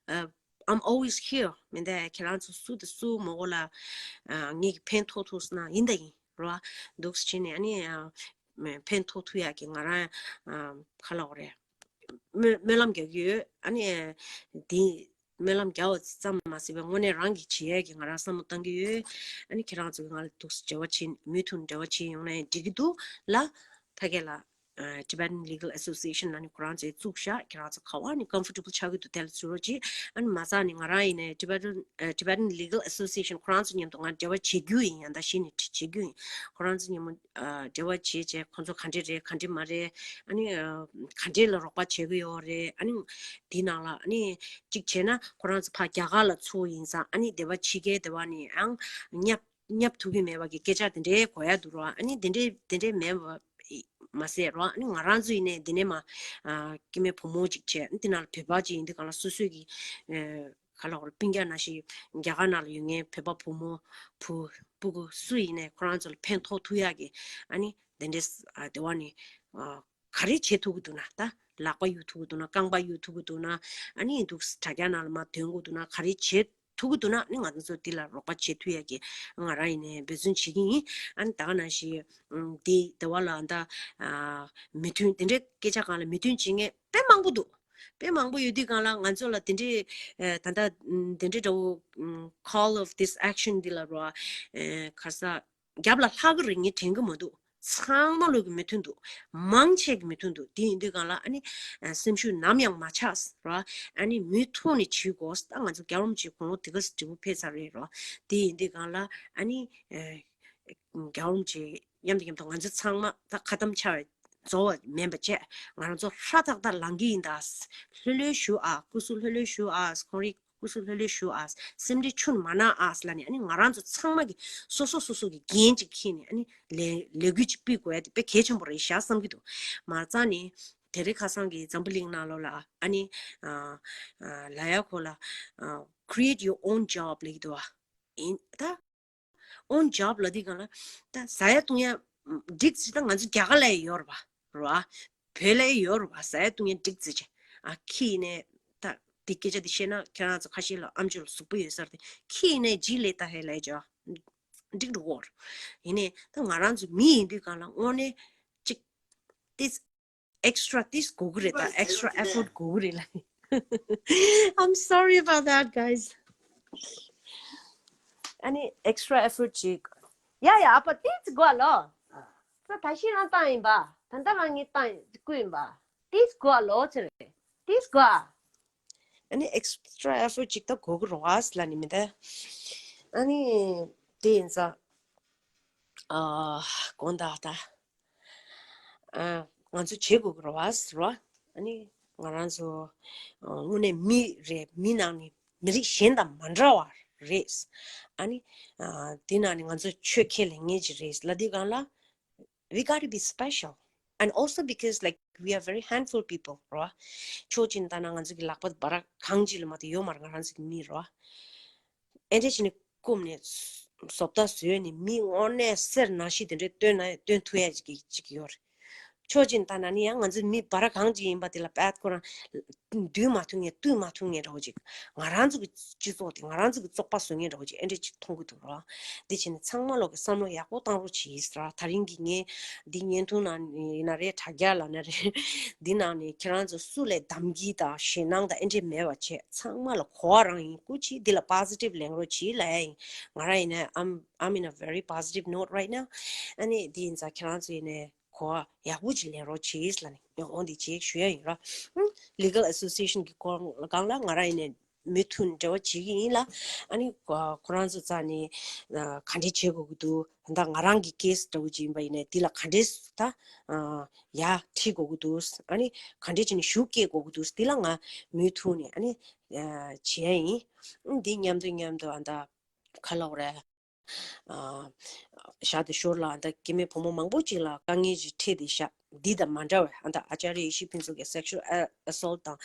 ཨ། I'm always here. མི་འདའ་ཁྱེད་རང་ཚོ་སུ་དང་སུ་མ་གོ་ལ། ཨ། ངེད་ཀྱི་ཕན་ཐོགས་ཐུབ་སོང་ན་ཡིན་ད་ཡིན་རོ། འདུག་སེ་བྱས་ནས་ཨ་ནི། ཨ། ཕན་ཐོགས་ཐུབ་ཡག་གི་ང་རང་། ཨ། ག་ལབ་དགོས་རེད། སྨོན་སྨོན་ལམ་རྒྱག་གི་ཡོད། ཨ་ནི། འདི། སྨོན་ལམ་རྒྱག་པ་ཙམ་མ་ཟད་པའི་དངོས་གནས་རང་གིས་བྱེད་ཡས་ཀྱི་ང་རང་བསམ་བློ་བཏང་གི་ཡོད། ཨ་ནི་ཁྱེད་རང་ཚོ་གིས་ང་ལ་འདུག་སེ་འབྲེལ་བ་བྱེད། མུ་མཐུད་འབྲེལ་བ་བྱེད་ཡོང་ན་ཡང་འགྲིག་གི་འདུག་ལ། ཕ་གི་ལ། ཨ། Tibetan Legal Association ལ་ནི་ཁོ་རང་ཚོས་བཙུགས་ཤག་ཁྱེད་རང་ཚོ་ག་བ་ནི་ཀམ་ཕོར་ཊེ་བལ་ཆགས་ཀྱི་འདུག་དེ་ལ་ཚུད་རོགས་གྱིས། ཨ་ནི་མ་རྩ་ནི་ང་རང་ཡིན་ནའི་Tibetan ཨ། Tibetan Legal Association ཁོ་རང་ཚོ་མཉམ་དུ་ང་འབྲེལ་བ་བྱེད་རྒྱུ་ཡིན། ཡང་ད་གཞི་ནས་བྱེད་རྒྱུ་ཡིན། ཁོ་རང་ཚོ་མཉམ་པོ། ཨ། འབྲེལ་བ་བྱེད་བྱས་ཁོ་ཚོ་ག་འདྲས་རེད་ག་འདྲས་མ་རེད། ཨ་ནི། ཨ། ག་འདྲས་ལ་རོགས་པ་བྱེད་ཀྱི་ཡོད་རེད། ཨ་ནི། འདི་ནང་ལ་ཨ་ནི། གཅིག་བྱས་ན་ཁོ་རང་ཚོ་ཕར་རྒྱ་གར་ལ་ཚུར་ཡིན་ཙང་ཨ་ནི་སྡེ་བ་ཕྱི་རྒྱལ་སྡེ་བ་ནས་ཡང་བསྙབ་བསྙབ་ཐུབ་ཀྱི་མེད་པ་གི་སྐད་ཆ་དེ་འདྲའི་གོ་ཡ་འདུག་རོ། ཨ་ནི་དེ་འདྲའི་དེ་འདྲའི་མེད་པ་མ་ཟད་རོ། ཨ་ནི་ང་རང་ཚོ་ཡིན་ནའི་འདི་ནས་མ། ཨ། སྐྱེ་དམན་བུ་མོ་ཅིག་བྱས། ཨ་ནི་དེ་ནང་ལ་བོད་པ་ཅིག་ཡིན་དུས་གང་ལ་སོ་སོའི་གི། ཨ། ག་ལབ་དགོས་རེད། སྤུན་ཀྱག་ནང་བཞིན་རྒྱ་གར་ནང་ལ་ཡོད་མཁན་བོད་པ་བུ་མོ་བུ་སྤུ་གུ་སུ་ཡིན་ནའི་ཁོ་རང་ཚོ་ལ་ཕན་ཐོགས་ཐུབ་ཡག་གི་ཨ་ནི་དེ་འདྲའི། ཨ། སྡེ་བ་ནས། ཨ། ག་རེ་བྱེད་ཐུབ་ཀྱི་འདུག་ན། ད་ལག་པ་གཡུག་ཐུབ་ཀྱི་འདུག་ན། རྐང་པ་གཡུག་ཐུབ་ཀྱི་འདུག་ན། ཨ་ནི་འདུག་དྲ་རྒྱ་ནང་ལ་མར་འདོན་དགོས་འདུག་ན། ག་རེ་བྱེད་ཐུབ་ཀྱི་འདུག་ན། ཨ་ནི་ང་ཚོ་འདི་ལ་རོགས་པ་བྱེད་ཐུབ་ཡག་གི་ང་རང་ཡིན་ནའི་འབད་བརྩོན་བྱེད་ཀྱི་ཡིན། ཨ་ནི་ད་ག་ནང་བཞིན། ཨ། འདི་སྡེ་བ་ལ་ད། ཨ། མོས་མཐུན་དེ་འདྲའི་སྐད་ཆ་སྒང་ལ་མོས་མཐུན་བྱེད་མཁན་དཔེ་མང་པོ་འདུག་དཔེ་མང་པོ་ཡོད་དུས་སྒང་ལ་ང་ཚོ་ལ་དེ་འདྲའི། ཨ། ད་ལྟ་དེ་འདྲའི་འདྲ་བོ། ཨ། Call of this action འདི་ལ་རོ། ཨ། ག་རེ་ཟ། རྒྱབ་ལ་ལྷག་གི་རེད་ངས་དྲན་གི་མི་འདུག་ཚང་མ་ལོག་གི་མོས་མཐུན་འདུག་མང་ཆེ་གི་མོས་མཐུན་འདུག་དེ་ཡིན་དུས་སྒང་ལ་ཨ་ནི། ཨ། སེམས་ཤུགས་ནམ་ཡང་མ་ཆག་རོ། ཨ་ནི་མུ་མཐུད་ནས་བྱེད་དགོས། ད་ང་ཚོ་རྒྱལ་བ་རིན་པོ་ཆེ་དགུང་ལོ་དེ་ག་ཙམ་བགྲེས་པོ་ཕེབས་ཚར་རེད་རོ། དེ་ཡིན་དུས་སྒང་ལ་ཨ་ནི། ཨ། རྒྱལ་བ་རིན་པོ་ཆེ་མཉམ་དུ་མཉམ་དུ་ང་ཚོ་ཚང་མ་ད་ཁ་དམ་ཆག་པའི་རྫོགས་པ་མིན་པ་བྱས། ང་རང་ཚོ་ཧྲ་ཐག་ཐག་ལངས་ཀྱི་ཡིན། ད་ལྷོད་ལྷོད་བཞུགས་ཨ། སྐུ་གཟུགས་ལྷོད་ལྷོད་བཞུགས་ཨ། ཁོང་རའི་སྐུ་གཟུགས་ལྷོད་ལྷོད་བཞུགས་ཨ། སེམས་ཁྲལ་ཁྱོན་ནས་མ་གནང་ཨ་ལབ་ནས། ཨ་ནི་ང་རང་ཚོ་ཚང་མ་གིས་སོ་སོ་སོ་སོ་གི་འགན་ཅིག་འཁྱེར་ནས་ཨ་ནི་ལས་ལས་འགུལ་ཅིག་སྤེལ་དགོས་ཡ་དེ་དཔེ་གལ་ཆེན་པོ་རེད་ཤག་བསམ་གྱི་འདུག་མ་རྩ་ནས་དེ་རིང་ཁ་སང་གི་འཛམ་བུ་གླིང་ནང་ལོགས་ལ་ཨ་ནི། ཨ། ཨ། ལབ་ཡ་ཁོ་ལ། ཨ། Create your own job ལབ་ཀྱི་འདུག་ཨ། ཡིན་ད། own job ལབ་དུས་སྒང་ལ་ད་ཟ་ཡ་བཏུང་ཡ་འགྲིག་ཅིག་ད་ང་ཚོ་རྒྱ་གར་ལ་ཡོད་རེད་པ། རེད་པ། བོད་ལ་ཡོད་རེད་པ། ཟ་ཡ་བཏུང་ཡ་འགྲིག་ཅིག་ཅིག་ཨ་ཁྱི་ཡིན་ནའི་ད་དེ་སྐད་ཆ་དེ་བཤད་ན་ཁྱེད་རང་ཚོ་ཁ་ཤས་ལ་ཨམ་ཅོག་ལ་ཟུག་པོ་ཡོད་ས་རེད་དེ། ཁྱི་ཡིན་ནའི་ཇི་ལེ་ད་ཧེ་ལ་ཡ་ཇོ་འགྲིག་འགྲོ་གི་རེད། ཡིན་ནའི་ད་ང་རང་ཚོ་མི་ཡིན་དུས་སྒང་ལ་དངོས་གནས་ཅིག་དེ་extra དེ་དགོས་ཀྱི་རེད། ད་extra effort དགོས་ཀྱི་རེད་ལབ། I'm sorry about that, guys. ཨ་ནི་extra effort ཅིག་ཡ་ཡ་ཨ་ཕ་དེ་ཅིག་དགོས་ལོ། ས་ད་ཤི་རང་བཏང་ཡིན་པ། ད་ལྟ་རང་ངས་བཏང་བསྐུར་ཡིན་པ། དེ་ཅིག་དགོས་ལོ་ཅི་རེད། དེ་ཅིག་དགོས། ཨ་ནི་extra effort ཅིག་ད་དགོས་ཀྱི་རེད་བ་ལབ་ནི་མི་འདུག་ཨ་ནི་དེ་ཡིན་ཙང་ཨ་དགོངས་དག་ད། ཨ་ང་ཚོ་བྱེད་དགོས་ཀྱི་རེད་བ་ཟེར་བ། ཨ་ནི་ང་རང་ཚོ་ཨ་དངོས་གནས་མི་རེད། མི་ནང་ནས་མི་རིགས་གཞན་དང་མ་འདྲ་བ་རེད། ཨ་ནི་ཨ་དེ་ནང་ནས་ང་ཚོ་ཆོས་ཁས་ལེན་མཁན་ཅིག་རེད་ལབ་དུས་སྒང་ལ། We got to be special. And also because, like, we are very handful people, རེད་བ། ཕྱོགས་གཅིག་ནས་བལྟས་ན་ང་ཚོ་གི་ལག་པ་འབའ་ར་གང་ཅིག་ལས་མ་གཏོགས་ཡོད་མ་རེད། ང་རང་ཚོ་གི་མི་རེད་བ། ཨེ་འདྲ་བྱས་ནས་བཀུམ་ནས་བཟོ་ལྟ་བཟོས་ནས་མི་དངོས་གནས་གསེར་ནང་བཞིན་དེ་འདྲའི་སྟོན་ན་སྟོན་ཐུབ་ཡ་ཅིག་གི་ཅིག་ཡོད་རེད། ཕྱོགས་གཅིག་ནས་བལྟས་ན་ནི་ཡང་ང་ཚོའི་མི་འབའ་ར་གང་ཅིག་ཡིན་པ་དེ་ལ་པད་ཁོ་རང་འདུལ་མ་ཐུབ་མཁན་བཏུལ་མ་ཐུབ་མཁན་འདྲ་བོ་ཅིག་ང་རང་ཚོ་གི་སྤྱི་ཚོགས་དེ་ང་རང་ཚོ་གི་བཙོག་པ་བཟོ་མཁན་འདྲ་བོ་ཅིག་ཨེ་འདྲ་ཅིག་མཐོང་གི་འདུག་རོ། འདི་བྱས་ནས་ཚང་མ་ལོག་གི་བསམ་བློ་ཡག་པོ་བཏང་རོགས་གྱིས་ཟེར་བ། ད་རིང་གི་ངས་འདི་བརྙན་ཐུང་ནང་ཡིན་ན་རེད། དྲ་རྒྱ་ལབ་ན་རེད། འདི་ནང་ནས་ཁྱེད་རང་ཚོ་སུ་ལས་གདམ་གྱི་དང་ཞེད་སྣང་དང་ཨེ་འདྲས་མེད་པ་བྱས། ཚང་མ་ལ་གོ་བ་རང་ཡིན། སྐུ་མཁྱེན། འདི་ལ་positive ལེན་རོགས་གྱིས་ལབ་ཡ་ཡིན། ང་རང་ཡིན་ན་I'm, I'm in a very positive note right now. ཨ་ནི་འདི་ཡིན་ཙང་ཁྱེད་རང་ཚོ་ཡིན་ནའི་གོ་བ་ཡག་པོ་ཅིག་ལེན་རོགས་གྱིས་ལབ་ནས་འོ་འདི་ཅིག་ཞུ་ཡ་ཡིན་ར། ཨུ། Legal Association གི་སྐོར་སྒང་ལ་ང་རང་ཡིན་ནའི་མུ་མཐུད་འབྲེལ་བ་བྱེད་ཀྱི་ཡིན་ལ། ཨ་ནི་ཁོ་རང་ཚོ་རྩ་ནས་ག་འདྲས་བྱེད་དགོས་ཀྱི་འདུག་ད་ང་རང་གི་case འདྲ་བོ་ཅིག་ཡིན་པ་ཡིན་ནའི་འདི་ལ་ག་འདྲས་ད་ཡར་ཁྲིད་དགོས་ཀྱི་འདུག་ཨ་ནི་ག་འདྲས་བྱས་ནས་ཤུགས་སྐྱེད་དགོས་ཀྱི་འདུག་འདི་ལ་ང་མུ་མཐུད་ནས་ཨ་ནི་བྱེད་ཡ་ཡིན། འདི་མཉམ་དུ་མཉམ་དུ་ཨ་ད་ག་ལབ་དགོས་རེད། ཨ་བཞག་དེ་ཞོར་ལ་ད་སྐྱེ་དམན་ཕོ་མོ་མང་པོ་ཅིག་ལ་དཀའ་ངལ་ཅིག་འཕྲད་དེ་བཞག་འདི་དང་མ་འདྲ་བའི་ཨ་ད་ཨ་ཅཱ་རི་ཡེ་ཤེས་ཕུན་ཚོགས་ཀྱི་sexual assault དང་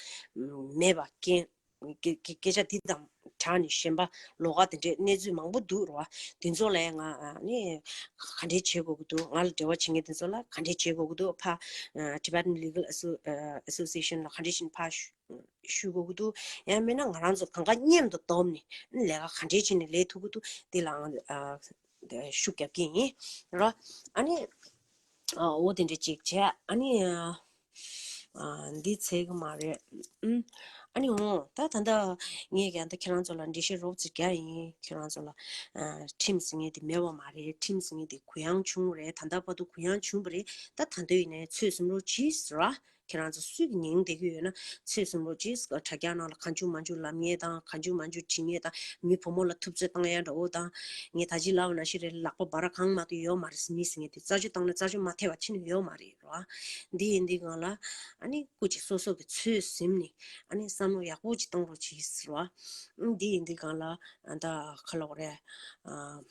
མེད་པ་རྐྱེན་སྐད་ཆ་འདི་དང་སྦྲགས་ནས་གཞན་པ་ལོགས་ཀ་དེ་འདྲའི་གནས་ཚུལ་མང་པོ་འདུག་རོ། དེ་ཚོ་ལ་ང་ནི་ག་འདྲས་བྱེད་དགོས་ཀྱི་འདུག་ང་ལ་འབྲེལ་བ་བྱེད་མཁན་དེ་ཚོ་ལ་ག་འདྲས་བྱེད་དགོས་ཀྱི་འདུག་ཕ་Tibetan Legal Asso- Association ལ་ག་འདྲས་བྱས་ནས་ཕ་ཞུ་ཞུ་དགོས་ཀྱི་འདུག་ཡང་མིན་ན་ང་རང་ཚོ་གང་ག་མཉམ་དུ་བསྡོམས་ནས་ལས་ཀ་ག་འདྲས་བྱས་ནས་ལས་ཐུབ་ཀྱི་འདུག་དེ་ལའང་ཨ་ཤུགས་རྒྱབ་ཀྱི་ཡིན་རོ། ཨ་ནི་ཨ་འོ་དེ་འདྲས་ཅིག་བྱས། ཨ་ནི་ཨ་འདི་ཚད་གི་མ་རེད། ཨུམ། ཨ་ནི་འོ་ད་ད་ལྟ་ངས་ཀྱང་ད་ཁྱེད་རང་ཚོ་ལ་འགྲེལ་བཤད་རོབ་ཙམ་རྒྱག་ཡིན། ཁྱེད་རང་ཚོ་ལ་ཨ་ཁྲིམས་ཟེར་མཁན་དེ་མེད་པ་མ་རེད། ཁྲིམས་ཟེར་མཁན་དེ་གུ་ཡངས་བྱུང་རེད། ད་ལྟ་བར་དུ་གུ་ཡངས་བྱུང་བ་རེད། ད་ད་ལྟ་ཡིན་ནའི་ཚོད་བསྲུང་རོགས་གྱིས་ཟེར་བ། ཁྱེད་རང་ཚོ་སུས་ཉན་བསྡད་ཀྱི་ཡོད་ན་ཚོད་བསྲུང་རོགས་གྱིས། དྲ་རྒྱ་ནང་ལ་གང་བྱུང་མང་བྱུང་ལབ་མཁན་དང་། གང་བྱུང་མང་བྱུང་བྲིས་མཁན་དང་། མི་བུ་མོ་ལ་ཐུབ་ཚོད་བཏང་ཡ་འདྲ་བོ་དང་། ངས་ད་ཅི་ལབ་པ་ནང་བཞིན་རེད། ལག་པ་འབའ་ར་གང་མ་གཏོགས་ཡོད་མ་རེད། མི་ཟེར་མཁན་དེ་རྩ་ཆུ་བཏང་ན་རྩ་ཆུ་མ་ཐེབས་པ་ཕྱིན་ཡོད་མ་རེད་རོ། འདི་ཡིན་དུས་སྒང་ལ་ཨ་ནི་སྐུ་མཁྱེན་སོ་སོ་གི་ཚོད་ཟིན་ནས་ཨ་ནི་བསམ་བློ་ཡག་པོ་ཅིག་གཏོང་རོགས་གྱིས་ཟེར་བ། འདི་ཡིན་དུས་སྒང་ལ་ཨ་ད་ག་ལབ་དགོས་རེད། ཨ།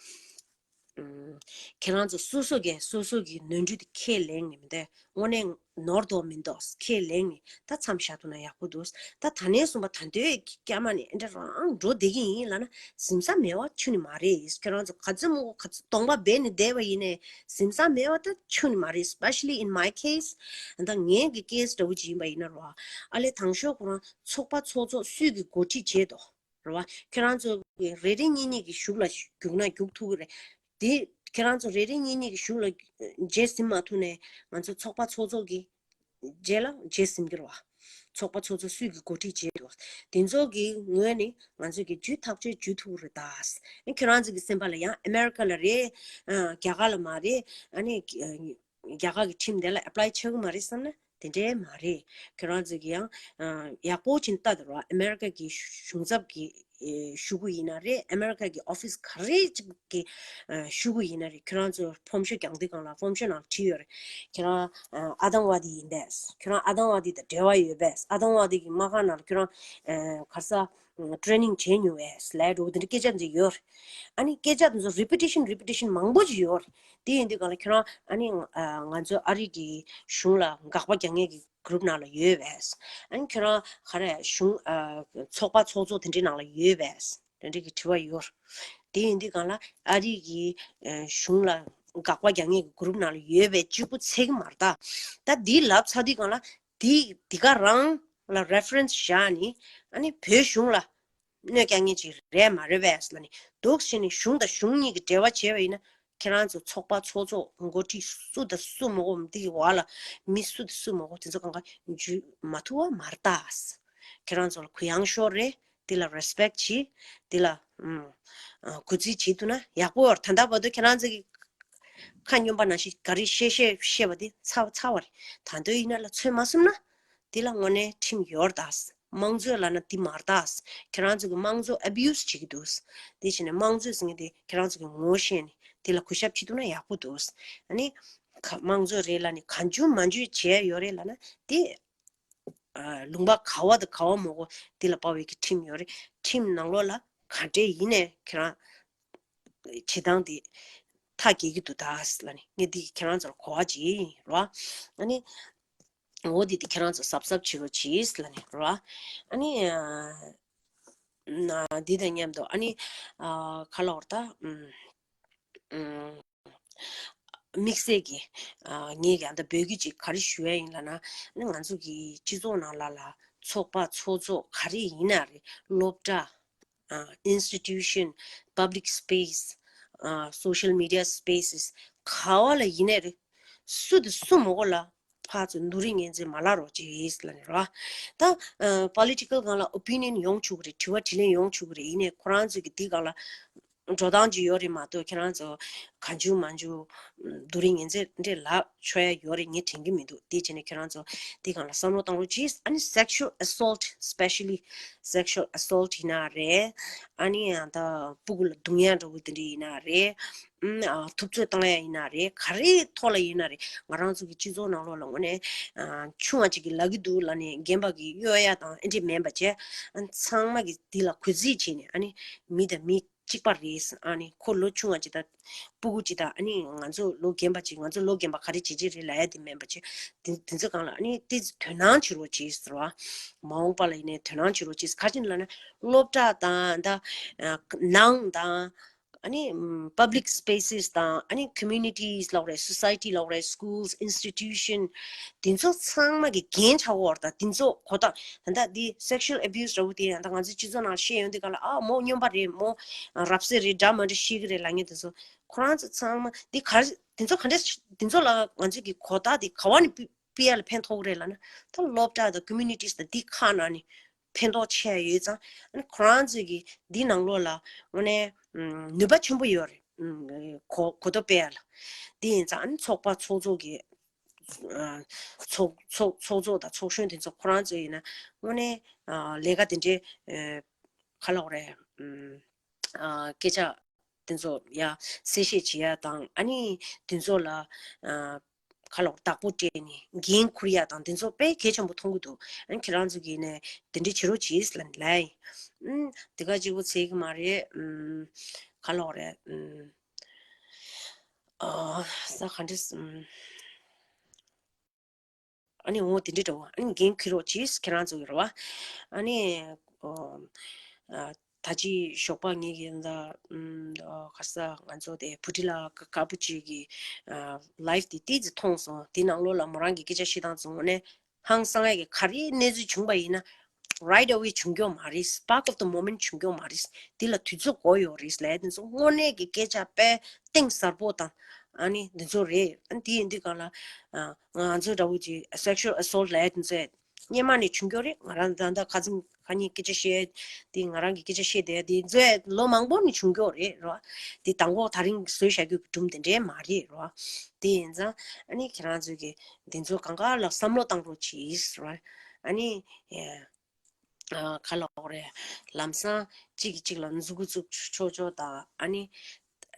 ཨུམ། ཁྱེད་རང་ཚོ་སོ་སོ་གིས་སོ་སོ་གི་ནོར་འཁྲུལ་དེ་ཁས་ལེན་ནས་མི་འདུག་དངོས་གནས་ནོར་དོགས་མི་འདུག་ཁས་ལེན་ནས་ད་མཚམས་བཞག་ཐུབ་ན་ཡག་པོ་འདུག་ད་ད་ནས་བཟུང་བ་ད་འདོད་ཀྱི་སྐྱ་མ་ནས་འདྲ་རང་འགྲོ་བསྡད་ཀྱི་ཡིན་ལབ་ན་གཟིམ་ས་མེད་པ་ཁྱོན་ནས་མ་རེད། ཁྱེད་རང་ཚོ་ག་ཚོད་མང་པོ་ག་ཚོད་གདོང་པ་སྦས་ནས་བསྡད་པ་ཡིན་ནའི་གཟིམ་ས་མེད་པ་ད་ཁྱོན་ནས་མ་རེད། Especially in my case. ད་ངའི་གི་case འདྲ་བོ་ཅིག་ཡིན་པ་ཡིན་ན་རོ། ཨ་ལས་དང་ཤོས་ཁོ་རང་ཚོགས་པ་ཚོགས་གཙོ་སུས་ཀྱི་འགོ་ཁྲིད་བྱས་འདུག་རེད་བ། ཁྱེད་རང་ཚོ་རེ་རེ་གཉིས་གཉིས་ཀྱི་གཞུག་ལ་རྒྱུག་ན་རྒྱུག་ཐུབ་ཀྱི་རེད། དེ་ཁྱེད་རང་ཚོ་རེ་རེ་གཉིས་གཉིས་ཀྱི་གཞུག་ལ་རྗེས་ཟིན་མ་ཐུབ་ནས་ང་ཚོ་ཚོགས་པ་ཚོགས་གཙོ་གི་རྗེས་ལ་རྗེས་ཟིན་གྱི་རེད་བ། ཚོགས་པ་ཚོགས་གཙོ་སུས་ཀྱི་འགོ་ཁྲིད་བྱས་འདུག་དེ་ཚོ་གི་ངོས་ནས་ང་ཚོ་གི་ཇུས་ཐག་གཅོད་ཇུས་ཐུབ་ཀྱི་རེད་ད། ཁྱེད་རང་ཚོ་གི་སེམས་པ་ལ་ཡང་ཨ་མེ་རི་ཀ་ལ་རེད། རྒྱ་གར་ལ་མ་རེད། ཨ་ནི། རྒྱ་གར་གྱི་ཁྲིམས་དེ་ལ་apply བྱེད་ཀྱི་མ་རེད་བསམ་ན་དེ་འདྲའི་མ་རེད། ཁྱེད་རང་ཚོ་གི་ཡང་ཡག་པོ་ཅིག་ལྟ་དང་རོགས། ཨ་མེ་རི་ཀ་གི་གཞུང་ཚབ་ཀྱི་ཞུ་སྐུལ་ཡིན་ན་རེད། ཨ་མེ་རི་ཀ་གི་ཨོ་ཕིས་ག་རེ་ཅིག་གི་ཞུ་སྐུལ་ཡིན་ན་རེད། ཁྱེད་རང་ཚོ་ཕོམ་ཤོ་རྒྱག་དུས་སྒང་ལ་ཕོམ་ཤོ་ནང་བྲིས་ཡོད་རེད། ཁྱེད་རང་ཨ་ཏང་ཝ་དི་ཡིན་པས། ཁྱེད་རང་ཨ་ཏང་ཝ་དི་དང་འབྲེལ་བ་ཡོད་པས། ཨ་ཏང་ཝ་དི་གི་དམག་ཁང་ནང་ལ་ཁྱེད་རང་ག་རེ་ཟ། training བྱས་མྱོང་བས་ལབ་འགྲོ་དེ་འདྲ་སྐད་ཆ་འདི་ཡོད་རེད། ཨ་ནི་སྐད་ཆ་འདི་ཚོ་repetition repetition མང་པོ་ཅིག་ཡོད་རེད། དེ་ཡིན་དུས་གང་ལ་ཁྱེད་རང་ཨ་ནི་ང་ཚོ་ཨ་རི་གི་གཞུང་ལ་དགག་པ་རྒྱག་མཁན་གྱི་group ནང་ལ་ཡོད་པས། ཨ་ནི་ཁྱེད་རང་ག་རེ་གཞུང་ཚོགས་པ་ཚོགས་གཙོ་དེ་འདྲའི་ནང་ལ་ཡོད་པས། དེ་འདྲའི་གི་དྲི་བ་ཡོད་རེད། དེ་ཡིན་དུས་སྒང་ལ་ཨ་རི་གི་ཨ་གཞུང་ལ་དགག་པ་རྒྱག་མཁན་གྱི་གུ་རུབ་ནང་ལ་ཡོད་པའི་གཅིག་པུ་ཚད་ཀྱི་མ་རེད་ད། ད་འདི་ལབ་ཚར་དུས་སྒང་ལ་འདི་འདི་ག་རང་ལ་རེ་ཕ་རེན་སི་བཞག་ནས་ཨ་ནི་བོད་གཞུང་ལ་གནོད་རྒྱག་མཁན་ཅིག་རེད་མ་རེད་པས་ལབ་ནས་འདུག་བྱས་ནས་གཞུང་དང་གཞུང་གཉིས་ཀྱི་འབྲེལ་བ་བྱས་པ་ཡིན་ན། ཁྱེད་རང་ཚོ་ཚོགས་པ་ཚོགས་གཙོ་འགོ་ཁྲིད་སུ་དང་སུ་མ་གོ་འདི་གི་བར་ལ་མི་སུ་དང་སུ་མ་གོ་དེ་ཚོ་གང་ག་འཇུ་མ་ཐུབ་པ་མ་རེད་ད། ཁྱེད་རང་ཚོ་ལ་གུ་ཡངས་ཤོར་རེད། འདི་ལ་རེ་སི་པེག་བྱེད། འདི་ལ་ཨུམ་ཨ་གུས་བརྩི་བྱེད་ཐུབ་ན་ཡག་པོ་ཡོད་རེད། ད་ལྟ་བར་དུ་ཁྱེད་རང་ཚོ་གི་ཁ་སྨྱོན་པ་ནང་བཞིན་ག་རེ་བཤད་བཤད་བཤད་པ་དེ་ཚར་ཚར་བ་རེད། ད་དུང་ཡིན་ན་ལ་ཚོད་མ་ཟིན་ན་འདི་ལ་དངོས་གནས་ཁྲིམས་ཡོད་རེད་ད། དམངས་གཙོ་ལབ་ན་འདི་མ་རེད་ད། ཁྱེད་རང་ཚོ་གི་དམངས་གཙོ་ཨ་བི་ཡུ་སི་བྱེད་ཀྱི་འདུག་དེ་བྱས་ནས་དམངས་གཙོ་ཟེར་མཁན་དེ་ཁྱེད་རང་ཚོ་གི་ངོ་ཤེས་ནས་དེ་ལ་གུས་ཞབས་བྱེད་ཐུབ་ན་ཡག་པོ་འདུག་ཨ་ནི་ཁ་དམངས་གཙོ་རེད་ལབ་ནས་གང་བྱུང་མང་བྱུང་བྱས་ཡོད་རེད་ལབ་ན་དེ་ཨ་ལུང་པ་ག་བ་དང་ག་བ་མ་གོ་དེ་ལ་དཔའ་བའི་གི་ཁྲིམས་ཡོད་རེད། ཁྲིམས་ནང་ལོགས་ལ་ག་འདྲས་ཡིན་ནས་ཁྱེད་རང་བྱེད་སྟངས་དེ་ཐག་གིས་ཀྱི་འདུག་ད་ལབ་ནས་ངས་འདི་ཁྱེད་རང་ཚོར་གོ་བ་བྱེད་ཡིན་རོ། ཨ་ནི་འོ་འདི་དེ་ཁྱེད་རང་ཚོ་གཟབ་གཟབ་བྱེད་རོགས་གྱིས་ལབ་ནས་རོ། ཨ་ནི་ཨ་འདི་དང་མཉམ་དུ་ཨ་ནི་ཨ་ག་ལབ་དགོས་རེད་ད། ཨུམ་ཨུམ་དམིགས་བསལ་གྱི་ཨ་ངས་ཀྱང་ད་བོད་སྐད་ཅིག་ག་རེ་ཞུ་ཡ་ཡིན་ལབ་ན། ཨ་ནི་ང་ཚོ་གི་སྤྱི་ཚོགས་ནང་ལ་ལ་ཚོགས་པ་ཚོགས་གཙོ་ག་རེ་ཡིན་ན་རེད། སློབ་གྲྭ། ཨ་institution, public space, ཨ་social media spaces ག་བ་ལ་ཡིན་ནའི་རེད། སུ་དང་སུ་མ་གོ་ལ་ཕར་ཚུར་སྡུག་རུས་ངན་ཚོད་མ་ལབ་རོགས་གྱིས་ལབ་ནས་རོ། ད་ཨ་political སྒང་ལ་opinion ཡོང་ཆོག་གི་རེད། དྲི་བ་དྲིས་ལན་ཡོང་ཆོག་གི་རེད། ཡིན་ནའི་ཁོ་རང་ཚོས་ཀྱི་འདི་སྒང་ལ་འགྲོ་སྟངས་ཅིག་ཡོད་རེད་མ་གཏོགས། ཁྱེད་རང་ཚོ་གང་བྱུང་མང་བྱུང་སྡུག་རུས་ངན་ཚོད་འདྲས་ལབ་ཆོག་ཡ་ཡོད་རེད་ངས་དྲན་གྱི་མི་འདུག་དེ་བྱས་ནས་ཁྱེད་རང་ཚོ་དེ་སྒང་ལ་བསམ་བློ་བཏང་རོགས་གྱིས། ཨ་ནི་sexual assault, especially sexual assault ཡིན་ན་རེད། ཨ་ནི་ཡང་ད་སྤུ་གུ་ལ་རྡུང་ཡ་འདྲ་བོ་དེ་འདྲ་ཡིན་ན་རེད། ཨུམ་ཨ་ཐུབ་ཚོད་བཏང་ཡ་ཡིན་ན་རེད། ག་རེའི་ཐོག་ལ་ཡིན་ན་རེད། ང་རང་ཚོ་གི་སྤྱི་ཚོགས་ནང་ལོགས་ལ་དངོས་གནས་ཨ་ཆུང་བ་ཅིག་གིས་ལབ་ཀྱི་འདུག་ལབ་ནས་རྒན་པ་གིས་གཡོ་ཡ་དང་ཨེ་འདྲས་མིན་པ་བྱས། ཨ་ཚང་མ་གིས་འདི་ལ་གུས་བརྩི་བྱས་ནས་ཨ་ནི་མི་དང་མི་གཅིག་པ་རེད། ཨ་ནི་ཁོ་ལོ་ཆུང་བ་ཅིག་དང་སྤུ་གུ་ཅིག་དང་། ཨ་ནི་ང་ཚོ་ལོ་རྒན་པ་ཅིག་ང་ཚོ་ལོ་རྒན་པ་ག་རེ་བྱེད་ཀྱི་རེད་ལབ་ཡ་དེ་མིན་པ་བྱས། དེ་དེ་ཚོ་སྒང་ལ་ཨ་ནི་ཏོག་ཙམ་དོ་སྣང་བྱེད་རོགས་གྱིས་ཟེར་བ། མ་འོངས་པ་ལ་ཡིན་ནའི་དོ་སྣང་བྱེད་རོགས་གྱིས། ག་རེ་ལབ་ན་སློབ་གྲྭ་དང་ད་ནང་དང་། ཨ་ནི་public spaces དང་། ཨ་ནི་communities ལབ་རེད། society ལབ་རེད། schools, institution དེ་ཚོ་ཚང་མ་གི་འགན་ཆགས་ཡོད་རེད། ད་དེ་ཚོ་གོ་ད་ད་ལྟ་འདི་sexual abuse འདྲ་བོ་དེ་ད་ལྟ་ང་ཚོའི་སྤྱི་ཚོགས་ནང་བཤད་ཡོང་དུས་སྒང་ལ། ཨ་མོ་སྨྱོན་པ་རེད། མོ་རབ་གསལ་རེད། འདྲ་མི་འདྲ་བཤད་ཀྱི་རེད་ལབ་མཁན་དེ་ཚོ་ཁོ་རང་ཚོ་ཚང་མ་འདི་ག་རེ་དེ་ཚོ་ག་འདྲས་དེ་ཚོ་ལ་ང་ཚོ་གི་གོ་རྟོགས་དེ་ག་བ་ནས་སྤེལ་ཡ་ལ་ཕན་ཐོགས་རེད་ལབ་ན། ད་སློབ་གྲྭ་དང་communities དང་འདི་ཁག་ནང་ནས་ཕན་ཐོགས་ཆེ་ཡ་ཡོད་ཙང་། ཨ་ནི་ཁོ་རང་ཚོས་ཀྱི་འདི་ནང་ལོགས་ལ་དངོས་གནས་ནུས་པ་ཆེན་པོ་ཡོད་རེད། གོ་གོ་རྟོགས་སྤེལ་ཡ་ལ། དེ་ཡིན་ཙང་ཨ་ནི་ཚོགས་པ་ཚོགས་གཙོ་གི་ཚོགས་ཚོགས་ཚོགས་གཙོ་དང་ཚོགས་གཞོན་དེ་ཚོ་ཁོ་རང་ཚོ་ཡིན་ན་དངོས་གནས་ལས་ཀ་དེ་འདྲའི་ག་ལབ་དགོས་རེད། སྐད་ཆ་དེ་ཚོ་ཡ་གསལ་བཤད་བྱེད་ཡ་དང་། ཨ་ནི་དེ་ཚོ་ལ་ག་ལབ་དགོས་རེད། བདག་པོ་སྤྲད་ནས་འགན་འཁུར་ཡ་དང་དེ་ཚོ་དཔེ་གལ་ཆེན་པོ་མཐོང་གི་འདུག་ཨ་ནི་ཁྱེད་རང་ཚོ་གིས་ནས་དེ་འདྲ་བྱེད་རོགས་གྱིས་ལབ་ནས་ལབ་ཡིན། ཨུམ་དེ་ག་གཅིག་པོ་ཚད་ཀྱི་མ་རེད། ཨུམ་ག་ལབ་དགོས་རེད། ཨུམ་ཨ་ས་ག་འདྲ་ཨུམ། ཨ་ནི་འོ་དེ་འདྲ་འདྲ་བོ། ཨ་ནི་འགན་འཁུར་རོགས་གྱིས། ཁྱེད་རང་ཚོ་ཡོད་རེད་བ། ཨ་ནི་ཨོ་ཨ་ད་ཅི་ཞོགས་པ་ངེད་ཀྱི་ད་ཨམ་ཨོ་ག་ས་ང་ཚོ་དེ་བུ་ཁྲིད་ལགས་དཀར་པོ་ཅིག་གི་ཨ་live དེ་ཏོག་ཙམ་མཐོང་སོང་། དེ་ནང་ལོགས་ལ་མོ་རང་གི་སྐད་ཆ་བཤད་སྟངས་ཚོ་དངོས་གནས་ཧང་སང་ཡ་གི། ག་རེ་གནས་ཚུལ་བྱུང་པ་ཡིན་ན་right away བྱུང་ཀྱོག་མ་རེད། Spark of the moment བྱུང་ཀྱོག་མ་རེད། འདི་ལ་དུས་ཚོད་འགོར་ཡོད་རེད་ལབ་ཡ་དེ་ཚོ་དངོས་གནས་ཀྱི་སྐད་ཆ་དཔེ་གཏིང་ཟབ་པོ་དང་། ཨ་ནི་འདི་ཚོ་རེད། ཨ་ནི་དེ་ཡིན་དུས་སྒང་ལ་ཨ་ང་ཚོ་འདྲ་བོ་ཅིག་sexual assault ལབ་ཡ་དེ་ཚོ་སྔོན་མ་ནས་བྱུང་ཀྱོག་རེད། ང་རང་ད་ལྟ་ཁ་སང་ཁ་ཉིན་སྐད་ཆ་བཤད་དེ། ང་རང་གི་སྐད་ཆ་བཤད་དེ་དེ་ཚོ་ལོ་མང་པོ་ནས་བྱུང་ཀྱོག་རེད་རོ། དེ་དང་པོ་ད་རིང་བཟོས་བཞག་རྒྱུ་གི་སྒྲུང་དེ་འདྲས་མ་རེད་རོ། དེ་ཡིན་ཙང་ཨ་ནི་ཁྱེད་རང་ཚོས་ཀྱི་འདི་ཚོ་གང་ག་ལ་བསམ་བློ་བཏང་རོགས་གྱིས་རོ། ཨ་ནི་ཨ་ག་ལབ་དགོས་རེད། ལམ་སང་གཅིག་གིས་གཅིག་ལ་མཛུ་གུ་བཙུགས་ཆོག་ཆོག་དང་། ཨ་ནི་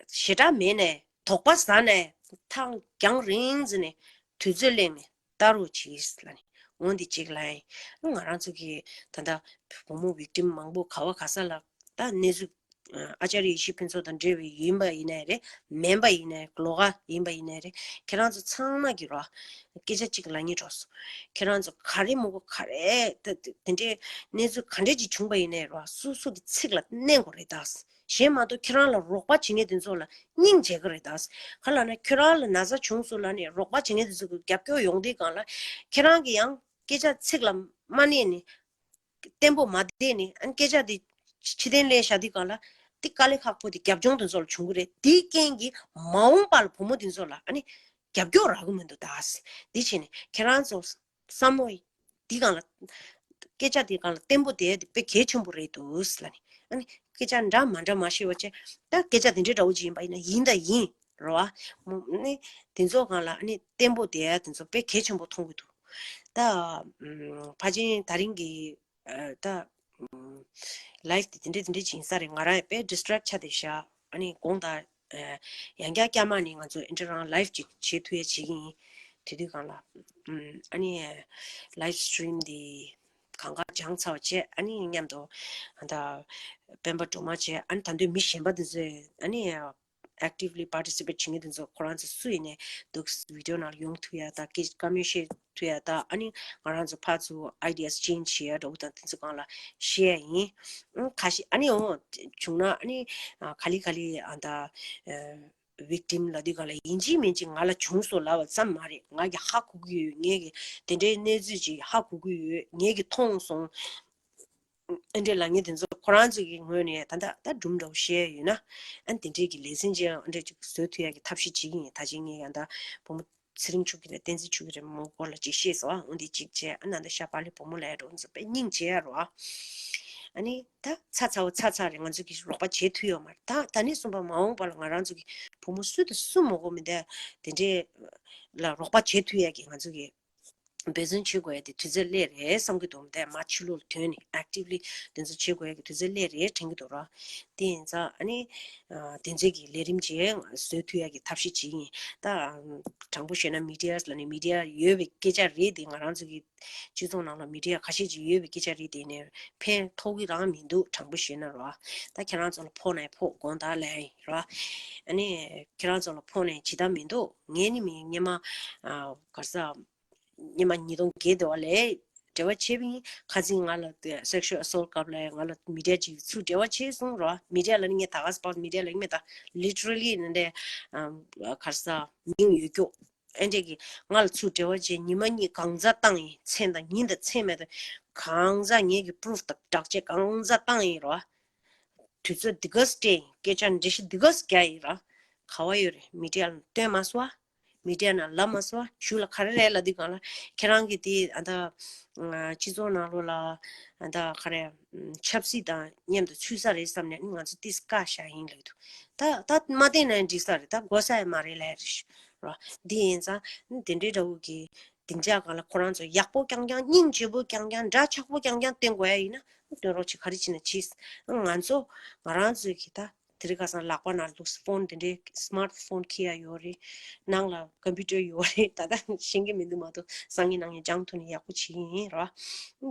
ཞེ་དྲག་མེད་ནས་དོགས་པ་ཟ་ནས་ཐག་རྒྱང་རིང་ཙམ་ནས་དུས་ཚོད་གླེང་ནས་ལྟ་རོགས་གྱིས་ལབ་ནས། འོ་འདི་གཅིག་ལབ་ཡིན། ང་རང་ཚོ་གི་ད་ལྟ་བུ་མོ་victim མང་པོ་ག་བ་ག་ས་ལ་ད་གནས་ཚུལ་ཨ་ཨ་ཅཱརྱ་ཡེ་ཤེས་ཕུན་ཚོགས་དང་འབྲེལ་བའི་ཡིན་པ་ཡིན་ནའི་རེད། མིན་པ་ཡིན་ནའི་ལོགས་ཀ་ཡིན་པ་ཡིན་ནའི་རེད། ཁྱེད་རང་ཚོ་ཚང་མ་གི་རོ། སྐད་ཆ་གཅིག་ལབ་སྙིང་བྲོ་སོང་། ཁྱེད་རང་ཚོ་ག་རེ་མོ་གོ་ག་རེ་ད་དེ་འདྲའི་གནས་ཚུལ་ག་འདྲས་ཅིག་བྱུང་པ་ཡིན་ནའི་རོ། སོ་སོ་གི་ཚིག་ལ་གནས་དགོས་རེད་ད། གཞན་མ་གཏོགས་ཁྱེད་རང་ལ་རོགས་པ་བྱེད་མཁན་དེ་ཚོ་ལ་སྙིང་རྗེ་གི་རེད་ད། ག་ལབ་ན་ཁྱེད་རང་ལ་ན་ཚ་བྱུང་སོང་ལབ་ནས་རོགས་པ་བྱེད་མཁན་དེ་ཚོ་གི་རྒྱབ་སྐྱོར་ཡོང་དུས་སྒང་ལ་ཁྱེད་རང་གི་ཡང་སྐད་ཆ་ཚིག་ལ་མ་གནས་ནས་བརྟན་པོ་མ་བསྡད་ནས་ཨ་ནི་སྐད་ཆ་དེ་ཕྱི་གཏན་ལས་བཞག་དུས་སྒང་ལ་དེ་དཀའ་ལས་ཁག་པོ་དེ་རྒྱབ་ལྗོངས་དེ་ཚོ་ལ་བྱུང་གི་རེད། དེའི་རྐྱེན་གྱིས་མ་འོངས་པ་ལ་བུ་མོ་དེ་ཚོ་ལ་ཨ་ནི་རྒྱབ་སྐྱོར་རག་གི་མི་འདུག་ད། དེ་བྱས་ནས་ཁྱེད་རང་ཚོ་བསམ་བློ་འདི་སྒང་ལ་སྐད་ཆ་འདི་སྒང་ལ་བརྟན་པོ་བསྡད་དེ་དཔེ་གལ་ཆེན་པོ་རེད་འདུག་ལབ་ནས། ཨ་ནི་སྐད་ཆ་འདྲ་མ་འདྲ་མ་ཤེས་པ་བྱས། ད་སྐད་ཆ་དེ་འདྲའི་འདྲ་བོ་ཅིག་ཡིན་པ་ཡིན་ན་ཡིན་ད་ཡིན་རོ། ཨ་ནི་དེ་ཚོ་སྒང་ལ་ཨ་ནི་བརྟན་པོ་བསྡད་ཡ་དེ་ཚོ་དཔེ་གལ་ཆེན་པོ་མཐོང་གི་འདུག། ད་ཕལ་ཆེར་ད་རིང་གི་ད་ལའིབ་དེ་དེ་འདྲས་དེ་འདྲས་ཅིག་ཡིན་ས་རེད། ང་རང་ཡང་དཔེ་ཌིས་ཊེག་ཆགས་བསྡད་ཤག། ཨ་ནི་དགོངས་དག། ཡང་བསྐྱར་བསྐྱར་མ་ནི་ང་ཚོ་ཨེ་འདྲ་རང་ལའིབ་ཅིག་བྱེད་ཐུབ་ཡ་བྱེད་ཀྱི་ཡིན། དེ་དུས་སྒང་ལ་ཨ་ནི་ལའིབ་སི་ཊི་རིམ་དེ་གང་ག་སྦྱངས་ཚར་བ་བྱས། ཨ་ནི་མཉམ་དུ་ད་སྤེན་པ་སྒྲོལ་མ་བྱས། ཨ་ནི་ད་དུང་མི་གཞན་པ་དེ་ཚོས་ཨ་ནི་ཨེག་ཊིབ་ལི་པར་ཊི་སི་པེཊ་བྱེད་མཁན་དེ་ཚོ་ཁོ་རང་ཚོ་སུ་ཡིན་ནའི་འདུག། བི་ཌི་ཡོ་ནང་ལ་ཡོང་ཐུབ་ཡ་དང་སྐད་བཀའ་མོལ་བཤད་ཐུབ་ཡ་དང་། ཨ་ནི་ང་རང་ཚོ་ཕར་ཚུར་ཨའི་ཌི་ཡ་ཨེག་སི་ཅེན་ཇི་བྱེད་ཡ་འདྲ་བོ་དང་དེ་ཚོ་སྒང་ལ་བཤད་ཡ་ཡིན། ཁ་ཤས་ཨ་ནི་འོ་བྱུང་ན་ཨ་ནི་ག་ལེ་ག་ལེ་ཨ་ད་བིག་ཊིམ་ལབ་དུས་སྒང་ལ་ཡིན་གཅིག་མིན་གཅིག་ང་ལ་བྱུང་སོང་ལབ་པ་ཙམ་མ་རེད། ང་གིས་ཧ་གོ་གི་ཡོད། ངས་ཀྱི་དེ་འདྲའི་གནས་ཚུལ་ཅིག་ཧ་གོ་གི་ཡོད། ངས་ཀྱི་མཐོང་སོང་། ཨེ་འདྲས་ལབ་མཁན་དེ་ཚོ་ཁོ་རང་ཚོ་གི་ངོས་ནས་ད་ལྟ་ད་སྒྲུང་འདྲ་བོ་བཤད་ཡོད་ན། ཨ་དེ་འདྲས་ཀྱི་ལེ་ཚན་ཅིག་ཨ་འདྲས་ཅིག་བཟོ་ཐུབ་ཡ་གི་ཐབས་ཤེས་བྱེད་ཀྱི་ཡིན། ད་ཅིག་ངས་ཡང་ད་བུ་མོ་ཚེ་རིང་མཆོག་གི་རེད། བསྟན་འཛིན་མཆོག་གི་རེད། མོ་སྐོར་ལ་ཅིག་བཤད་སོང་། ཨ་འོ་འདི་ཅིག་བྱས། ཨ་ན་ད་ཤ་པ་ལི་བུ་མོ་ལ་ཡ་འགྲོ་ཚོ་དཔེ་སྙིང་རྗེ་ཡ་རོ། ཨ་ནི་ད་ཚ་ཚ་བོ་ཚ་ཚ་རེད། ང་ཚོ་གི་རོགས་པ་བྱེད་ཐུབ་ཡོད་མ་རེད། ད་ད་ནས་བཟུང་པ་མ་འོངས་པ་ལ་ང་རང་ཚོ་གི་བུ་མོ་སུ་དང་སུ་མ་གོ་མི་འདྲ་དེ་འདྲས་ལ་རོགས་པ་བྱེད་ཐུབ་ཡ་གི་ང་ཚོ་གི་འབད་བརྩོན་བྱེད་དགོས་ཡ་དེ་དུས་ཚོད་སླེབས་རེད་བསམ་གྱི་འདུག། དེ་མ་ཕྱི་ལོགས་ལ་ཐོན་ནས་ཨེག་ཊིབ་ལི་དེ་ཚོ་བྱེད་དགོས་ཡ་གི་དུས་ཚོད་སླེབས་རེད་དྲན་གྱི་འདུག་ར། དེ་ཡིན་ཙང་ཨ་ནི་དེ་ཚོའི་གི་ལས་རིམ་ཅིག་བཟོ་ཐུབ་ཡ་གི་ཐབས་ཤེས་བྱེད་ཀྱི་ཡིན། ད་དྲང་པོ་བཤད་ན་མི་ཌི་ཡ་ལ་ནི་མི་ཌི་ཡ་ཡོད་པའི་སྐད་ཆ་རེད། དེ་ང་རང་ཚོ་གི་སྤྱི་ཚོགས་ནང་ལ་མི་ཌི་ཡ་ཁ་ཤས་ཅིག་ཡོད་པའི་སྐད་ཆ་རེད། དེ་ནས་ཕན་ཐོགས་ཀྱི་རང་མི་འདུག། དྲང་པོ་བཤད་ན་ར། ད་ཁྱེད་རང་ཚོ་ལ་ཕོག་ན་ཕོག་དགོངས་དག་ལན་ར། ཨ་ནི་ཁྱེད་རང་ཚོ་ལ་ཕོག་ན་ཇི་ལྟར་མི་འདུག། ངས་ནི་མི་སྔོན་མ་ག་རེ་ཟ། སྔོན་མ་ཉིས་སྟོང་བརྒྱད་དེ་བ་ལས་འབྲེལ་བ་བྱས་པ་ཡིན། ཁ་སང་ང་ལ་དེ་སེག་ཤུ་ཨེ་སོལ་ཊི་སྐབས་ལ་ང་ལ་མི་ཌི་ཡ་ཅིག་ཚུར་འབྲེལ་བ་བྱས་སོང་ར། མི་ཌི་ཡ་ལ་ནི་ངས་ད་ག་ས་པར་མི་ཌི་ཡ་ལ་ངས་ད་ལི་ཊི་རལ་ལི་ནི་འདྲ་ག་རེ་ཟ་མིང་ཡོད་རྒྱུ། ཨེ་འདྲས་ཀྱི་ང་ལ་ཚུར་འབྲེལ་བ་བྱས། ཉི་མ་གཉིས་གང་ཟག་བཏང་ཡིན། མཚན་དང་ཉིན་དང་མཚན་མེད་དང་གང་ཟག་ངེད་ཀྱི་པུ་རུབ་དང་དྲག་ཆས་གང་ཟག་བཏང་ཡིན་རོ། དུས་ཚོད་འདི་ག་སྤྲད་ཡིན། སྐད་ཆ་འགྲེལ་བཤད་འདི་ག་རྒྱག་ཡིན་ར། ག་བ་ཡོད་རེད། མི་ཌི་ཡ་ལ་སྟོན་མ་སོང་། མི་ཌི་ཡ་ནང་ལབ་མ་སོང་། གཞུག་ལ་ག་རེ་རེད་ལབ་དུས་སྒང་ལ་ཁྱེད་རང་གི་དེ་ཨ་ད་སྤྱི་ཚོགས་ནང་ལོགས་ལ་ཨ་ད་ག་རེ་ཆབ་སྲིད་དང་མཉམ་དུ་ཚུད་ས་རེད་བསམ་ནས་ང་ཚོ་ཏིས་བཀག་བཞག་ཡིན་ལབ་འདུག། ད་ད་མ་བསྟན་ན་འགྲིག་ས་རེད། ད་དགོས་ས་ཡང་མ་རེད་ལབ་རེད་ར། འདི་ཡིན་ཙང་དེ་འདྲའི་འདྲ་བོ་གི་སྡིངས་ཆ་སྒང་ལ་ཁོ་རང་ཚོ་ཡག་པོ་རྐྱང་རྐྱང་སྙིང་རྗེ་པོ་རྐྱང་རྐྱང་འདྲ་ཆགས་པོ་རྐྱང་རྐྱང་སྟོན་དགོས་ཡ་ཡིན་ན་སྟོན་རོགས་བྱེད། ག་རེ་བྱེད་ན་བྱེད། ང་ཚོ་ང་རང་ཚོའི་གི་ད་དེ་རིང་ཁ་སང་ལག་པ་ནང་འདུག་ཕོན། དེ་འདྲའི་སི་མཱར་ཕོན་འཁྱེར་ཡ་ཡོད་རེད། ནང་ལ་ཀམ་པུ་ཊར་ཡོད་རེད། ད་ལྟ་ཤེས་ཀྱི་མི་འདུག་མ་གཏོགས་སང་ཉིན་གནངས་ཉིན་སྦྱང་ཐུབ་ནས་ཡག་པོ་བྱེད་ཀྱི་ཡིན་ར།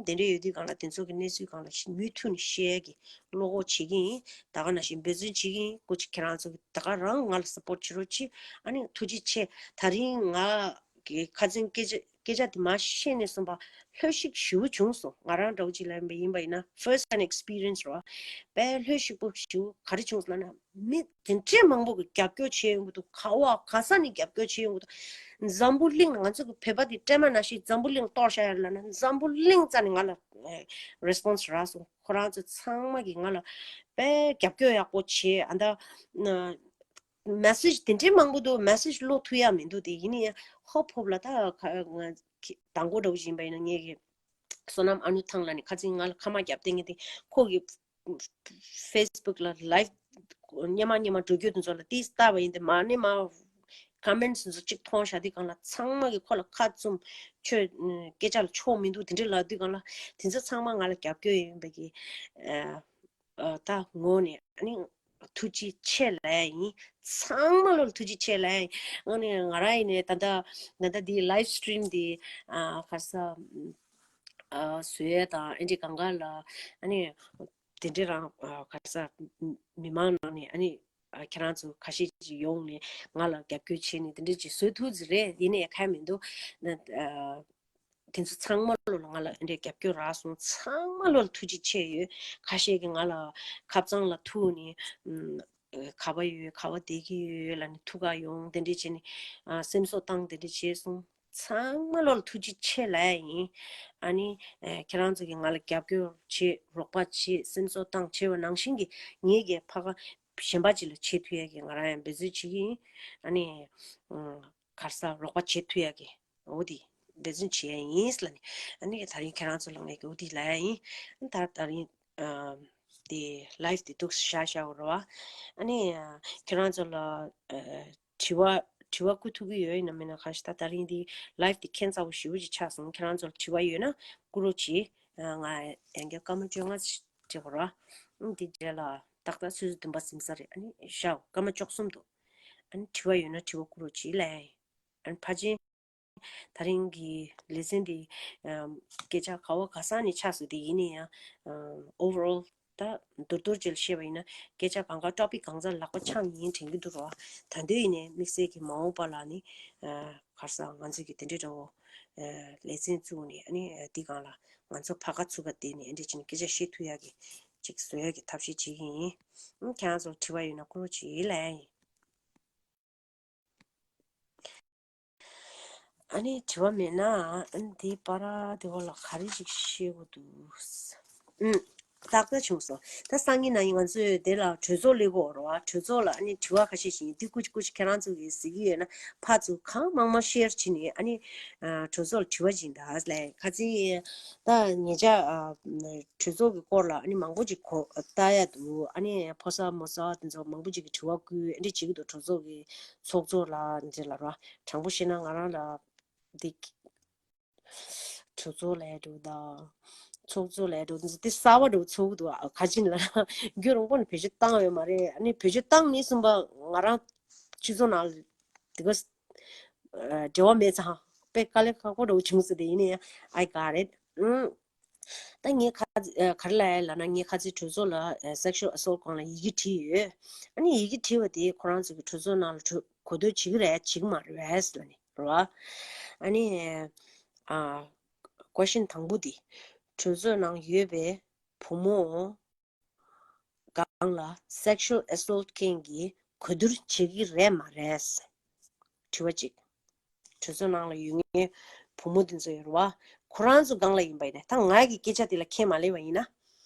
དེ་འདྲ་ཡོད་དུས་སྒང་ལ་དེ་ཚོ་གི་གནས་ཚུལ་སྒང་ལ་མུ་མཐུད་ནས་བཤད་ཀྱི་བློ་ཁོག་བྱེད་ཀྱི་ཡིན། ད་ག་ནང་བཞིན་འབད་བརྩོན་བྱེད་ཀྱི་ཡིན། སྐུ་མཁྱེན་ཁྱེད་རང་ཚོ་གི་ད་ག་རང་ང་ལ་སཔོར་ཊི་བྱེད་རོགས་གྱིས། ཨ་ནི་ཐུགས་རྗེ་ཆེ། ད་རིང་ང་གི་ཁ་སང་སྐད་ཆ་སྐད་ཆ་དེ་མ་བཤད་ནས་གསུངས་པ་ལྷོད་ཤིག་ཞེ་པོ་བྱུང་སོང་། ང་རང་འདྲ་བོ་ཅིག་ལ་ཡིན་པ་ཡིན་པ་ཡིན་ན་ཕར་སི་ཊི་ཧེན་ཌི་ཨེག་སི་པི་རི་ཡེན་སི་རོ། དཔེ་ལྷོད་ཤིག་པོ་ཞེ་པོ་ག་རེ་བྱུང་སོང་ལབ་ན། མི་དེ་འདྲས་མང་པོ་གི་རྒྱབ་སྐྱོར་བྱེད་ཡོང་གི་འདུག། ག་བ་ག་ས་ནས་རྒྱབ་སྐྱོར་བྱེད་ཡོང་གི་འདུག། འཛམ་བུ་གླིང་ལ་ང་ཚོ་གི་བོད་པ་དེ་སྲན་མ་ནང་བཞིན་འཛམ་བུ་གླིང་ལ་གཏོར་བཞག་ཡ་རེད་ལབ་ན་འཛམ་བུ་གླིང་རྩ་ནས་ང་ལ་རེ་སི་པོན་སི་རག་སོང་། ཁོ་རང་ཚོ་ཚང་མ་གིས་ང་ལ་དཔེ་རྒྱབ་སྐྱོར་ཡག་པོ་བྱེད། ཨ་ད་མེ་སེ་ཇི་དེ་འདྲས་མང་པོ་འདུག། མེ་སེ་ཇི་ཀློག་ཐུབ་ཡ་མི་འདུག། དེ་ཡིན་ནའི་ཧོབ་ཧོབ་ལ་ད་ཁ་ང་ཁྱི་དང་པོ་འདྲ་བོ་ཞིག་ཡིན་པ་ཡིན་ན་ངེད་ཀྱི་བསོད་ནམས་ཨ་ནུ་ཐང་ལ་ནི་ཁ་སང་ང་ལ་ཁ་མ་རྒྱབ་སྟེ་ངེད་དེ་ཁོ་གི་ཕེ་སི་བུག་ལ་ལའིབ་སྔོན་མ་སྔོན་མ་འགྲོ་རྒྱུ་དེ་ཚོ་ལ་ཏིས་ལྟ་བ་ཡིན་ཏེ་མ་ནི་མ་ཀོ་མེན་ཊི་དེ་ཚོ་གཅིག་མཐོང་བཞག་དུས་སྒང་ལ་ཚང་མ་གིས་ཁོ་ལ་ཁ་བཙུམ། ཁྱོད་སྐད་ཆ་ལ་ཆོ་མི་འདུག་དེ་འདྲས་ལབ་དུས་སྒང་ལ་དེ་ཚོ་ཚང་མ་ང་ལ་རྒྱབ་སྐྱོར་ཡིན་པ་གི་ཨ་ད་ངོ་ནས་ཨ་ནི་ཐུགས་རྗེ་ཆེ་ལབ་ཡ་ཡིན། ཚང་མ་ལོ་ལ་ཐུགས་རྗེ་ཆེ་ལབ་ཡ་ཡིན། ཨ་ནི་ང་རང་ཡིན་ནའི་ད་ལྟ་ད་ལྟ་འདི་ལའིབ་སི་ཊི་རིམ་འདི་ཨ་ག་རེ་ཟ་ཨ་བཟོ་ཡ་དང་ཨེ་འདྲས་གང་ག་ལ་ཨ་ནི་དེ་འདྲས་རང་ཨ་ག་རེ་ཟ་མི་མང་ནང་ནས་ཨ་ནི་ཨ་ཁྱེད་རང་ཚོ་ཁ་ཤས་ཅིག་ཡོང་ནས་ང་ལ་རྒྱབ་སྐྱོར་བྱས་ནས་དེ་འདྲས་ཅིག་བཟོ་ཐུབ་ཟིག་རེད། ཡིན་ནའི་ཁ་མི་འདུག་ན་ཨ། དེ་ཚོ་ཚང་མ་ལོ་ལ་ང་ལ་འདྲའི་རྒྱབ་སྐྱོར་རག་སོང་། ཚང་མ་ལོ་ལ་ཐུགས་རྗེ་ཆེ་ཡོད། ཁ་ཤས་ཀྱིས་ང་ལ་ཁ་བྱང་ལ་ཐུག་ནས་ག་པར་ཡོད། ག་པར་བསྡད་ཀྱི་ཡོད་ལབ་ནས་ཐུག་ག་ཡོང་། དེ་འདྲས་བྱས་ནས་སེམས་གསོ་བཏང་། དེ་འདྲས་བྱས་སོང་། ཚང་མ་ལོ་ལ་ཐུགས་རྗེ་ཆེ་ལབ་ཡ་ཡིན། ཨ་ནི་ཁྱེད་རང་ཚོ་གིས་ང་ལ་རྒྱབ་སྐྱོར་བྱེད། རོགས་པ་བྱེད། སེམས་གསོ་བཏང་བྱས་པ་ནང་བཞིན་གྱི་ངེད་ཀྱིས་ཕ་ག་གཞན་པ་ཅིག་ལ་བྱེད་ཐུབ་ཡ་གི་ང་རང་ཡང་འབད་བརྩོན་བྱེད་ཀྱི་ཡིན། ཨ་ནི་ག་རེ་ཟ། རོགས་པ་བྱེད་ཐུབ་ཡ་གི་འོ་དེ་འབད་བརྩོན་བྱེད་ཡ་ཡིན་ལབ་ནས། ཨ་ནི་དེ་རིང་ཁྱེད་རང་ཚོ་ལ་ངས་འོ་དེ་ལབ་ཡ་ཡིན། ད་དེ་རིང་དེ་ལའེབ་དེ་འདུག་སེ་བཞག་བཞག་པ་རེད་བ། ཨ་ནི་ཁྱེད་རང་ཚོ་ལ་དྲི་བ་དྲི་བ་བསྐུར་ཐུབ་ཀྱི་ཡོད་ཡིན་ན་མིན་ན། གང་ཞིག་ད་དེ་རིང་འདི་ལའེབ་འདི་ཁྱད་མཚར་པོ་ཞེ་པོ་ཅིག་ཆགས་སོང་། ཁྱེད་རང་ཚོར་དྲི་བ་ཡོད་ན་བསྐུར་རོགས་གྱིས། ང་ཡང་བསྐྱར་སྐར་མ་བཅོ་ལྔ་ཅིག་བྱེད་དགོས་ར། འདི་རྗེས་ལ་ཏག་ཏག་ཆུ་ཚོད་བདུན་པ་ཟིན་ས་རེད། ཨ་ནི་ཤག་སྐར་མ་བཅུ་གསུམ་འདུག་ཨ་ནི་དྲི་བ་ཡོད་ན་དྲི་བ་བསྐུར་རོགས་གྱིས་ལབ་ཡིན། ཨ་ནི་ཕལ་ཆེར་དེ་རིང་གི་ལེ་ཚན་འདི་སྐད་ཆ་ག་བ་ག་ས་ནས་ཆགས་སོང་། དེ་ཡིན་ན་ཡང་ཨོ་ཝར་ཨོལ་ད་མདོར་མདོར་བྱས་ལ་བཤད་པ་ཡིན་ན་སྐད་ཆ་གང་ག་ཊོ་པིག་གང་ག་ལག་པ་འཆང་ཡིན་དྲན་གྱི་འདུག་རོ། ད་འདོད་ཡིན་ནའི་དམིགས་བསལ་གྱི་མ་འོངས་པ་ལ་ནི་ག་རེ་ཟ། ང་ཚོས་ཀྱི་དེ་འདྲའི་འདྲ་བོ་ལེ་ཚན་བཙུགས་ནས། ཨ་ནི་འདི་སྒང་ལ་ང་ཚོ་ཕ་ག་ཚུགས་ཀ་བསྡད་ནས་འདི་འདྲ་བྱས་ནས་སྐད་ཆ་བཤད་ཐུབ་ཡ་གི་ཅིག་བཟོ་ཡ་གི་ཐབས་ཤེས་བྱེད་ཀྱི་ཡིན། ཁྱེད་རང་ཚོར་དྲི་བ་ཡོད་ན་བསྐུར་རོགས་གྱིས་ལབ་ཡ་ཡིན། ཨ་ནི་དྲི་བ་མེད་ན་ཨ་ནི་དེའི་བར་དེ་བ་ལ་ག་རེ་ཞིག་བཤད་དགོས་འདུག་ཨུམ། ཏག་ཏག་བྱུང་སོང་། ད་སང་ཉིན་གནངས་ཉིན་ང་ཚོས་དེ་ལ་གྲོས་ཚོགས་སླེབས་དགོས་རེད་བ། གྲོས་ཚོགས་ལ་ཨ་ནི་དྲི་བ་ཁ་ཤས་ཤིག་ཡིན། དེ་ཀུ་ཅི་ཀུ་ཅི་ཁྱེད་རང་ཚོ་གིས་གཟིགས་ཀྱི་ཡོད་ན་ཕར་ཚུར་གང་མང་མང་ཤེར་བྱས་ནས་ཨ་ནི་གྲོས་ཚོགས་ལ་དྲི་བ་ཅིག་ད་ལས་ཁ་ཚིག་ད་ཉེ་ཆར་གྲོས་ཚོགས་ཀྱི་སྐོར་ལ་ཨ་ནི་མང་པོ་ཅིག་གོ་ལྟ་ཡ་འདུག་ཨ་ནི་ཕོ་གསར་མོ་གསར་དེ་ཚོ་མང་པོ་ཅིག་གིས་དྲི་བ་བསྐུར། ཨ་འདྲ་བྱེད་ཀྱི་འདུག་གྲོས་ཚོགས་ཀྱི་ཚོགས་གཙོ་ལ་འདི་ལ་ར། དྲང་པོ་བཤད་ན་ང་རང་ལ་འདི་གྲོས་ཚོགས་ལ་འགྲོ་དང་ཚོགས་གཙོ་ལ་འགྲོ་འདི་འདི་གསར་པ་འགྲོ་ཚོགས་འདུག་ཨ་ག་ཅིན་ལ་རྒྱུན་རིང་པོ་ནས་བེད་སྤྱོད་བཏང་ཡོད་མ་རེད། ཨ་ནི་བེད་སྤྱོད་བཏང་ནས་གསུམ་པ་ང་རང་སྤྱི་ཚོགས་ནང་ལ་དེ་ག་འབྲེལ་བ་མེད་ཙང་དཔེ་དཀའ་ལས་ཁག་པོ་འགྲོ་བྱུང་སོང་། དེ་ཡིན་ནའི་I got it. ཨུམ། ད་ངས་ཁ་ཨ་ག་རེ་ལབ་ཡ་ལབ་ན། ངས་ཁ་ཚིག་གྲོས་ཚོགས་ལ་ཨ་sexual assault སྐོར་ལ་ཡི་གེ་བྲིས་ཡོད། ཨ་ནི་ཡི་གེ་བྲིས་པ་དེ་ཁོ་རང་ཚོ་གི་གྲོས་ཚོགས་ནང་ལ་གྲོས་གོ་བསྡུར་བྱེད་ཀྱི་རེད་བྱེད་ཀྱི་མ་རེད་ལབ་ནས་རེད་བ། ཨ་ནི་ཨ་ཀོ་ཤན་དང་པོ་དེ། གྲོས་ཚོགས་ནང་ཡོད་པའི་བུ་མོ་སྒང་ལ་sexual assault རྐྱེན་གྱིས་གོ་བསྡུར་བྱེད་ཀྱི་རེད་མ་རེད། དྲི་བ་གཅིག་གྲོས་ཚོགས་ནང་ལ་ཡོད་མཁན་བུ་མོ་དེ་ཚོ་ཡོད་རེད་བ། ཁོ་རང་ཚོ་སྒང་ལ་ཡིན་པ་ཡིན་ན། ད་ང་གི་སྐད་ཆ་དེ་ལ་ཁས་མ་ལེན་པ་ཡིན་ན།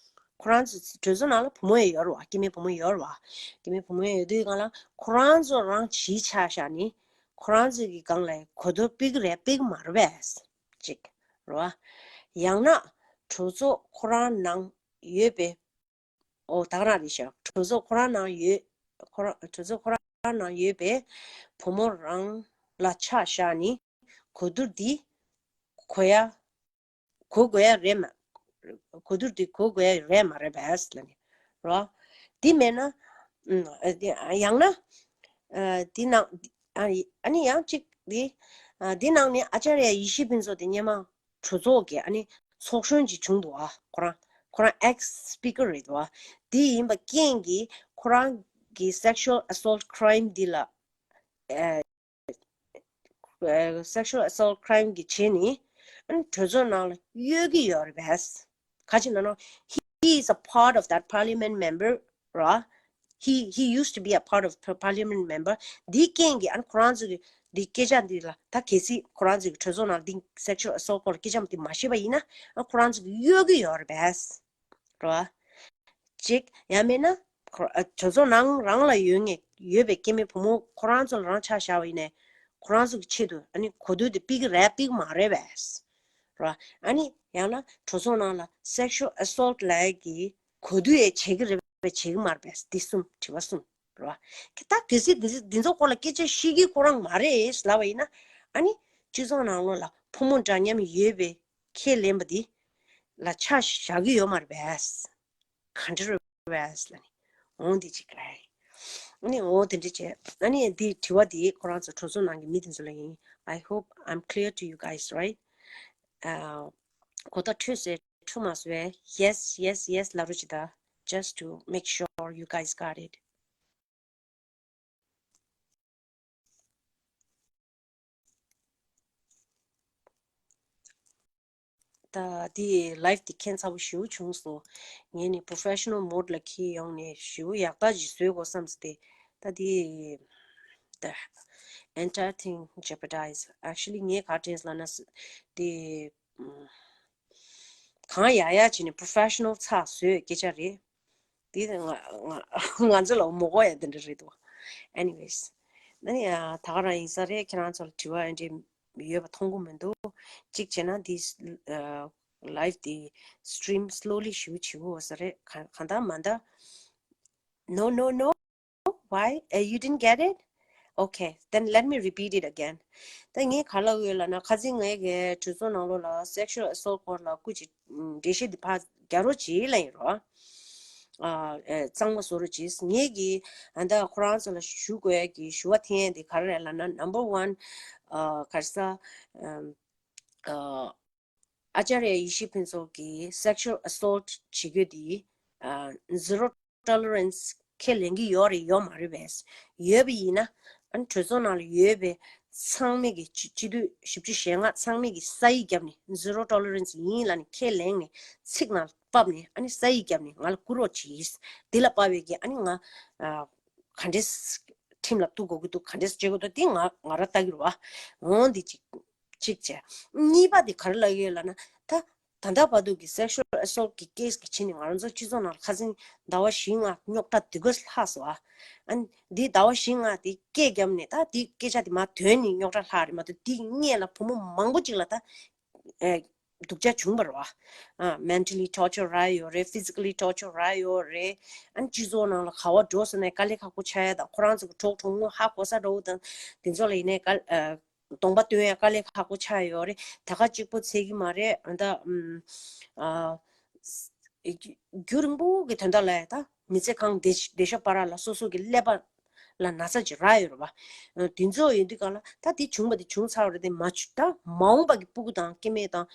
ཁོ་རང་ཚོ་གྲོས་ཚོགས་ནང་ལ་བུ་མོ་ཡང་ཡོད་རེད་བ། སྐྱེ་དམན་བུ་མོ་ཡོད་རེད་བ། སྐྱེ་དམན་བུ་མོ་ཡོད་དུས་སྒང་ལ་ཁོ་རང་ཚོ་རང་གཞིས་ཆགས་བཞག་ནས་ཁོ་རང་ཚོ་གི་སྒང་ལ་གོ་བསྡུར་སྤེལ་གི་རེད་སྤེལ་གི་མ་རེད་པས། གཅིག་རེད་བ། ཡང་ན་གྲོས་ཚོགས་ཁོ་རང་ནང་ཡོད་པའི། ཨོ་ད་ག་རང་རེད་ཤག་གྲོས་ཚོགས་ཁོ་རང་ནང་ཡོད། ཁོ་རང་གྲོས་ཚོགས་ཁོ་རང་ནང་ཡོད་པའི་བུ་མོ་རང་ལ་ཆ་བཞག་ནས་གོ་བསྡུར་འདི་གོ་ཡ་གོ་དགོས་ཡ་རེད་མ། གོ་བསྡུར་འདི་གོ་དགོས་ཡ་རེད་མ་རེད་པས་ལབ་ནས་རོ། འདི་མེད་ན་ཨ་ཡང་ན་ཨ་འདི་ནང་ཨ་ནི་ཡང་གཅིག་འདི་ཨ་འདི་ནང་ནས་ཨ་ཅར་ཡ་ཡེ་ཤེས་ཕུན་ཚོགས་དེ་སྔོན་མ་གྲོས་ཚོགས་ཀྱི་ཨ་ནི་ཚོགས་གཞོན་ཅིག་བྱུང་འདུག་ཨ་ཁོ་རང་ཁོ་རང་ex speaker རེད་འདུག་ཨ་དེ་ཡིན་པ་རྐྱེན་གྱིས་ཁོ་རང་གི་sexual assault crime འདི་ལ་ཨ་sexual assault crime གི་བྱས་ནི་ཨ་ནི་གྲོས་ཚོགས་ནང་ལ་གཡོལ་གྱི་ཡོད་རེད་པས། ག་ཅི་ན་ནོ། He is a part of that parliament member ར། He he used to be a part of par- parliament member. འདི་རྐྱེན་གྱིས་ཨ་ནི་ཁོ་རང་ཚོ་གི་འདི་སྐད་ཆ་འདི་ལ་ད་གལ་སྲིད་ཁོ་རང་ཚོ་གི་གྲོས་ཚོགས་ནང་འདི་sexual assault སྐོར་སྐད་ཆ་འདི་མ་བཤད་པ་ཡིན་ན་ཨ་ཁོ་རང་ཚོ་གི་གཡོལ་གི་ཡོད་རེད་པས། ར། གཅིག་ཡང་མིན་ན་ཁོ་ཨ་གྲོས་ཚོགས་ནང་རང་ལ་ཡོད་ངེས་ཡོད་པའི་སྐྱེ་དམན་བུ་མོ་ཁོ་རང་ཚོ་ལ་རང་ཆ་བཞག་པ་ཡིན་ནའི་ཁོ་རང་ཚོ་གི་ཆེད་དུ་ཨ་ནི་གོ་བསྡུར་དེ་སྤེལ་གི་རེད་སྤེལ་གི་མ་རེད་པས། ར། ཨ་ནི་ཡང་ན་གྲོས་ཚོགས་ནང་ལ་sexual assault ལབ་ཀྱི་གོ་བསྡུར་ཡང་བྱེད་ཀྱི་རེད་པས་བྱེད་ཀྱི་མ་རེད་པས། འདི་གསུམ་དྲི་བ་གསུམ་ར། ད་གལ་སྲིད་འདི་འདི་ཚོ་སྐོར་ལ་སྐད་ཆ་བཤད་ཀྱི་ཁོ་རང་མ་རེད་ལབ་པ་ཡིན་ན་ཨ་ནི་སྤྱི་ཚོགས་ནང་ལོགས་ལ་ཕོ་མོ་འདྲ་མཉམ་ཡོད་པའི་ཁས་ལེན་པ་འདི་ལ་ཆ་བཞག་གི་ཡོད་མ་རེད་པས། ག་འདྲ་རེད་པས་ལབ་ནི། འོང་འདི་ཅིག་རེད། ཨ་ནི་འོ་དེ་འདྲ་བྱས། ཨ་ནི་འདི་དྲི་བ་འདི་ཁོ་རང་ཚོ་གྲོས་ཚོགས་ནང་གི་མི་དེ་ཚོ་ལ་ཡིན། I hope I'm clear to you guys, right? གོ་བརྡ་འཕྲོད་སོང་འཕྲོད་མ་སོང་བས། Yes, yes, yes ལབ་རོགས་བྱེད་ད། Just to make sure you guys got it. ད་དེ་live དེ་ཁྱད་མཚར་པོ་ཞེ་པོ་བྱུང་སོང་། ངས་ནི་professional mode ལ་འཁྱེར་ཡོང་ནས་ཞེ་པོ་ཡག་ཐག་ཅིག་བཟོས་དགོས་བསམ་སྟེ། ད་དེ་the entire thing jeopardize. Actually ངས་ག་རེ་དྲན་ལབ་ན། དེ་གང་ཡག་ཡག་བྱས་ནས་professional ཚགས་བཟོས་སྐད་ཆ་རེད། དེ་ང་ང་ང་ཚོ་ལ་མོ་གོ་ཡ་དེ་འདྲ་རེད་འདུག Anyways ནི་ད་ག་རང་ཡིན་ས་རེད། ཁྱེད་རང་ཚོ་ལ་དྲི་བ་ཨེ་འདྲ་ཡོད་པ་མཐོང་གི་མི་འདུག་གཅིག་བྱས་ན་this live དེ་stream slowly ཞུ་བྱེད་དགོས་ས་རེད། གང་ལྟར་མ་ལྟར། No, no, no. Why? Uh, you didn't get it? Okay, then let me repeat it again. ད་ངས་ག་ལབ་ཡོད་ལབ་ན། ཁ་སང་ངས་གི་གྲོས་ཚོགས་ནང་ལོགས་ལ་sexual assault སྐོར་ལ་སྐུ་མཁྱེན་འགྲེལ་བཤད་འདི་ཕར་རྒྱག་རོགས་བྱེད་ལབ་ཡིན་རོ། ཨ་གཙང་མ་བཟོ་རོགས་བྱེད། ངས་གི་ཨ་ད་ཁོ་རང་ཚོ་ལ་ཞུ་དགོས་ཀྱི་ཞུ་བ་འཐེན་ཡས་འདི་ག་རེ་རེད་ལབ་ན། Number one, ཨ་ག་རེ་ཟ། ཨ་ཨ་ཅཱརྱ་ཡེ་ཤེས་ཕུན་ཚོགས་ཀྱིས་sexual assault བྱེད་རྒྱུ་དེ་ཨ་zero tolerance ཁས་ལེན་གྱི་ཡོད་རེད་ཡོད་མ་རེད་པས། ཡོད་པ་ཡིན་ན་ཨ་ནི་གྲོས་ཚོགས་ནང་ལ་ཡོད་པའི་ཚང་མས་ཀྱི་སྤྱི་སྤྱི་འཐུས་བཞི་བཅུ་ཞེ་ལྔ་ཚང་མས་ཀྱི་ས་ཡིག་བརྒྱབ་ནས་zero tolerance ཡིན་ལབ་ནས་ཁས་ལེན་ནས་ཚིག་ནང་ཕབ་ནས་ཨ་ནི་ས་ཡིག་བརྒྱབ་ནས་ང་ལ་བསྐུར་རོགས་གྱིས། འདི་ལ་དཔག་པའི་གི་ཨ་ནི་ང་ཨ་ག་འདྲས་ཁྲིམས་ལ་གཏུག་དགོས་ཀྱི་འདུག་ག་འདྲས་བྱེད་དགོས་འདུག་འདི་ང་ང་རང་ལྟ་གི་རེད་བ། འོང་འདི་གཅིག་གཅིག་བྱས། གཉིས་པ་དེ་ག་རེ་ལབ་ཡོད་ལབ་ན། ད་ད་ལྟ་བར་དུ་གི་sexual assault གི་case གི་ཆེད་ནས་ང་རང་ཚོ་སྤྱི་ཚོགས་ནང་ལ་ཁ་སང་ཟླ་བ་བཞི་ལྔ་རྙོག་དྲ་དེ་ག་ལྷག་སོང་ཨ། ཨ་ནི་འདི་ཟླ་བ་བཞི་ལྔ་དེ་སྐད་བརྒྱབ་ནས་ད་དེ་སྐད་ཆ་དེ་མར་ཐོན་ནས་རྙོག་དྲ་ལྷག་རེད་མ་གཏོགས་དེ་སྔོན་ལ་བུ་མོ་མང་པོ་ཅིག་ལ་ད་ཨེ་སྡུག་ཅག་བྱུང་བ་རེད་བ། ཨ་mentally torture རག་ཡོད་རེད། physically torture རག་ཡོད་རེད། ཨ་ནི་སྤྱི་ཚོགས་ནང་ལ་ག་བ་འགྲོ་ཟེར་ནས་དཀའ་ལས་ཁག་པོ་ཆགས་ཡ་དང་ཁོ་རང་ཚོ་གི་གྲོགས་གྲོགས་མོ་ཧ་གོ་ས་འདྲ་བོ་དང་དེ་ཚོ་ལ་ཡིན་ནའི་དཀའ་ཨ། གདོང་པ་སྟོན་ཡ་དཀའ་ལས་ཁག་པོ་ཆགས་ཡོད་རེད། ད་ག་གཅིག་པོ་ཚད་ཀྱི་མ་རེད། ཨ་ད་ཨམ་ཨ་རྒྱུན་རིང་པོ་གི་དོན་དག་ལ་ད་མི་ཚེ་གང་བདེ་བདེ་ཤོག་པ་ར་ལ་སོ་སོ་གི་ཀླད་པ་ལ་ན་ཚ་ཅིག་རག་ཡོད་རེད་བ། དེ་ཚོ་ཡོད་དུས་གང་ལ་ད་དེ་བྱུང་བ་དེ་བྱུང་ཚར་བ་རེད་དེ་མ་བྱུང་ད་མ་འོངས་པ་གི་སྤུ་གུ་དང་སྐྱེ་དམན་དང་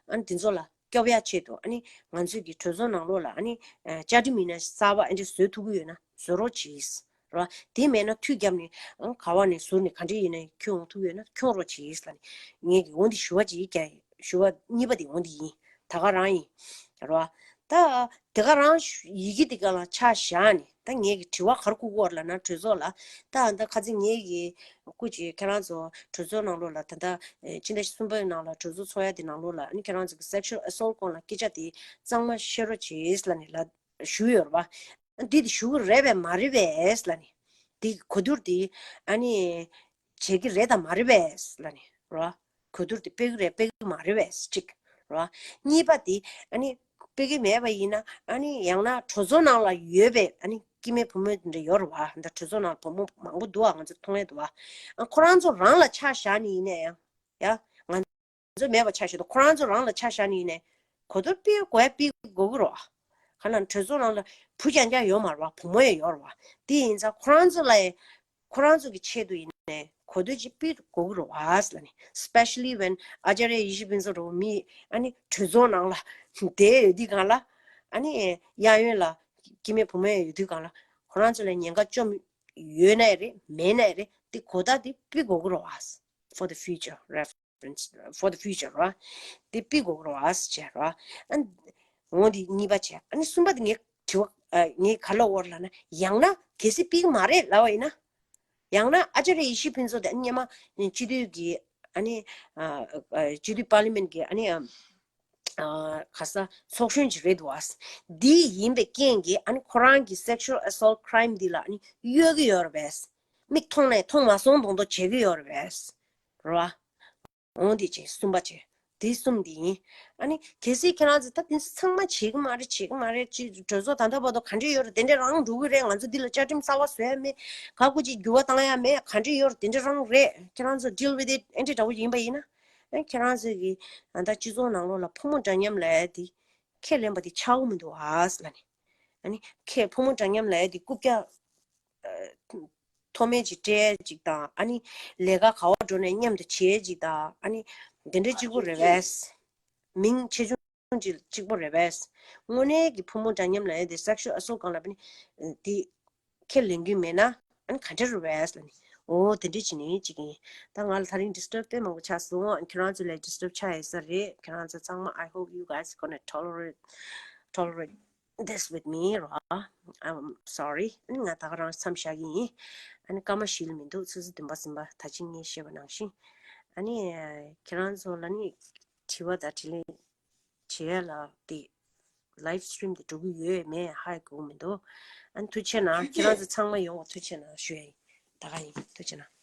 ཨ་ནི་དེ་ཚོ་ལ་སྐྱོབ་ཡ་ཆེད་དུ་ཨ་ནི་ང་ཚོས་ཀྱི་གྲོས་ཚོགས་ནང་ལོགས་ལ་ཨ་ནི་བཅའ་ཁྲིམས་ཡིན་ན་གསར་པ་ཨ་འདྲ་བཟོ་ཐུབ་ཀྱི་ཡོད་ན་བཟོ་རོགས་གྱིས། རེད་བ། དེ་མེད་ན་མཐུད་བརྒྱབ་ནས་ཨང་ག་བ་ནས་ཟུར་ནས་ག་འདྲས་ཡིན་ན་ཁྱོད་འོང་ཐུབ་ཡོད་ན་ཁྱོད་རོགས་བྱེད་ལབ་ནས་ངས་ཀྱི་འོང་འདི་ཞུ་བ་ཅིག་རྒྱག་ཡིན། ཞུ་བ་གཉིས་པ་དེ་འོང་འདི་ཡིན། ད་ག་རང་ཡིན། རེད་བ། ད་དེ་ག་རང་ཡི་གེ་དེ་ག་ལ་ཆ་བཞག་ནས་ད་ངས་ཀྱི་དྲི་བ་ག་རེ་བསྐུར་གི་ཡོད་ལབ་ན་གྲོས་ཚོགས་ལ་ད་ད་ཁ་ཚིག་ངས་ཀྱི་སྐུ་ཅིག་ཁྱེད་རང་ཚོ་གྲོས་ཚོགས་ནང་ལོགས་ལ་ད་ད་ཕྱི་ཟླ་གསུམ་པའི་ནང་ལ་གྲོས་ཚོགས་ཚོགས་ཡ་དེ་ནང་ལོགས་ལ་ཨ་ནི་ཁྱེད་རང་ཚོ་གི་sexual assault སྐོར་ལ་སྐད་ཆ་དེ་གཙང་མ་བཤད་རོགས་བྱེད་ལབ་ནས་ལབ། ཞུས་ཡོད་རེད་བ། འདི་དེ་ཞུ་གི་རེད་པས་མ་རེད་པས་ལབ་ནས། འདི་གོ་བསྡུར་འདི་ཨ་ནི་བྱེད་ཀྱི་རེད་དང་མ་རེད་པས་ལབ་ནས་རེད་བ། གོ་བསྡུར་འདི་སྤེལ་གི་རེད་སྤེལ་གི་མ་རེད་པས་གཅིག་རེད་བ། གཉིས་པ་འདི་ཨ་ནི་སྤེལ་གི་མེད་པ་ཡིན་ན་ཨ་ནི་ཡང་ན་གྲོས་ཚོགས་ནང་ལ་ཡོད་པའི་ཨ་ནི་སྐྱེ་དམན་བུ་མོ་འདི་འདྲ་ཡོད་རེད་བ། འདི་གྲོས་ཚོགས་ནང་ལ་བུ་མོ་མང་པོ་འདུག་བ། ང་ཚོ་མཐོང་ཡས་འདུག་བ། ཨ་ཁོ་རང་ཚོ་རང་ལ་ཆ་བཞག་ནས་ཡིན་ན་ཡང་ཡ་ང་ཚོ་མེད་པ་ཆ་བཞག་དང་ཁོ་རང་ཚོ་རང་ལ་ཆ་བཞག་ནས་ཡིན་ནའི་གོ་བསྡུར་སྤེལ་དགོས་ཡ་སྤེལ་དགོས་ཀྱི་རེད་བ། ག་ན་གྲོས་ཚོགས་ནང་ལ་བུ་རྐྱང་རྐྱང་ཡོད་མ་རེད་བ། བུ་མོ་ཡང་ཡོད་རེད་བ། དེ་ཡིན་ཙང་ཁོ་རང་ཚོ་ལ་ཡང་ཁོ་རང་ཚོ་གི་ཆེད་དུ་ཡིན་ནའི་གོ་བསྡུར་ཅིག་སྤེལ་དགོས་ཀྱི་རེད་བ་ལབ་ནས། especially when ཨ་ཅཱརྱ་ཡེ་ཤེས་ཕུན་ཚོགས་འདྲ་བོ་མི་ཨ་ནི་གྲོས་ཚོགས་ནང་ལ་བསྡད་ཡོད་དུས་གང་ལ་ཨ་ནི་གཡས་གཡོན་ལ་སྐྱེ་དམན་བུ་མོ་ཡང་ཡོད་དུས་གང་ལ་ཁོ་རང་ཚོ་ལ་ཉེན་ཁ་བཅོམ་ཡོད་ན་ཡང་རེད་མེད་ན་ཡང་རེད་དེ་གོ་བརྡ་དེ་སྤེལ་དགོས་ཀྱི་རེད་བ། For the future reference, for the future ར། དེ་སྤེལ་དགོས་ར་བ་ཟེར་བྱས་ར། ཨ་འོང་དེ་གཉིས་པ་བྱས། ཨ་ནི་གསུམ་པ་དེ་ངས་དྲི་བ་ཨ་ངས་ག་ལ་འོར་ལབ་ན་ཡང་ན་གལ་སྲིད་སྤེལ་གི་མ་རེད་ལབ་པ་ཡིན་ན། ཡང་ན་ཨ་ཅཱརྱ་ཡེ་ཤེས་ཕུན་ཚོགས་དེ་ཨ་ནི་སྔོན་མ་སྤྱི་འཐུས་ཀྱི་ཨ་ནི་ཨ་ཨ་སྤྱི་འཐུས་པར་ལི་མེན་ཊི་གི་ཨ་ནི་ཨ་ཨ་ག་ས་ཚོགས་གཞོན་ཅིག་རེད་འདུག་བ། འདི་ཡིན་པའི་རྐྱེན་གྱིས་ཨ་ནི་ཁོ་རང་གི་sexual assault crime འདི་ལ་ཨ་ནི་གཡོལ་གི་ཡོད་རེད་པས། མིག་མཐོང་ནས་མཐོང་མ་སོང་མདོག་མདོག་བྱེད་གི་ཡོད་རེད་པས། རེད་བ། འོང་དེ་བྱས་གསུམ་པ་བྱས། དེ་གསུམ་དེ་ཡིན། ཨ་ནི་གལ་སྲིད་ཁྱེད་རང་ཚོ་ད་དེ་ཚང་མ་བྱེད་གི་མ་རེད་བྱེད་གི་མ་རེད་ཅེས་གྲོས་ཚོགས་ད་ལྟ་བར་དུ་ག་འདྲས་ཡོད་རེད་དེ་འདྲས་རང་འགྲོ་གི་རེད། ང་ཚོ་འདི་ལ་བཅའ་ཁྲིམས་གསར་པ་བཟོ་ཡ་མེད། ག་གུ་ཅིག་འགྱུར་བ་བཏང་ཡ་མེད། ག་འདྲས་ཡོད་རེད་དེ་འདྲས་རང་རེད། ཁྱེད་རང་ཚོ་deal with it ཨེ་འདྲས་འདྲ་བོ་ཡིན་པ་ཡིན་ན། ཨ་ཁྱེད་རང་ཚོ་གི་ད་ལྟ་སྤྱི་ཚོགས་ནང་ལོགས་ལ་ཕོ་མོ་འདྲ་མཉམ་ལབ་ཡ་དེ་ཁས་ལེན་པ་དེ་ཆགས་ཀྱི་མི་འདུག་ཨ་ལབ་ནས། ཨ་ནི་ཁས་ཕོ་མོ་འདྲ་མཉམ་ལབ་ཡ་དེ་རྐུབ་བཀྱག་མཐོ་དམན་ཅིག་སྤྲད་ཅིག་དང་ཨ་ནི་ལས་ཀ་ག་བ་འགྲོ་ནས་མཉམ་དུ་བྱེད་ཅིག་དང་ཨ་ནི་དེ་འདྲ་གཅིག་པོ་རེད་པས། མིང་ཆེ་ཆུང་ཅིག་གཅིག་པོ་རེད་པས། དངོས་གནས་ཀྱི་ཕོ་མོ་འདྲ་མཉམ་ལབ་ཡ་དེ་sexual assault སྒང་ལ་ཨ་ནི་དེ་ཁས་ལེན་གྱི་མེད་ན་ཨ་ནི་ག་འདྲ་རེད་པས་ལབ་ནི། འོ་དེ་འདྲ་བྱས་ནས་ཅིག་ཡིན། ད་ང་ལ་ད་རིང་disturb དཔེ་མང་པོ་ཆགས་སོང་། ཁྱེད་རང་ཚོ་ལ་disturb ཆགས་ཡོད་ས་རེད། ཁྱེད་རང་ཚོ་ཚང་མ། I hope you guys gonna tolerate tolerate this with me ར། I'm sorry. ཨ་ནི་ང་ད་ག་རང་མཚམས་བཞག་གི་ཡིན། ཨ་ནི་སྐར་མ་བཞི་ལས་མི་འདུག་ཆུ་ཚོད་བདུན་པ་ཟིན་པ། ད་ཅི་ངས་བཤད་པ་ནང་བཞིན། ཨ་ནི་ཁྱེད་རང་ཚོ་ལ་ནི་དྲི་བ་དང་དྲིས་ལན་བྱེད་ཡ་ལ་དེ་live stream དེ་འགྲོ་གི་ཡོད་མེད་ཧ་གོ་གི་མི་འདུག་ཨ་ནི་ཐུགས་རྗེ་གནང་། ཁྱེད་རང་ཚོ་ཚང་མ་ཡོང་བ་ཐུགས་རྗེ་གནང་ཞུ་ཡ་ཡིན། ད་ག་ཡིན། ཐུགས་རྗེ་གནང་།